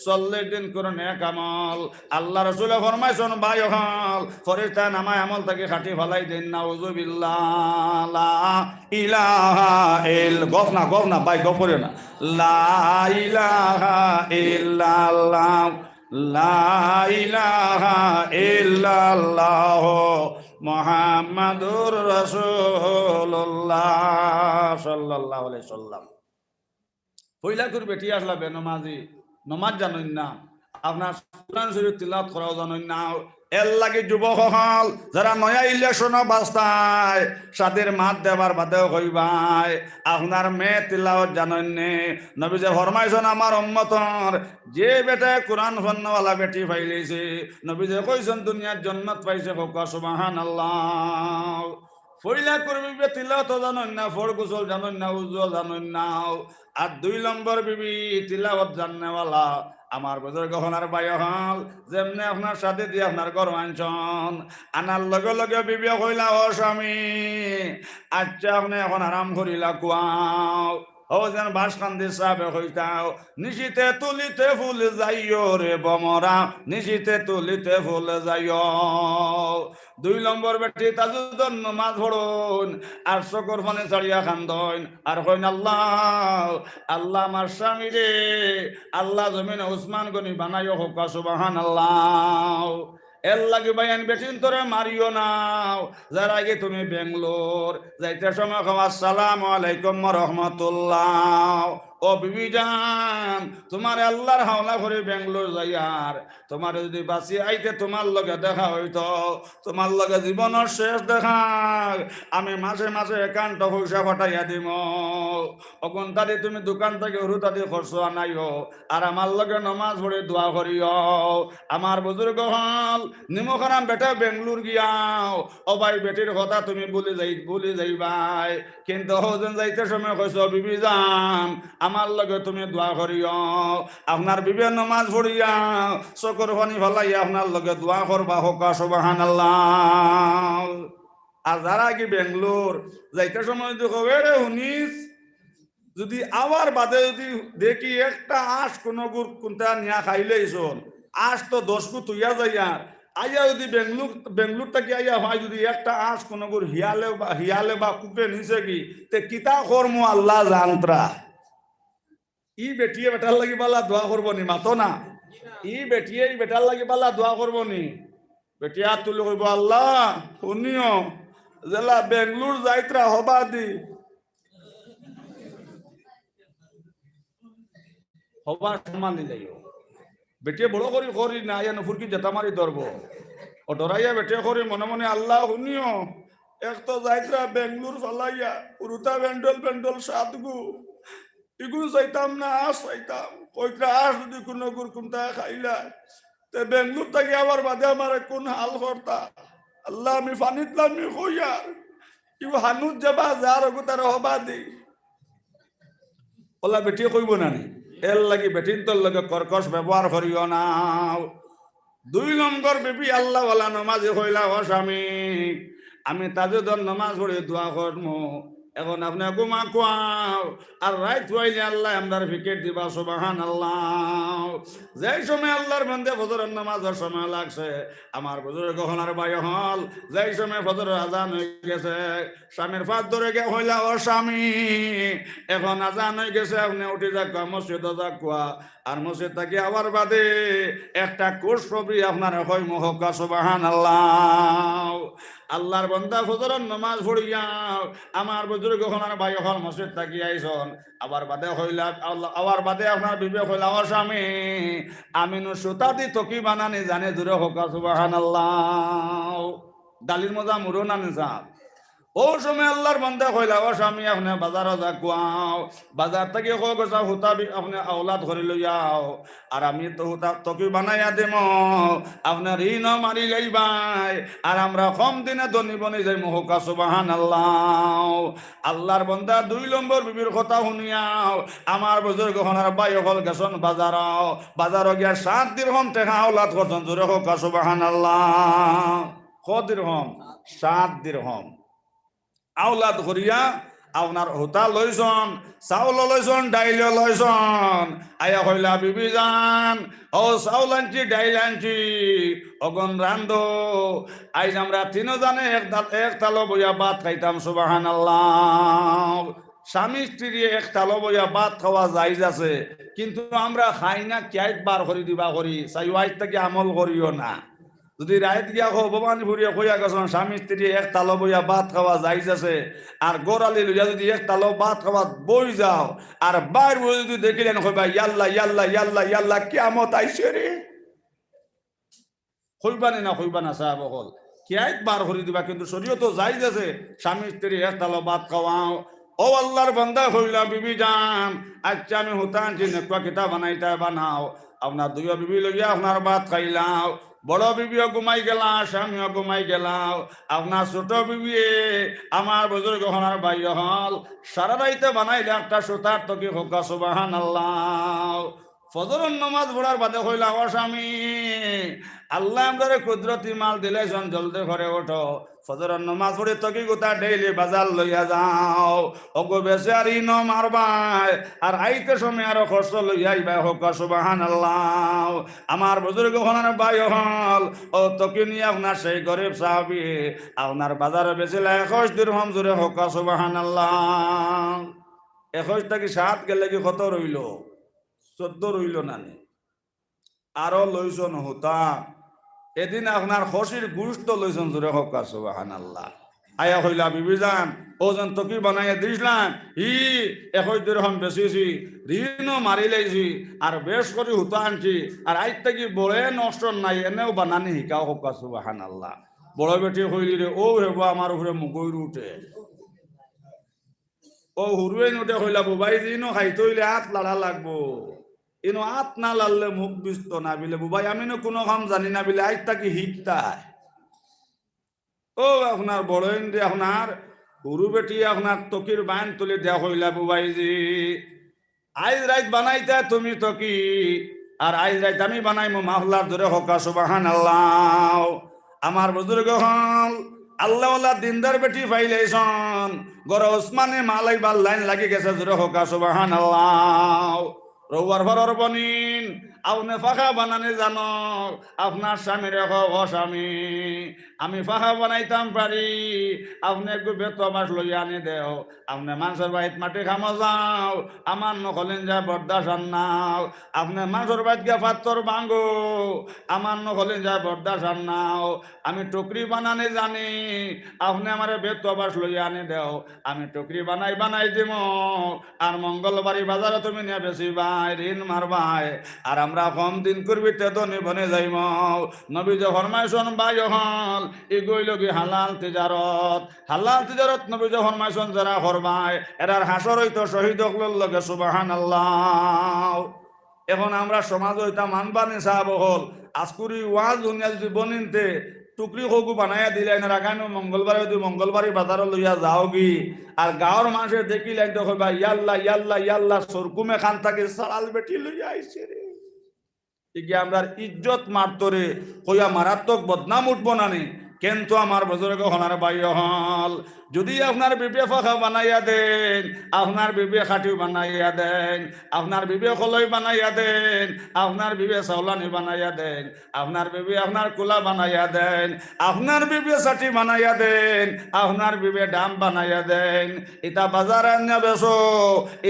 চল্লিশ দিন কুনু নেক আমল। আল্লার রসুলে ফরমাইছইন, ভাই অকল, ফেরেশতায় নামায় আমল থাকি কাটি ফালাই দেইন, নাউজুবিল্লাহ। লা ইলাহা ইল-, গফ না, গফ না, ভাই, গফ করিও না। লা ইলাহা ইল্লাল্লাহ, লা ইলাহা ইল্লাল্লাহ, মুহাম্মাদুর রাসূলুল্লাহ সাল্লাল্লাহু আলাইহি সাল্লাম। পয়লা কুরি বেটি আছলা বেনমাজি, নমাজ জানইন না, আপনার কুরআন শরীফ তিলাওয়াত করাও জানইন না। এরলাগি যুবক অকল, যারা নয়া ইলেকশনো বাছতায়, শাদির মাত দেবার বাদেও কইবায়, আপনার মেয়ে তিলাওয়াত জানইন নে। নবীজি ফরমাইছইন, আমার উম্মতর যে বেটায় কুরআন পড়নেওয়ালা বেটি পাইলাইছে, নবীজি কইছইন, দুনিয়ার জন্নত পাইছে, কউক্কা সুবহানাল্লাহ। পয়লা কুরি বিবিয়ে তিলাওয়াতও জানইন না, ফরজ গোসল জানইন না, উজুও জানইন না। আর দুই নম্বর বিবি তিলাওয়াত জাননেওয়ালা, আমার বুজুর্গ অকল আর ভাই অকল, যেমনে আপনার শাদি দি আপনার ঘরো আনছইন, আনার লগে লগে বিবিয়ে কইলা, ও স্বামী, আইচ্ছা, আপনে অখন আরাম করিলা, কুয়াও। অউ যেন বাঁশকান্দি সাবে কইতা, নিশিতে তুলিতে ফুল যাইও রে ভমরা, নিশিতে তুলিতে ফুল যাইও। দুই নম্বর বেটি তাজুদর নমাজ পড়ইন, আর চকুর পানি ছাড়িয়া কান্দইন, আর কইন, আল্লাহ, আল্লাহ আমার স্বামীরে, আল্লাহ জমিনো উসমান গনি বানাইও, কউক্কা সুবহানাল্লাহ। এরলাগি ভাইয়াইন বেটিন্তরে মারিও না। যাইরাগি তুমি বেঙ্গলোর, যাইতে সময় কও, আসসালামু আলাইকুম ওয়া রাহমাতুল্লাহ। ও বিবি জান, তুমারে আল্লার হাওলা করি বেঙ্গলোর যাইয়ার, তুমারে যুদি বাঁচি আইতে তুমার লগে দেখা অইতো, তুমার লগে জীবনর শেষ দেখা, আমি মাসে মাসে একান্ত পয়সা পাঠাইয়া দিমু। অগুনতাদি তুমি দোকান থাকি হুরুতাদি খরচ আনাইও, আর আমার লগে নমাজ পড়ি দোয়া করিও। আমার বুজুর্গ অকল, নিমকহারাম বেটা বেঙ্গলোর গিয়াও, ও ভাই, বেটির কথা তুমি ভুলি যাই, ভুলি যাইবায়, কিন্তু অউ যেন যাইতে সময় কইছো, বিবি জান, আমার লগে তুমি দোয়া করিও। আপনার বিবিয়ে নমাজ পড়িয়া চকুর পানি ফালাইয়া আপনার লগে দোয়া করবা, কউক্কা সুবহানাল্লাহ। আর যাইরাগি বেঙ্গলোর, যাইতে সময় যুদি কও, এরে হুনিস, যুদি আওয়ার বাদে যুদি দেখি একটা আঁশ কুনুগুর কুনটা নিয়া খাইলাইছইন, আঁশ তো দশ গু থইয়া যাইয়ার, আইয়া যুদি বেঙ্গলোর, বেঙ্গলোর থাকি আইয়া পাই যুদি একটা আঁশ কুনুগুর হিয়ালে বা, হিয়ালে বা কুকুরে নিছেগি, তে কিতা করমু আল্লাহ জানতরা। ই বেটিয়ে বেটার লাগি বালা দোয়া করবো নি, মাতো না। ই বেটিয়ে ই বেটার লাগি বালা দোয়া করবো নি। বেটিয়ে আত তুলি কইবো, আল্লাহ, হুনিও, যেলা বেঙ্গলোর যাইতরা হবা দি। হবা সম্মান দি যাইও। বেটিয়ে বড় করি করি না, আইয়া নুপুরকি জেতা মারি ধরবো। ও ডরাইয়া বেটিয়ে করি মনে মনে, আল্লাহ, হুনিও, এক তো যাইতরা বেঙ্গলোর ফালাইয়া, হুরুতা বেন্ডল বেন্ডল সাত গু। ইগু চাইতাম না, আঁশ চাইতাম। কইতরা আঁশ যুদি কুনুগুর কুনটা খাইলায়, তে বেঙ্গলোর থাকি আওয়ার বাদে আমারে কুন হাল করতা? আল্লাহ, আমি পানিত লামি কইয়ার। ইগু হানুত যাবা, যার অগু তারে হবা দি। অলা বেটিয়ে কইবো না নি? এরলাগি বেটিন্তর লগে কর্কশ ব্যবহার করিও না। দুই নম্বর বিবি আল্লাহওয়ালা নমাজি কইলা, ও স্বামী, আমি তাজুদর নমাজ পড়ি দোয়া করমু, অখন আপনে ঘুমা কুয়াও, আর রাইত অইলে আল্লায় আমরারে ফিকির দিবা, সুবহানাল্লাহ। যেই সময় আল্লাহর বান্দে ফজরর নমাজর সময় লাগছে, আমার বুজুর্গ অকল আর ভাই অকল, যেই সময় ফজরর আজান অইগেছে, স্বামীর পাও ধরি গিয়া কইলা, ও স্বামী, অখন আজান অইগেছে, আপনে উঠি যাউক্কা, মসজিদো যাউক্কা, আর মসজিদ থাকি আওয়ার বাদে একটা খুশখবরি আপনারে কইমু, কউক্কা সুবহানাল্লাহ। আল্লাহর বান্দা ফজরর নামাজ পড়িয়া আমার বুজুর্গ অকল আর ভাই অকল মসজিদ থাকি আইছইন, আওয়ার বাদে কইলা, আল্লাহ, আওয়ার বাদে আপনার বিবিয়ে কইলা, "ও স্বামী, আমি নু সুতা দি তকি বানানি জানি।" জুরে কউক্কা সুবহানাল্লাহ। দালির মজা মুরো না নিসা। অউ সময় আল্লাহর বান্দা কইলা, "ও স্বামী, আপনে বাজারো যাউক্কা, বাজার থাকি কউক গজা হুতা বি-, আপনে আওলাদ করি লইয়া আও, আর আমি তো হুতা তকি বানাইয়া দিমু, আপনে ঋণও মারি লইবায়, আর আমরা কম দিনে ধনী বনি যাইমু।" কউক্কা সুবহানাল্লাহ। আল্লাহর বান্দা দুই নম্বর বিবির কথা হুনিয়া আমার বুজুর্গ অকল আর ভাই অকল গেছইন বাজারো, বাজারো গিয়া সাত দিরহম টেকা আওলাদ করছইন। জুরে কউক্কা সুবহানাল্লাহ। কত দিরহম? সাত দিরহম। আওলাদ করিয়া আপনার হুতা লইছইন, চাউলও লইছইন, ডাইলও লইছইন। আইয়া কইলা, "বিবি জান, অউ চাউল আনছি, ডাইল আনছি, অগন রান্ধো। আইজ আমরা তিনো জানে এক দা-, এক তালো বইয়া ভাত খাইতাম।" সুবহানাল্লাহ। স্বামী স্ত্রী এক তালো বইয়া ভাত খাওয়া জায়েজ আছে, কিন্তু আমরা খাই না, কিয়াইত বার করি দিবা করি, চাইও আইজ থাকি আমল করিও না। যুদি রাইত গিয়া কও, ভবানীপুরিয়ে কইয়া গেছইন, স্বামী স্ত্রী এক তালো বইয়া ভাত খাওয়া জায়েজ আছে, আর ঘরআলি লইয়া যুদি এক তালো ভাত খাওয়াত বই যাও, আর বাইর বই যুদি দেখিলাইন কইবা, "ইয়াল্লা, ইয়াল্লা, ইয়াল্লা, ইয়াল্লা, কিয়ামত আইছে রে।" কইবা নি না, কইবা না সাব অকল? কিয়াইত বার করি দিবা, কিন্তু শরীয়তো জায়েজ আছে, স্বামী স্ত্রী এক তালো ভাত খাওয়াও। অউ আল্লাহর বান্দা কইলা, "বিবি জান, আইচ্ছা আমি হুতা আনছি, নেকুয়া কিতা বানাইতায় বানাও।" আপনার দুইও বিবি লইয়া আপনার ভাত খাইলাও। বড় বিবিও ঘুমাই গেলা, স্বামীও ঘুমাই গেলাও। আপনার ছোট বিবিয়ে, আমার বুজুর্গ অকল আর ভাই অকল, সারা রাইতে বানাইলা একটা সুতার তকি। কউক্কা সুবহানাল্লাহ। ফজরর নামাজ পড়ার বাদে কইলা, "ও স্বামী, আল্লায় আমরারে কুদরতি মাল দিলাইছইন, জলদি করি উঠো। ফজরর নামাজ পড়ি তকি গুতা ডেইলি বাজার লইয়া যাও। অগু বেচি আর ঋণও মারবায়, আর আইতে সময় আরো খরচ লইয়া আইবায়।" কউক্কা সুবহানাল্লাহ। আমার বুজুর্গ অকল আর ভাই অকল, অউ তকি নিয়া আপনার সেই গরিব সাহাবি আপনার বাজারো বেচিলা একুশ দিরহম। জুরে কউক্কা সুবহানাল্লাহ। একুশ থাকি সাত গেলে কি কত রইলো? চৌদ্দ রইলো না নি? আরো লইছইন হুতা। এদিন আপনার খসির গুস্ত লইছইন, জুরে কউক্কা সুবহানাল্লাহ। আইয়া কইলা, "বিবি জান, অউ যেন তকি বানাইয়া দিছলাম, ই একুশ দিরহম বেচিছি, ঋণও মারি লাইছি, আর বেশ করি হুতা আনছি, আর আইজ থাকি বড়ে নষ্ট নাই, এনেও বানানি হিকাও।" কউক্কা সুবহানাল্লাহ। বড় বেটি কইলি রে, "অউ হেবো আমার উপরে মুগইর উঠে।" অউ হুরুয়ে নুটে কইলা, "বুবাইজি, ইনো খাইতে অইলে আত লাড়া লাগবো। ইনো আত না লাড়লে মুখ বিজতো না।" বিলে, "বুবাই, আমি নু কুনু কাম জানি না।" বিলে, "আইজ থাকি হিকতায়।" অউ আপনার বড়ইন দি আপনার হুরু বেটি আপনার তকির বাইন তুলি দেয়া কইলা, "বুবাইজি, আইজ রাইত বানাইতায় তুমি তকি, আর আইজ রাইত আমি বানাইমু মাফলার।" জুরে কউক্কা সুবহানাল্লাহ। আমার বুজুর্গ অকল, আল্লাহওয়ালা দিনদার বেটি পাইলাইছইন, ঘরো উসমানে মাল আইবার লাইন লাগি গেছে। জুরে কউক্কা সুবহানাল্লাহ। রউয়ার পারর বইন, আপনে ফাখা বানানি জানো? আপনার স্বামীরে কও, "ও স্বামী, আমি ফাখা বানাইতাম পারি, আপনে একটু বেতোয়া বাঁশ লইয়া আনি দেও।" আপনে মানষর বাড়িত মাটি কামো যাও, আমার নু কলিজায় বরদাস্ত আর নায়। আপনে মানষর বাড়িত গিয়া পাত্থর ভাঙ্গো, আমার নু কলিজায় বরদাস্ত আর নায়। আমি টুকরি বানানি জানি, আপনে আমারে বেতোয়া বাঁশ লইয়া আনি দেও, আমি টুকরি বানাই বানাই দিমু। আর মঙ্গলবাড়ি বাজারো তুমি নিয়া বেচিবায়, ঋণ মারবায়, আর আমরা কম দিনকুর ভিতরে ধনী বনি যাইমু। নবীজি ফরমাইছইন, ভাই অকল, ইগু অইলো গি হালাল তিজারত। হালাল তিজারত নবীজি ফরমাইছইন যেরা করবায়, এরার হাশর অইতো শহীদ অকলর লগে। সুবহানাল্লাহ। এখন আমরার সমাজো ইতা মানবা নি সাব অকল? আজকুর ই ওয়াজ হুনিয়া যুদি বইনতে টুকরি কগু বানাইয়া দিলাইন, আর আগামী মঙ্গলবারে যুদি মঙ্গলবাড়ি বাজারো লইয়া যাওগি, আর গাঁওর মানষে দেখিলাইন তো কইবা, "ইয়াল্লা, ইয়াল্লা, ইয়াল্লা, সরকুমে খান থাকি সারাল বেটি লইয়া আইছে রে।" ইগিয়ে আমরার ইজ্জত মারতো রে, কইয়া মারাত্মক বদনাম উঠবো না নি? কিন্তু আমার বুজুর্গ অকল আর ভাই অকল, যুদি আপনার বিবিয়ে পাকা বানাইয়া দেইন, আপনার বিবিয়ে খাটি বানাইয়া দেইন, আপনার বিবিয়ে কলই বানাইয়া দেইন, আপনার বিবিয়ে চাউলানি বানাইয়া দেইন, আপনার বিবিয়ে আপনার কুলা বানাইয়া দেইন, আপনার বিবিয়ে চাটি বানাইয়া দেইন, আপনার বিবিয়ে ড্রাম বানাইয়া দেইন, ইতা বাজারো নিয়া বেচো,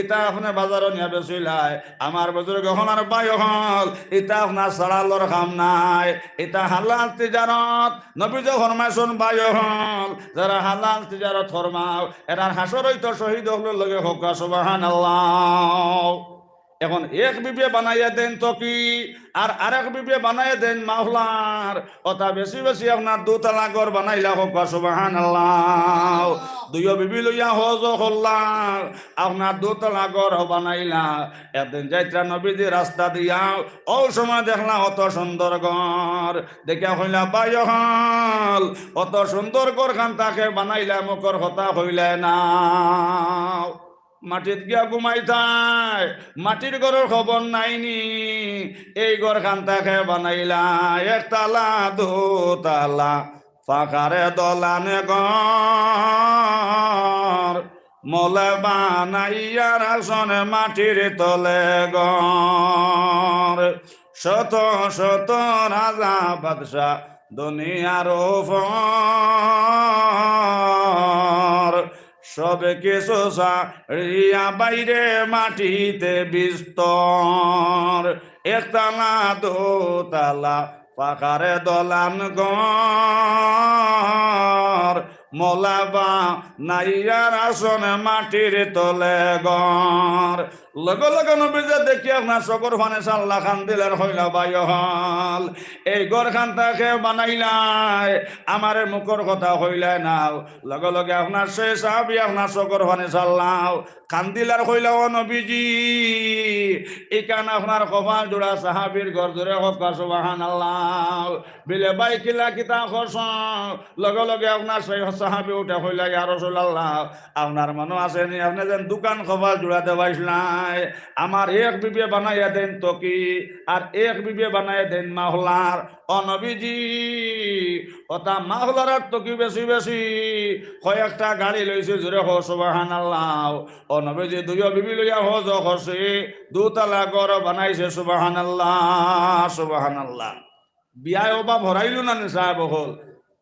ইতা আপনে বাজারো নিয়া বেচিলায়। আমার বুজুর্গ অকল আর ভাই অকল, ইতা আপনার সারালর কাম নায়, ইতা হালাল তিজারত। নবীয়ে ফরমাইছইন, ভাই অকল, যারা হালাল তিজারত ফরমাও, এরার হাশর অইতো শহীদ অকলর লগে। কউক্কা সুবহানাল্লাহ। এখন এক বিবিয়ে বানাইয়া দেইন তকি, আর আরেক বিবিয়ে বানাইয়া দেইন মাফলার। অতা বেশি বেশি আপনার দুতলা ঘর বানাইলা। কউক্কা সুবহানাল্লাহ। দুইও বিবি লইয়া হজ করলা, আপনার দুতলা ঘর বানাইলা। একদিন যাইত্রা নবীজি রাস্তা দিয়া, অউ সময় দেখলা অত সুন্দর ঘর। দেখিয়া কইলা, ভাই অকল, অত সুন্দর ঘরখান তা কে বানাইলা, মুখর কথা কইলায় না। মাটিত গিয়া ঘুমাইতায়, মাটির ঘরর খবর নাই নি। এই ঘরখান তা কে বানাইলা, একতলা, দুতলা, পাকার দলান ঘর, মৌলায় বানাইয়া রাখছইন মাটির তলে ঘর। শত শত রাজা বাদশা দুনিয়ার উপর, সব কিছু ছাড়িয়া বাইরে মাটিতে বিস্তর। একতলা দুতলা পাকার দলান ঘর, মৌলায় বানাইয়া রাখছইন মাটির তলে ঘর। লগে লগে নবীজি দেখিয়া আপনার চকুর পানি ছাড়লা, কান্দিলা আর কইলা, ভাই অকল, এই ঘরখান তা কে বানাইলায়, আমারে মুখর কথা কইলায় না। লগে লগে আপনার সেই সাহাবী আপনার চকুর পানি ছাড়লা, কান্দিলা আর কইলা, ও নবীজি, ইখান আপনার কপাল জুড়া সাহাবীর ঘর। জুরে কউক্কা সুবহানাল্লাহ। বিলে, ভাই, কিলা কিতা করছইন? লগে লগে আপনার সেই সাহাবী উঠে কইলা, ইয়া রাসূলুল্লাহ, আপনার মনো আছে নি, আপনে যেন দুখান কপাল জুড়া দেওয়াইছলায়, আমার এক বিবিয়ে বানাইয়া দেইন তকি, আর এক বিবিয়ে বানাইয়া দেইন মাফলার। ও নবীজি, অতা মাফলার আর তকি বেশি বেশি কয়েকটা গাড়ি লইছে। জুরে কও সুবহানাল্লাহ। ও নবীজি দুইও বিবি লইয়া হজ করছে, দুতলা ঘর বানাইছে। সুবহানাল্লাহ, সুবহানাল্লাহ। বিয়ায় অভাব হরাইলো না নি সাব অকল?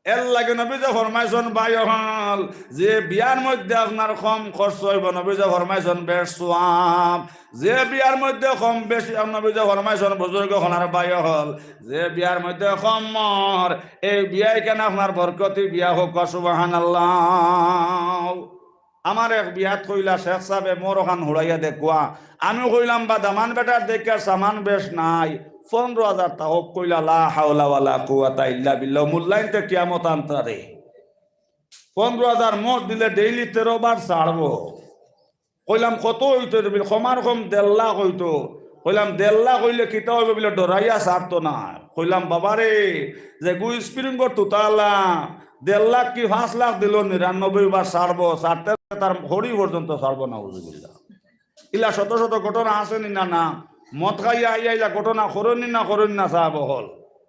এরলাগি নবীজি ফরমাইছইন, ভাই অকল, যে বিয়ার মধ্যে আপনার কম খরচ অইবো, নবীজি ফরমাইছইন বেশ সওয়াব। যে বিয়ার মধ্যে কম বেশি, নবীজি ফরমাইছইন, বুজুর্গ অকল আর ভাই অকল, যে বিয়ার মধ্যে কম মহর, এই বিয়ায় কেন আপনার বরকতি বিয়া। কউক্কা সুবহানাল্লাহ। আমার এক বিয়াত কইলা, শেখ সাবে, মোর অখান হুড়াইয়া দেখউক্কা। আমি কইলাম, বা দামান বেটার দেখিয়া সামান বেশ নাই, পনরো হাজার থাকউক। কইলা, লা হাওলা ওয়ালা কুওয়াতা ইল্লা বিল্লাহ, মূল্যায়ন তে কিয়ামত আনতারে। পনরো হাজার মোট দিলে ডেইলি তেরো বার ছাড়বো। কইলাম, কত অইতো রে? বিলে, কমার কম দেড় লাখ অইতো। কইলাম, দেড় লাখ অইলে কিতা অইবো? বিলে, ডরাইয়া ছাড়তো না। কইলাম, বাবারে, যেগু স্প্রিংর তুতালা, দেড় লাখ কি পাঁচ লাখ দিলেও নিরানব্বই বার ছাড়বো, ছাড়তে তার হড়ি পর্যন্ত ছাড়বো না, নাউজুবিল্লাহ। ইলা শত শত ঘটনা আছে নি না? না, মদ খাইয়া আইয়া ইলা ঘটনা করইন নি না, করইন না সাব অকল।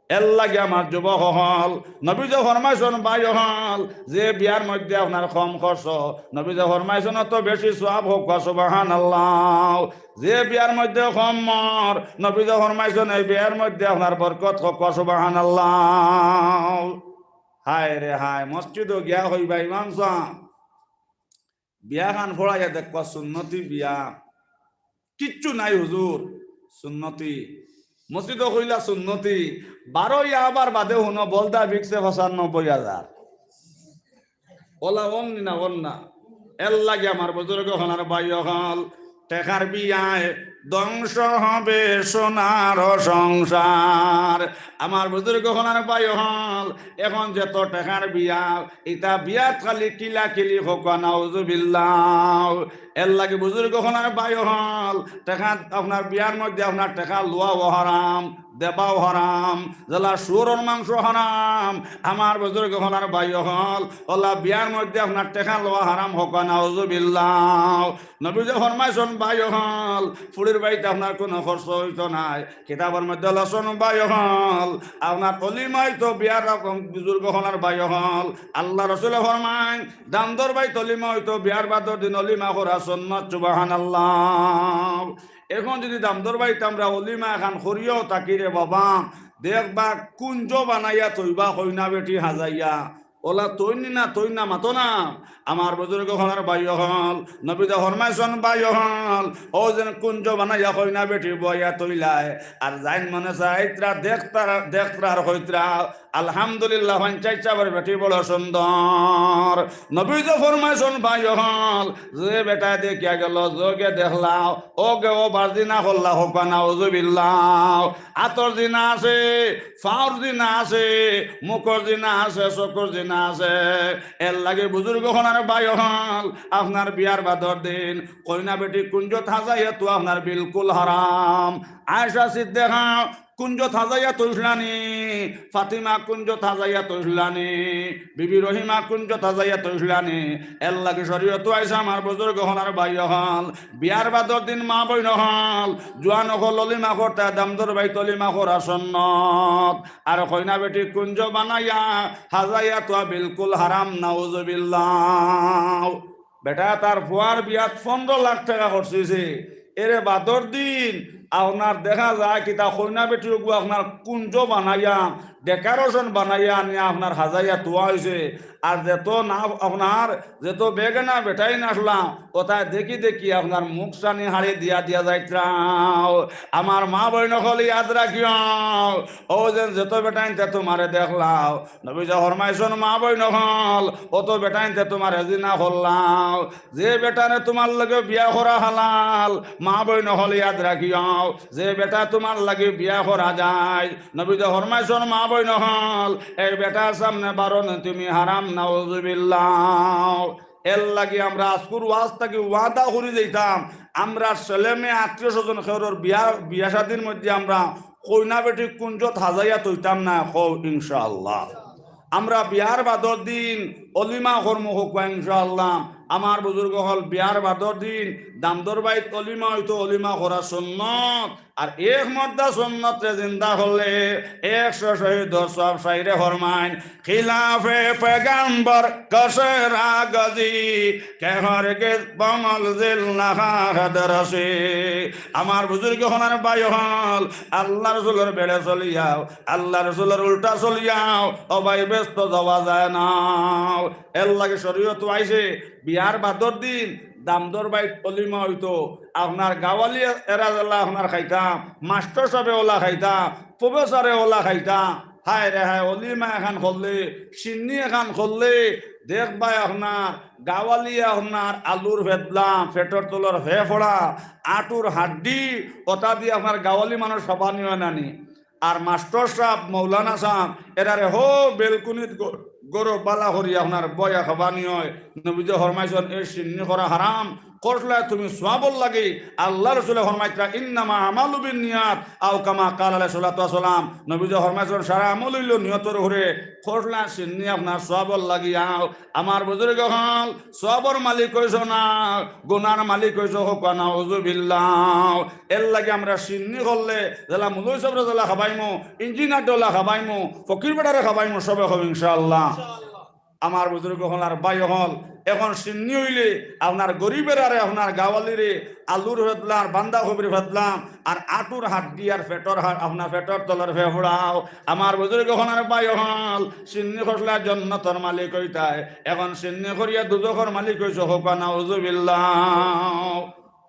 এরলাগি আমার যুবক অকল, নবীজি ফরমাইছইন, ভাই অকল, যে বিয়ার মধ্যে আপনার কম খরচ, নবীজি ফরমাইছইন, অত বেশি সওয়াব। কউক্কা সুবহানাল্লাহ। যে বিয়ার মধ্যে কম মহর, নবীজি ফরমাইছইন, এই বিয়ার মধ্যে আপনার বরকত। কউক্কা সুবহানাল্লাহ। হায় রে হায়, মসজিদো গিয়া কইবা, ইমাম সাব, বিয়াখান পড়াইয়া দেখউক্কা, সুন্নতি বিয়া। কিচ্ছু নাই হুজুর, সুন্নতি। মসজিদো কইলা সুন্নতি, বারো ইয়াবার বাদে হুনো, বলদা বিকছে পঁচানব্বই হাজার। অলা অন নি না, অন না। এরলাগি আমার বুজুর্গ অকল আর ভাই অকল, টেকার বিয়ায় ধ্বংস হবে সোনার সংসার। আমার বুজুর্গ অকল আর ভাই অকল, এখন যত টেকার বিয়া, ইতা বিয়াত খালি কিলাকিলি। কউক্কা নাউজুবিল্লাহ। এরলাগি বুজুর্গ অকল আর ভাই অকল, টেকা, আপনার বিয়ার মধ্যে আপনার টেকা লওয়াও হারাম, দেবাও হারাম, যেলা শুয়োরর মাংস হারাম। আমার বুজুর্গ অকল আর ভাই অকল, অলা বিয়ার মধ্যে আপনার টেকা লওয়া হারাম, কউক্কা নাউজুবিল্লাহ। নবীজি ফরমাইছইন ভাই অকল, ফুড়ির বাড়িত আপনার কুনু খরচ অইতো নায়। কিতাবর মধ্যে লেখছইন ভাই অকল, আপনার অলিমা অইতো বিয়ার রকম বুজুর্গ অকল আর ভাই অকল। আল্লার রসুলে ফরমাইন, দামদর বাড়িত অলিমা অইতো বিয়ার বাদর দিন অলিমা করা সুন্নত, সুবহানাল্লাহ। এখন যুদি দামদর বাড়িত আমরা অলিমা এখান করিয়াও থাকি রে বাবা, দেখবা কুঞ্জ বানাইয়া থইবা কইনা বেটি হাজাইয়া। অলা থইন নি না, থইন না, মাতো না। আমার বুজুর্গ অকল আর ভাই অকল, নবীজি ফরমাইছইন ভাই অকল, অউ যেন কুঞ্জ বানাইয়া কইনা বেটি বওয়াইয়া থইলায়, আর যাইন মনে চায় ইতরা দেখতারা, দেখতারা আর কইতরা, আলহামদুলিল্লাহ, পঞ্চায়েত সাবর বেটি বড় সুন্দর। নবীজি ফরমাইছইন ভাই অকল, যে বেটায় দেখিয়া গেল, যেগে দেখলাও, অগে অউ বারজিনা করলা, কউক্কা নাউজুবিল্লাহ। আতর জিনা আছে, পাওর জিনা আছে, মুখর জিনা আছে, চকুর জিনা আছে। এরলাগি বুজুর্গ অকল আর ভাই অকল, আপনার বিয়ার বাদর দিন কইনা বেটি কুঞ্জত হাজাইয়া থওয়া আপনার বিলকুল হারাম। আয়েশা সিদ্দিকা কুঞ্জত হাজাইয়া থইছলানি, ফাতিমা কুঞ্জত হাজাইয়া থইছলানি, বিবি রহিমা কুঞ্জত হাজাইয়া থইছলানি। এরলাগি শরিয়তো আইছে আমার বুজুর্গ অকল আর ভাই অকল, বিয়ার বাদর দিন মা বইন অকল, জুয়ান অকল অলিমা করতা, দামদর বাড়িত অলিমা করা সুন্নত। আর কইনা বেটি কুঞ্জ বানাইয়া হাজাইয়া থওয়া বিলকুল হারাম, নাউজুবিল্লাহ। বেটায় তার ফুয়ার বিয়াত পনরো লাখ টেকা খরচ অইছে, এরে বাদর দিন আপনার দেখা যায় কিতা কইনা বেটি অগু আপনার কুঞ্জ বানাইয়া, decoration বানাইয়া আনিয়া আপনার হাজাইয়া থওয়া অইছে। আর যেত না আপনার, যেত বেগেনা বেটাইন আছলা, অতায় দেখি দেখি আপনার মুখ চানি হাড়ি দিয়া দিয়া যাইতরাও। আমার মা বইন অকল ইয়াদ রাখিও, অউ যেন যেত বেটাইন্তে তুমারে দেখলাও, নবীজি ফরমাইছইন মা বইন অকল, অত বেটাইন্তে তুমারে জিনা করলাও। যে বেটারে তুমার লগে বিয়া করা হালাল, মা বইন অকল ইয়াদ রাখিও, যে বেটা তুমার লাগি বিয়া করা জায়েজ, নবীজি ফরমাইছইন মা বইন অকল, এই বেটার সামনে বারো নি তুমি হারাম, নাউজুবিল্লাহ। এরলাগি আমরা আজকুর ওয়াজ থাকি ওয়াদা করি যাইতাম, আমরা ছেলে মেয়ে আত্মীয় স্বজন কেউরর বিয়া, বিয়া শাদির মধ্যে আমরা কইনা বেটি কুঞ্জত হাজাইয়া থইতাম না, কও ইনশাআল্লাহ। আমরা বিয়ার বাদর দিন অলিমা করমু, কউক্কা ইনশাআল্লাহ। আমার বুজুর্গ অকল, বিয়ার বাদর দিন দামদর বাড়িত অলিমা অইতো, অলিমা করা সুন্নত। আর এক মর্দা সুন্নতরে জিন্দা করলে একশো শহিদর সওয়াব। শাইরে ফরমাইন, খিলাফে পয়গাম্বর কসে রাগজি, কে হরগিজ বমলজিল নাহাদ রসি। আমার বুজুর্গ অকল আর ভাই অকল, আল্লার রসুলর বেড়ে চলিয়াও, আল্লার রসুলর উল্টা চলিয়াও, অউ ভাই বেহেস্তো যাওয়া যায় না। এরলাগি শরিয়তো আইছে, বিয়ার বাদর দিন দামদর বাড়িত অলিমা অইতো, আপনার গাওয়ালি এরা যেলা আপনার খাইতা, মাস্টর সাবে অলা খাইতা, professor এ অলা খাইতা। হায়রে হায়, অলিমা এখান করলে, শিন্নি এখান করলে, দেখবায় আপনার গাওয়ালি আপনার আলুর ফেদলা, পেটর তলর ফেফড়া, আটুর হাড্ডি, অতা দি আপনার গাওয়ালি মানুষ খাবানি অয় না নি? আর মাস্টর সাব, মৌলানা সাব, এরারে হউ বেলকুনিত গ-, গরো বালা করি আপনার বয়া খাবানি অয়। নবীজি ফরমাইছইন, এই শিন্নি করা হারাম, করলে তুমি সওয়াবর লাগি। আল্লার রসুলে ফরমাইতরা, ইন্নামা আমালু বিন নিয়াত, আও কামা কাল আলাইহিস সালাতু ওয়াস সালাম। নবীজি ফরমাইছইন, সারা আমল অইলো নিয়তর উপরে, করলে শিন্নি আপনার সওয়াবর লাগি আও। আমার বুজুর্গ অকল, সওয়াবর মালিক অইছো না, গুনার মালিক অইছো, কউক্কা নাউজুবিল্লাহ। এরলাগি আমরা শিন্নি করলে যেলা মুলই সাবরে যেলা খাবাইমু, ইঞ্জিনিয়াররে অলা খাবাইমু, ফকির বেটারে খাবাইমু, সবে কও ইনশাআল্লাহ। আমার বুজুর্গ অকল আর ভাই অকল, এখন শিন্নি অইলে আপনার গরিবেরারে, আপনার গাওয়ালিরে আলুর ফেদলা, বান্ধাকপির ফেদলা, আর আটুর হাড্ডি আর পেটর হা-, আপনার পেটর তলর ফেফড়াও। আমার বুজুর্গ অকল আর ভাই অকল, শিন্নি করলে জন্নতর মালিক অইতায়, এখন শিন্নি করিয়া দুজখর মালিক অইছো, কউক্কা নাউজুবিল্লাহ।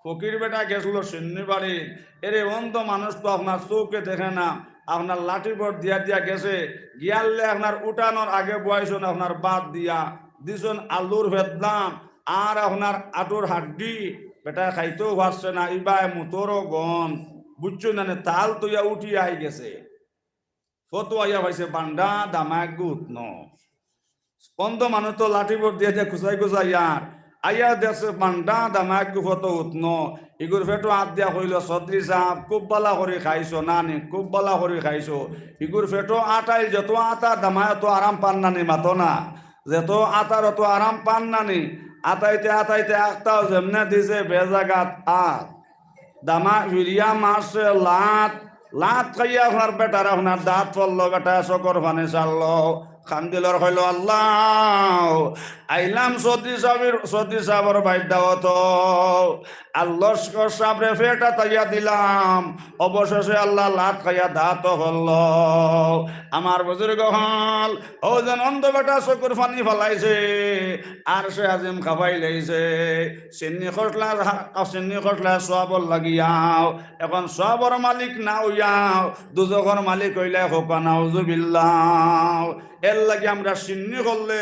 ফকির বেটা গেছিল শিন্নি বাড়িত, এরে অন্ধ মানুষ তো আপনার চউখে দেখে না, আপনার লাঠি ভর দিয়া দিয়া গেছে, গিয়ালে আপনার উঠানোর আগে বওয়াইছইন আপনার ভাত দিয়া, দিছইন আলুর ফেদলা, আর আপনার আটুর হাড্ডি, বেটায় খাইতেও পারছে না, ইবায় মুতরও গন্ধ, বুঝছো না নে, তাল তইয়া উঠি আই গেছে। ফতো আইয়া পাইছে বান্ডা দামায় গুত ন। অন্ধ মানুষ তো লাঠি ভর দিয়া দিয়া খুচাই খুচাই আর আইয়া দেখছে পান্ডা দামায় গুফতো উঠনো। ইগুর পেটো আত দিয়া কইলো, "চৌধুরী সাব, খুব বালা করি খাইছো না নি? খুব বালা করি খাইছো।" ইগুর পেটো আটাইল, যত আতা দামায় অত আরাম পান না নি, মাতো না। যত আতার অত আরাম পান না নি। আতাইতে আতাইতে আখতাও যেমনে দিছে বেজাগাত আত। দামা ফিরিয়া মারছে লাত, লাত খাইয়া আপনার বেটার আপনার দাঁত পড়লো, বেটা চকুর পানি ছাড়লো, কান্দিল আর কইলো, "আল্লাহ, আইলাম চৌধুরী সাবর, চৌধুরী সাবর বাইর দাওয়াত, আর লস্কর সাবরে পেট আতাইয়া দিলাম, অবশেষে আল্লাহ লাত খাইয়া দাঁত পড়লো।" আমার বুজুর্গ অকল, অউ যেন অন্ধ বেটা চকুর পানি ফালাইছে, আরশে আজিম কাঁপাই লাইছে। সিন্নি খসলা, সিন্নি খসলা সওয়াবর লাগিয়াও। এখন সওয়াবর মালিক না অইয়াও, দুজখর মালিক অইলায়, কউক্কা নাউজুবিল্লাহ। এরলাগি আমরা সিন্নি করলে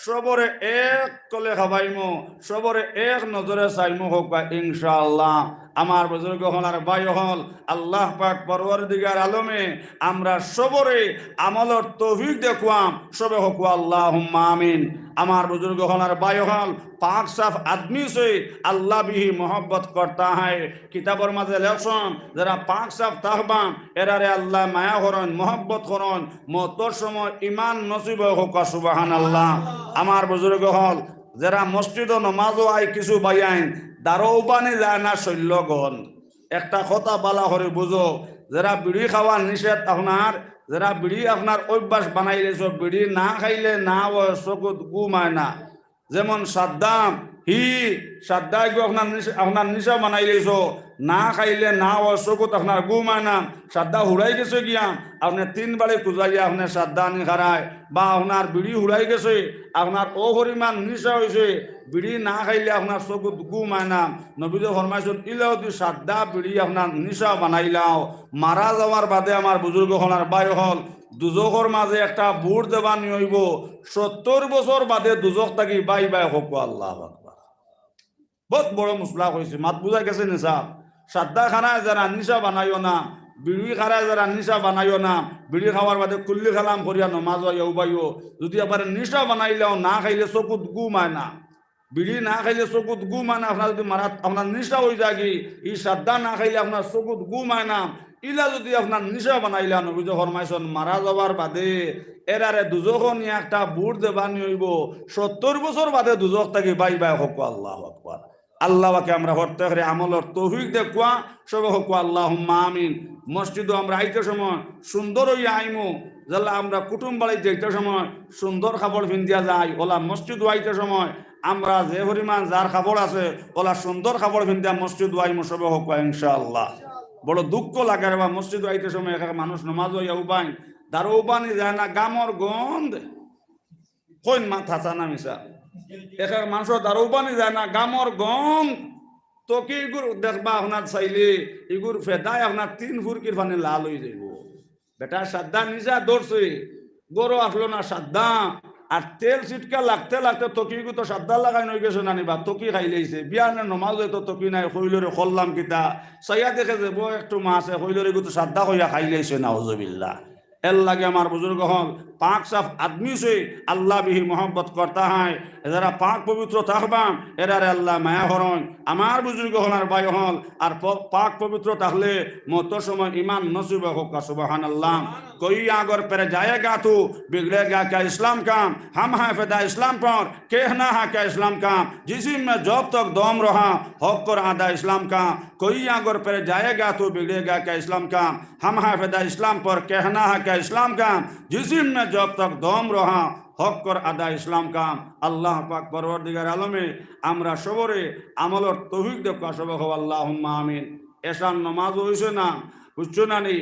সবরে এক কলে খাবাইমু, সবরে এক নজরে চাইমু, কউক্কা ইনশাআল্লাহ। আমার বুজুর্গ অকল আর ভাই অকল, আল্লাহ পাক পরওয়ারদিগার আলমে আমরা সবরে আমলর তৌফিক দেউক্কা, সবে কউক্কা আল্লাহুম্মা আমিন। আমার বুজুর্গ অকল আর ভাই অকল, পাক সাফ আদমি সে আল্লাহ বিহি মোহব্বত করতা হ্যায়। কিতাবর মাঝে লেখছইন, যেরা পাক সাফ থাকবা, এরারে আল্লায় মায়া করইন, মোহব্বত করইন, মউতর সময় ইমান নসিব অয়, কউক্কা সুবহানাল্লাহ। আমার বুজুর্গ অকল, যেরা মসজিদো নমাজো আয় কিছু ভাইয়াইন, দারোবানি যায় না শল্যগন্ধ। একটা কথা বালা করি বুজো, যেরা বিড়ি খাওয়া নিষেধ আপনার, যেরা বিড়ি আপনার অভ্যাস বানাই লাইছো, বিড়ি না খাইলে না অয়, চকুত ঘুম আয় না। যেমন সাদ্দাম, হি সাদ্দায় গু আপনার নিশা, আপনার নিশা বানাই লাইছো, না খাইলে না অয়, চকুত আপনার ঘুম আয় না। সাদ্দা হুড়াই গেছে গিয়া, আপনে তিন বাড়ি খুজাইয়া আপনে সাদ্দা আনি খারায়, বা আপনার বিড়ি হুড়াই গেছে, আপনার অউ পরিমাণ নিশা অইছে, বিড়ি না খাইলে আপনার চকুত ঘুম আয় না। নবীয়ে ফরমাইছইন, ইলা যুদি সাদ্দা বিড়ি আপনার নিশা বানাইলাও, মারা যাওয়ার বাদে আমার বুজুর্গ অকল আর ভাই অকল, দুজখর মাঝে একটা বুড় দেবানি অইবো, সত্তর বছর বাদে দুজখ থাকি বাই বাই, কউক্কা আল্লাহু আকবার। বউত বড় মাসলা কইছি, মাত বুজা গেছে নি সাব? সাদ্দা খারায় যেরা নিশা বানাইও না, বিড়ি খারায় যেরা নিশা বানাইও না, বিড়ি খাওয়ার বাদে কুল্লি কালাম করিয়া নমাজো আইয়া উবাইও। যুদি আবার নিশা বানাইলাও, না খাইলে চকুত ঘুম আয় না, বিড়ি না খাইলে চকুত ঘুম আয় না, আপনার যুদি মারা, আপনার নিশা অই যায়গি, ই সাদ্দা না খাইলে আপনার চকুত ঘুম আয় না, ইলা যুদি আপনার নিশা বানাইলা, নবীয়ে ফরমাইছইন, মারা যাওয়ার বাদে এরারে দুজখো নিয়া একটা বুড় দেবানি অইবো, সত্তর বছর বাদে দুজখ থাকি বাই বাই, কউক্কা আল্লাহু আকবার। আল্লাহ পাকে আমরা প্রত্যেকরে আমলর তৌফিক দেউক্কা, সবে কউক্কা আল্লাহুম্মা আমিন। মসজিদো আমরা আইতে সময় সুন্দর অইয়া আইমু, যেলা আমরা কুটুম বাড়িত যাইতে সময় সুন্দর কাপড় পিন্দিয়া যাই, অলা মসজিদো আইতে সময় আমরা যে পরিমাণ যার কাপড় আছে, অলা সুন্দর কাপড় পিন্দিয়া মসজিদো আইমু, সবে কউক্কা ইনশাআল্লাহ। বড় দুঃখ লাগে রে বা, মসজিদো আইতে সময় এক এক মানুষ নমাজো আইয়া উবাইন, দারোবানি যায় না, গামর গন্ধ। কইন মাত হাছা না মিছা? এক এক মানষর দারোবানি যায় না, গামর গন্ধ। তকি ইগুর দেখবা আপনার চাইলে, ইগুর ফেদায় আপনার তিন ফুরকির পানি লাল অই যাইবো। বেটা সাদ্দা নিশা ধরছে, ঘরো আছলো না সাদ্দা, আর তেল ছিটকা লাগতে লাগতে তকি ইগু তো সাদ্দা লাগাইন অই গেছে না নি বা, তকি খাইলাইছে। বিয়ানে নমাজো তো তকি নাই, কইলরে করলাম কিতা? চাইয়া দেখে যে বউ একটু মাছে, কইলরে ইগু তো সাদ্দা কইয়া খাইলাইছে, নাউজুবিল্লাহ। এরলাগি আমার বুজুর্গ অকল, পাক সাফ আদমি সে আল্লাহ বিহি মোহব্বত করতা হ্যায়। যেরা পাক পবিত্র থাকবা, এরারে আল্লায় মায়া করইন। আমার বুজুর্গ অকল আর ভাই অকল, আর প-, পাক পবিত্র থাকলে মউতর সময় ইমান নসিব অয়, কউক্কা সুবহানাল্লাহ। کوئی اگر پھر جائے گا تو بگڑے گا کیا اسلام کا؟ ہم ہیں فدا اسلام پر، کہنا ہے کیا اسلام کا؟ جسم میں جب تک دم رہا، حق اور ادا اسلام کا۔ کوئی اگر پھر جائے گا تو بگڑے گا کیا اسلام کا؟ ہم ہیں فدا اسلام پر، کہنا ہے کیا اسلام کا؟ جسم میں جب تک دم رہا، حق اور ادا اسلام کا۔ আল্লাহ পাক পরওয়ারদিগার আলমে আমরা সবরে আমলর তৌফিক দেউক্কা, সবে কউক্কা আল্লাহুম্মা আমিন। এশার নমাজ অইছে না, বুজছো না নি?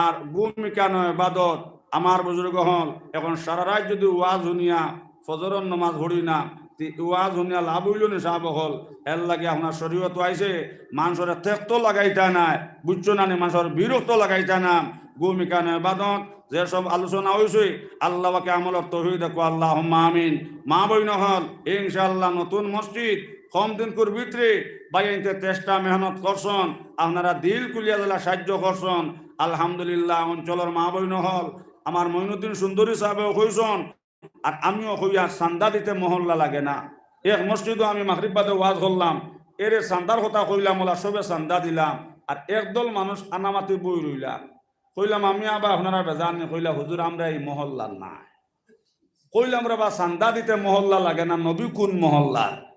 আর ঘুম ইখান ইবাদত। আমার বুজুর্গ অকল, এখন সারা রাইত যুদি ওয়াজ হুনিয়া ফজরর নমাজ পড়ি না, তে ওয়াজ হুনিয়া লাভ অইলো নি সাব অকল? এরলাগি আপনার শরীয়তো আইছে, মানষরে তেক্ত লাগাইতা নায়, বুজছো না নি? মানষর বিরক্ত লাগাইতা না। ঘুম ইখান ইবাদত, যে সব আলোচনা অইছে, আল্লাহ পাকে আমলর তৌফিক দেউক্কা, আল্লাহুম্মা আমিন। মা বইন অকল, ইনশাআল্লাহ নতুন মসজিদ, কম দিনকুর ভিতরে ভাইয়াইন্তে চেষ্টা মেহনত করছইন, আপনারা দিল খুলিয়া যেলা সাইয্য করছইন, আলহামদুলিল্লাহ। অঞ্চলর মা বইন অকল, আমার মঈনুদ্দিন সুন্দরী সাহেবেও কইছইন, আর আমিও কই, আর চান্দা দিতে মহল্লা লাগে না। এক মসজিদো আমি মাগরিব বাদে ওয়াজ করলাম, এরে চান্দার কথা কইলাম, অলা সবে চান্দা দিলাম, আর একদল মানুষ আনামাতি বই রইলা। কইলাম, "আমি আবার আপনারা বেজার নি?" কইলা, "হুজুর, আমরা ই মহল্লার নায়।" কইলাম, "রে বা, চান্দা দিতে মহল্লা লাগে না, নবী কুন মহল্লার?"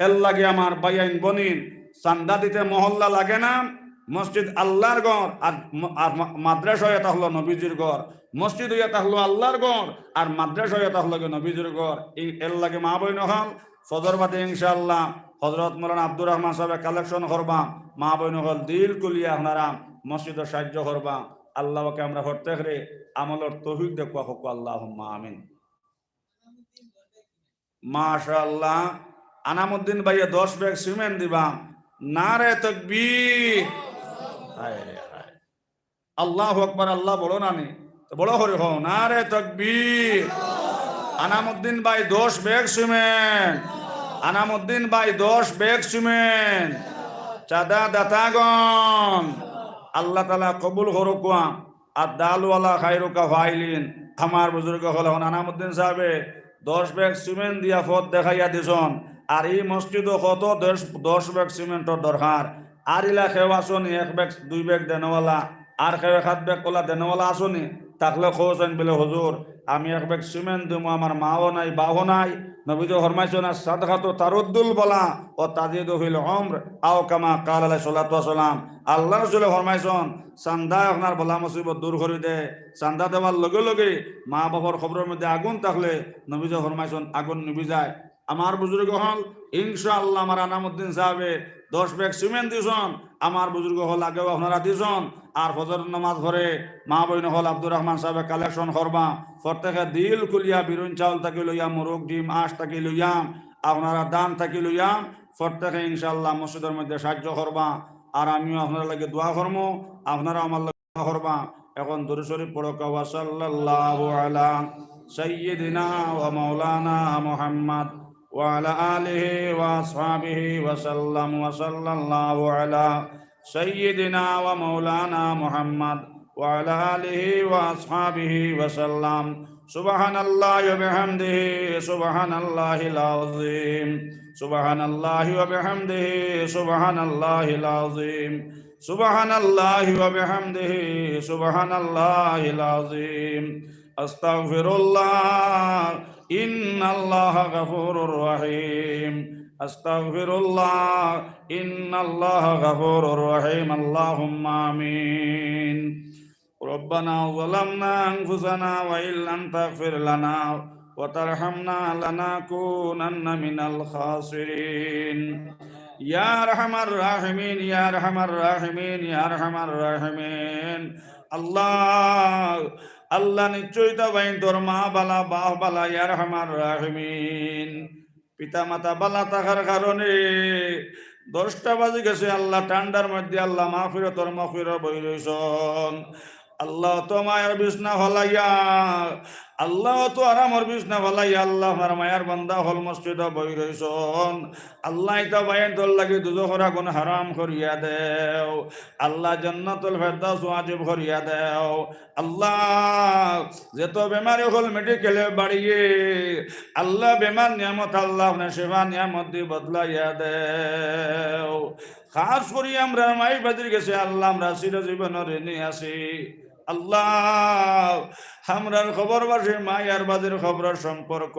এর লাগি আমার ভাইয়াইন বইনাইন, চান্দা দিতে মহল্লা লাগে না। মসজিদ আল্লার ঘর, আর ম-, আর মা-, মাদ্রাসা অইয়া থাকলো নবীজির ঘর। মসজিদ অইয়া থাকলো আল্লার ঘর, আর মাদ্রাসা অইয়া থাকলো গি নবীজির ঘর। ই-, এর লাগি মা বইন অকল, ফজর বাদে ইনশাআল্লাহ হজরত মৌলানা আব্দুর রহমান সাহেবে collection করবা। মা বইন অকল, দিল খুলিয়া আপনারা মসজিদো সাহায্য করবা। আল্লাহ পাকে আমরা প্রত্যেকরে আমলর তৌফিক দেউক্কা, কউক্কা আল্লাহুম্মা আমিন। মাশাআল্লাহ, আনামুদ্দিন ভাইয়ে দশ ব্যাগ সিমেন্ট দিবা। নারে তাকবীর। হায় রে হায়। আল্লাহু আকবার, আল্লাহ বড় না নি? তো বড় করি কও, নারে তাকবীর। আনামুদ্দিন ভাই দশ ব্যাগ সিমেন্ট। আনামুদ্দিন ভাই দশ ব্যাগ সিমেন্ট। চাঁদা দাতাগণ, আল্লাহ তাআলা কবুল করউক্কা। আর দালওয়ালা খাইরুকা ফাইলিন, আমার বুজুর্গ অকল, অখন আনামুদ্দিন সাহেবে দশ ব্যাগ সিমেন্ট দিয়া পথ দেখাইয়া দিছইন। আর ই মসজিদো কত দশ, দশ ব্যাগ সিমেন্টর দরকার। আর ইলা কেউ আছো নি এক ব্যাগ, দুই ব্যাগ দেনেওয়ালা? আর কেউ এক আধ ব্যাগ অলা দেনেওয়ালা আছো নি? থাকলে কওছইন বলে, "হুজুর, আমি এক ব্যাগ সিমেন্ট দিমু, আমার মাও নাই, বাপও নাই।" নবীজি ফরমাইছইন, "আস-সাদকাতু তারুদ্দুল বালা ওয়া তাজিদু ফিল উমর, আও কামা ক্বালা আলাইহিস সালাতু ওয়াস সালাম।" আল্লার রসুলে ফরমাইছইন, চান্দা আপনার বালা মুসিবত দূর করি দেয়। চান্দা দেওয়ার লগে লগে মা বাপর কবরর মধ্যে আগুন থাকলে নবীজি ফরমাইছইন, আগুন নিবি যায়। আমার বুজুর্গ অকল, ইনশাআল্লাহ আমার আনামুদ্দিন সাহেবে দশ ব্যাগ সিমেন্ট দিছইন, আমার বুজুর্গ অকল আগেও আপনারা দিছইন। আর ফজর নামাজ পড়ে মা বইন অকল আব্দুর রহমান সাহেবে collection করবা। প্রত্যেকে দিল খুলিয়া বিরুন চাউল থাকি লইয়া, মুরুগ, ডিম, আঁশ থাকি লইয়া, আপনারা দান থাকি লইয়া, প্রত্যেকে ইনশাআল্লাহ মসজিদর মধ্যে সাহায্য করবা। আর আমিও আপনারার লাগি দোয়া করমু, আপনারাও আমার লাগি দোয়া করবা। এখন দুরূদ শরীফ পড়উক্কা, ওয়া সাল্লাল্লাহু আলা সাইয়্যিদিনা ওয়া মাওলানা মুহাম্মদ ওয়া আলা আলিহি ওয়া আসহাবিহি ওয়া সাল্লাম, ওয়া সাল্লাল্লাহু আলা সাইয়্যিদিনা ওয়া মাওলানা মুহাম্মদ ওয়া আলা আলিহি ওয়া আসহাবিহি ওয়া সাল্লাম। সুবহানাল্লাহি ওয়া বিহামদিহি, সুবহানাল্লাহিল আযীম। সুবহানাল্লাহি ওয়া বিহামদিহি, সুবহানাল্লাহিল আযীম। সুবহানাল্লাহি ওয়া বিহামদিহি, সুবহানাল্লাহিল আযীম। আস্তাগফিরুল্লাহ, ইন্নাল্লাহা গাফুরুর রহিম। আস্তাগফিরুল্লাহ, ইন্নাল্লাহা গাফুরুর রহিম। আল্লাহুম্মা আমিন। ربنا ظلمنا أنفسنا وإن لم تغفر لنا وترحمنا لنكونن من الخاسرين. ইয়া আরহামার রাহিমিন, ইয়া আরহামার রাহিমিন, ইয়া আরহামার রাহিমিন। আল্লাহ, আল্লাহ নিশ্চয়ই তাইন তোর মা বালা, বাপ বালা, ইয়া আরহামার রাহিমিন। পিতা মাতা বালা থাকার কারণে দশটা বাজি গেছে, আল্লাহ ঠান্ডার মধ্যে আল্লাহ মাগফিরাতর মাগফিরাত বই রইছইন। আল্লাহ অত মায়ার বিছনা ফালাইয়া, আল্লাহ অত আরামর বিছনা ফালাইয়া, আল্লাহ আপনার মায়ার বান্দা অকল মসজিদো বই রইছইন। আল্লাহ ইতা ভাইয়াইন্তর লাগি দুজখর আগুন হারাম করিয়া দেও, আল্লাহ জান্নাতুল ফেরদাউস ওয়াজিব করিয়া দেও। আল্লাহ, যত বেমারি অকল মেডিকেলে বাড়িয়ে, আল্লাহ বেমার নিয়ামত, আল্লাহ আপনার শিফা নিয়ামত দি বদলাইয়া দেও। খাস করি আমরার মাই বাজির গেছে, আল্লাহ আমরা চিরজীবনর ঋণী আছি। আল্লাহ, আমরার কবরবাসী মাই আর বাজির কবরর সম্পর্ক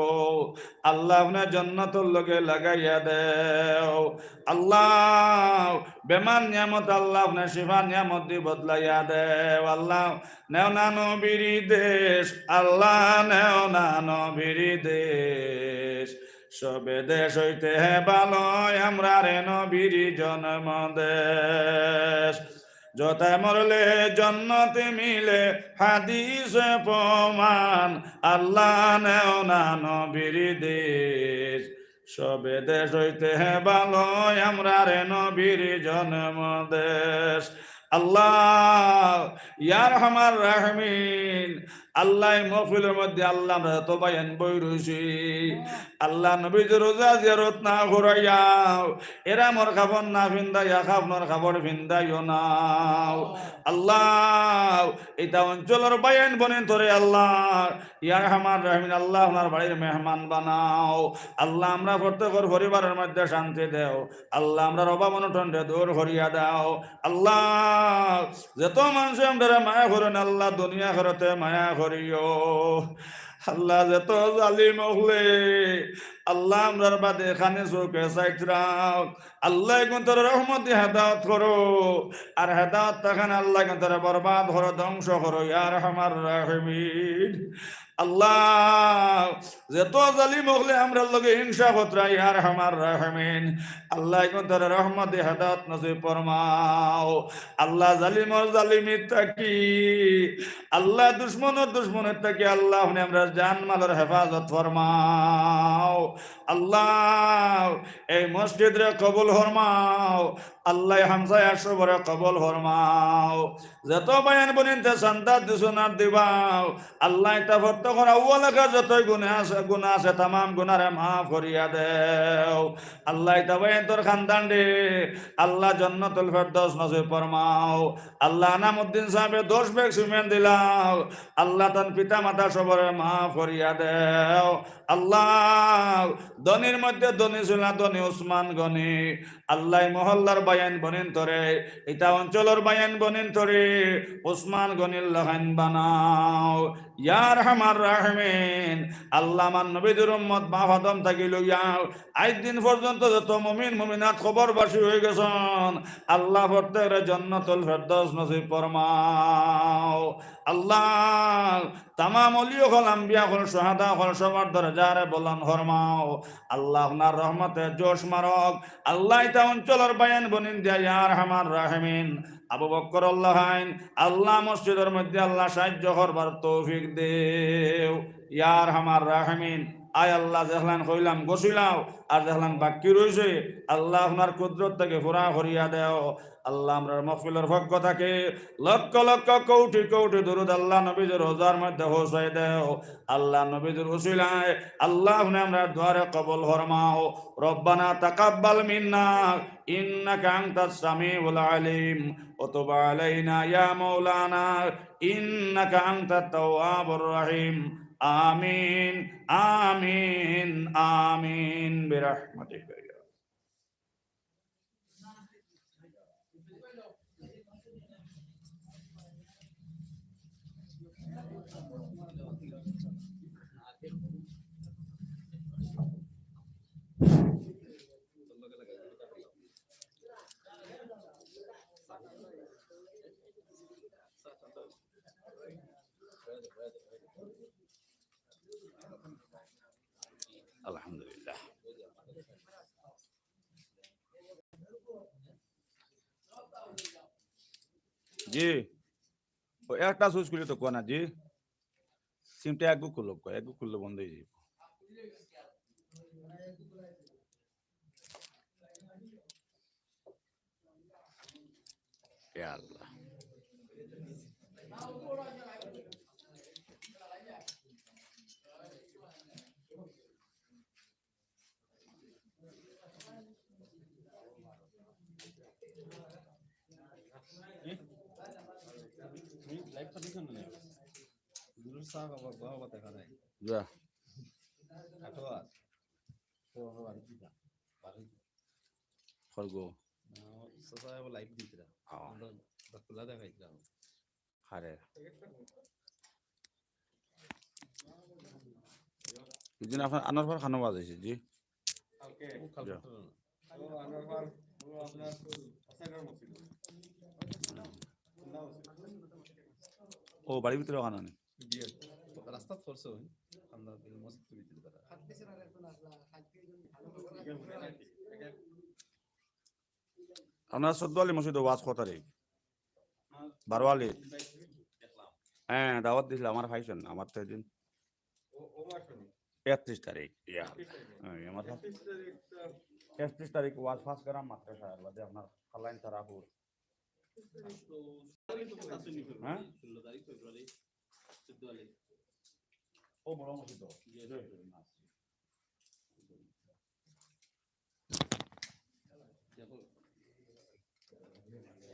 আল্লাহ আপনার জান্নাতর লগে লাগাইয়া দেও। আল্লাহ, বেমার নিয়ামত আল্লাহ আপনার শিফা নিয়ামত দি বদলাইয়া দেও। আল্লাহ, নেও না নবীর দেশ, আল্লাহ নেও না নবীর দেশ, সবে দেশ অইতে ভালো আমরার নবীর জন্ম দেশ। যথায় মরলে জন্নত মিলে হাদিস প্রমাণ, আল্লাহ নেও না নবীর দেশ, সবে দেশ অইতে ভালো আমরার নবীর জন্ম দেশ। আল্লাহ, ইয়া আরহামার রাহিমিন, আল্লাহ, এই মহফিলর মধ্যে আল্লাহ, আমরা যত ভাইয়াইন বই রইছি, আল্লাহ, নবীজির রোজা জিয়ারত না করাইয়াও, এহরামর কাপড় না ফিন্দাইয়া, কাফনর কাপড় ফিন্দাইও নাও। আল্লাহ, ইতা অঞ্চলর ভাইয়াইন বইনাইন্তরে আল্লাহ, ইয়া আরহামার রাহিমিন, আল্লাহ, আপনার বাড়ির মেহমান বানাও। আল্লাহ, আমরা প্রত্যেকর পরিবারর মধ্যে শান্তি দেও। আল্লাহ, আমরার অভাব অনটনরে দূর করিয়া দাও। আল্লাহ, যত মানষে আমরারে মায়া করইন, আল্লাহ, দুনিয়া আখেরাতে মায়া করিও। আল্লাহ, যত জালিম অকলে, আল্লাহ, আমরার বাদে খানি চউখে চাইতরা। আল্লাহ, এগুনতরে রহমতি হেদায়ত করো। আর হেদায়ত থাকইন, আল্লাহ, এগুনতরে বরবাদ করো, ধ্বংস করো, ইয়া আরহামার রাহিমিন। আল্লাহ, যত জালিম অকলে আমরার লগে হিংসা করতরা, ইয়া আরহামার রাহিমিন। আল্লাহ, এগুনতরে রহমতি হেদায়ত নসিব ফরমাও। আল্লাহ, জালিমর জালিমি থাকি, আল্লাহ, দুশমনর দুশমনি থাকি, আল্লাহ, আপনে আমরার জান মালর হেফাজত ফরমাও। আল্লাহ, এই মসজিদরে কবুল ফরমাও। আল্লাহ, হামসায়া সবরে কবুল ফরমাও। যত ভাইয়াইন বইনাইন্তে চান্দা দিছইন আর দিবাও, আল্লাহ, ইতা প্রত্যেকর আউয়াল আখের যত গুনা আছে, গুনা আছে, তামাম গুনারে মাফ করিয়া দেও। আল্লাহ, ইতা ভাইয়াইন্তর খান্দানরে, আল্লাহ, জান্নাতুল ফেরদাউস নসিব ফরমাও। আল্লাহ, আনামুদ্দিন সাহেবে দশ ব্যাগ সিমেন্ট দিলাও, আল্লাহ, তান পিতা মাতা সবরে মাফ করিয়া দেও। আল্লাহ, ধনীর মধ্যে ধনী ছিলা, ধনী উসমান গনি। আল্লাহ, এই মহল্লার ভাইয়াইন বইনাইন্তরে, ইতা অঞ্চলর ভাইয়াইন বইনাইন্তরে উসমান গনির লাখান বানাও। ইয়া আরহামার রাহিমিন, আল্লাহ, আমার নবীজির উম্মত বাপ আদম থাকি লইয়া আইজ দিন পর্যন্ত যত মুমিন মুমিনাত কবরবাসী অইগেছইন, আল্লাহ, প্রত্যেকরে জান্নাতুল ফেরদাউস নসিব ফরমাও। আল্লাহ, তামাম অলি অকল, আম্বিয়া অকল, শুহাদা অকল, সবর দরজারে বুলন্দ ফরমাও। আল্লাহ, আপনার রহমতে জোশ মারক। আল্লাহ, ইতা অঞ্চলর ভাইয়াইন বইনাইন্তে, ইয়া আরহামার রাহিমিন, আবু বক্করর লাখান, আল্লাহ, মসজিদর মধ্যে, আল্লাহ, সাহায্য করবার তৌফিক দেও। ইয়া আরহামার রাহিমিন, আয় আল্লাহ, যেলাখান কইলাম গছিলাও, আর যেলাখান বাকি রইছে, আল্লাহ, আপনার কুদরত থাকি পুরা করিয়া দেও। আল্লাহ, আমরার মহফিলর পক্ষ থাকি লক্ষ লক্ষ কোটি কোটি দুরুদ আল্লাহ নবীজির রওজার মধ্যে পৌঁছাই দেও। আল্লাহ, নবীজির উসিলায় আল্লাহ, আপনে আমরার দোয়ারে কবুল ফরমাও। ربنا تقبل منا إنك أنت السميع العليم وتب علينا يا مولانا إنك أنت التواب الرحيم. آمين، آمين، آمين برحمتك يا আলহামদুলিল্লাহ। জি, ও একটা সুইচ খুলে তো কোনা জি, সিমটা এক খুললো, এক খুললে বন্ধ হয়ে যাবে। ইয়া আল্লাহ। যা। খরগো। চাচা আবার লাইভ দিতরা। হ্যাঁ। আমরা খোলা দেখাইছিলাম। আরে। ইদিন আপনার আনোয়ার খানো বাজাইছে, জি। ও, কালকে। যা। ও, আনোয়ার খান, ও, আপনার, ও, বাড়ির ভিতরে ওখানে নেই। জি, রাস্তা করছে ওই, আমরা মসজিদ ভিতরে তারা। আপনারা সদ্দু আলী মসজিদে ওয়াজ কত তারিখ? বারো আলী। হ্যাঁ, দাওয়াত দিছিল, আমার ভাইজন, আমার তো এদিন একত্রিশ তারিখ। ইয়া। হ্যাঁ, আমার একত্রিশ তারিখ ওয়াজ পাঁচ গ্রাম মাত্র সারা বাদে আপনার খালাইন তারাপুর। হ্যাঁ? ও বড় মসজিদ।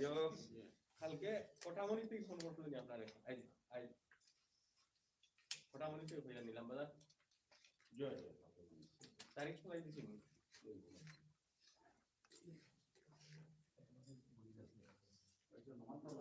ইয়ো, কালকে কোটামণি থেকে ফোন করছিল নি আপনারে? I, I. কোটামণি থেকে হইয়া নিলাম বাজার। জয় জয়। তারিখ শোনাই দিছি নি?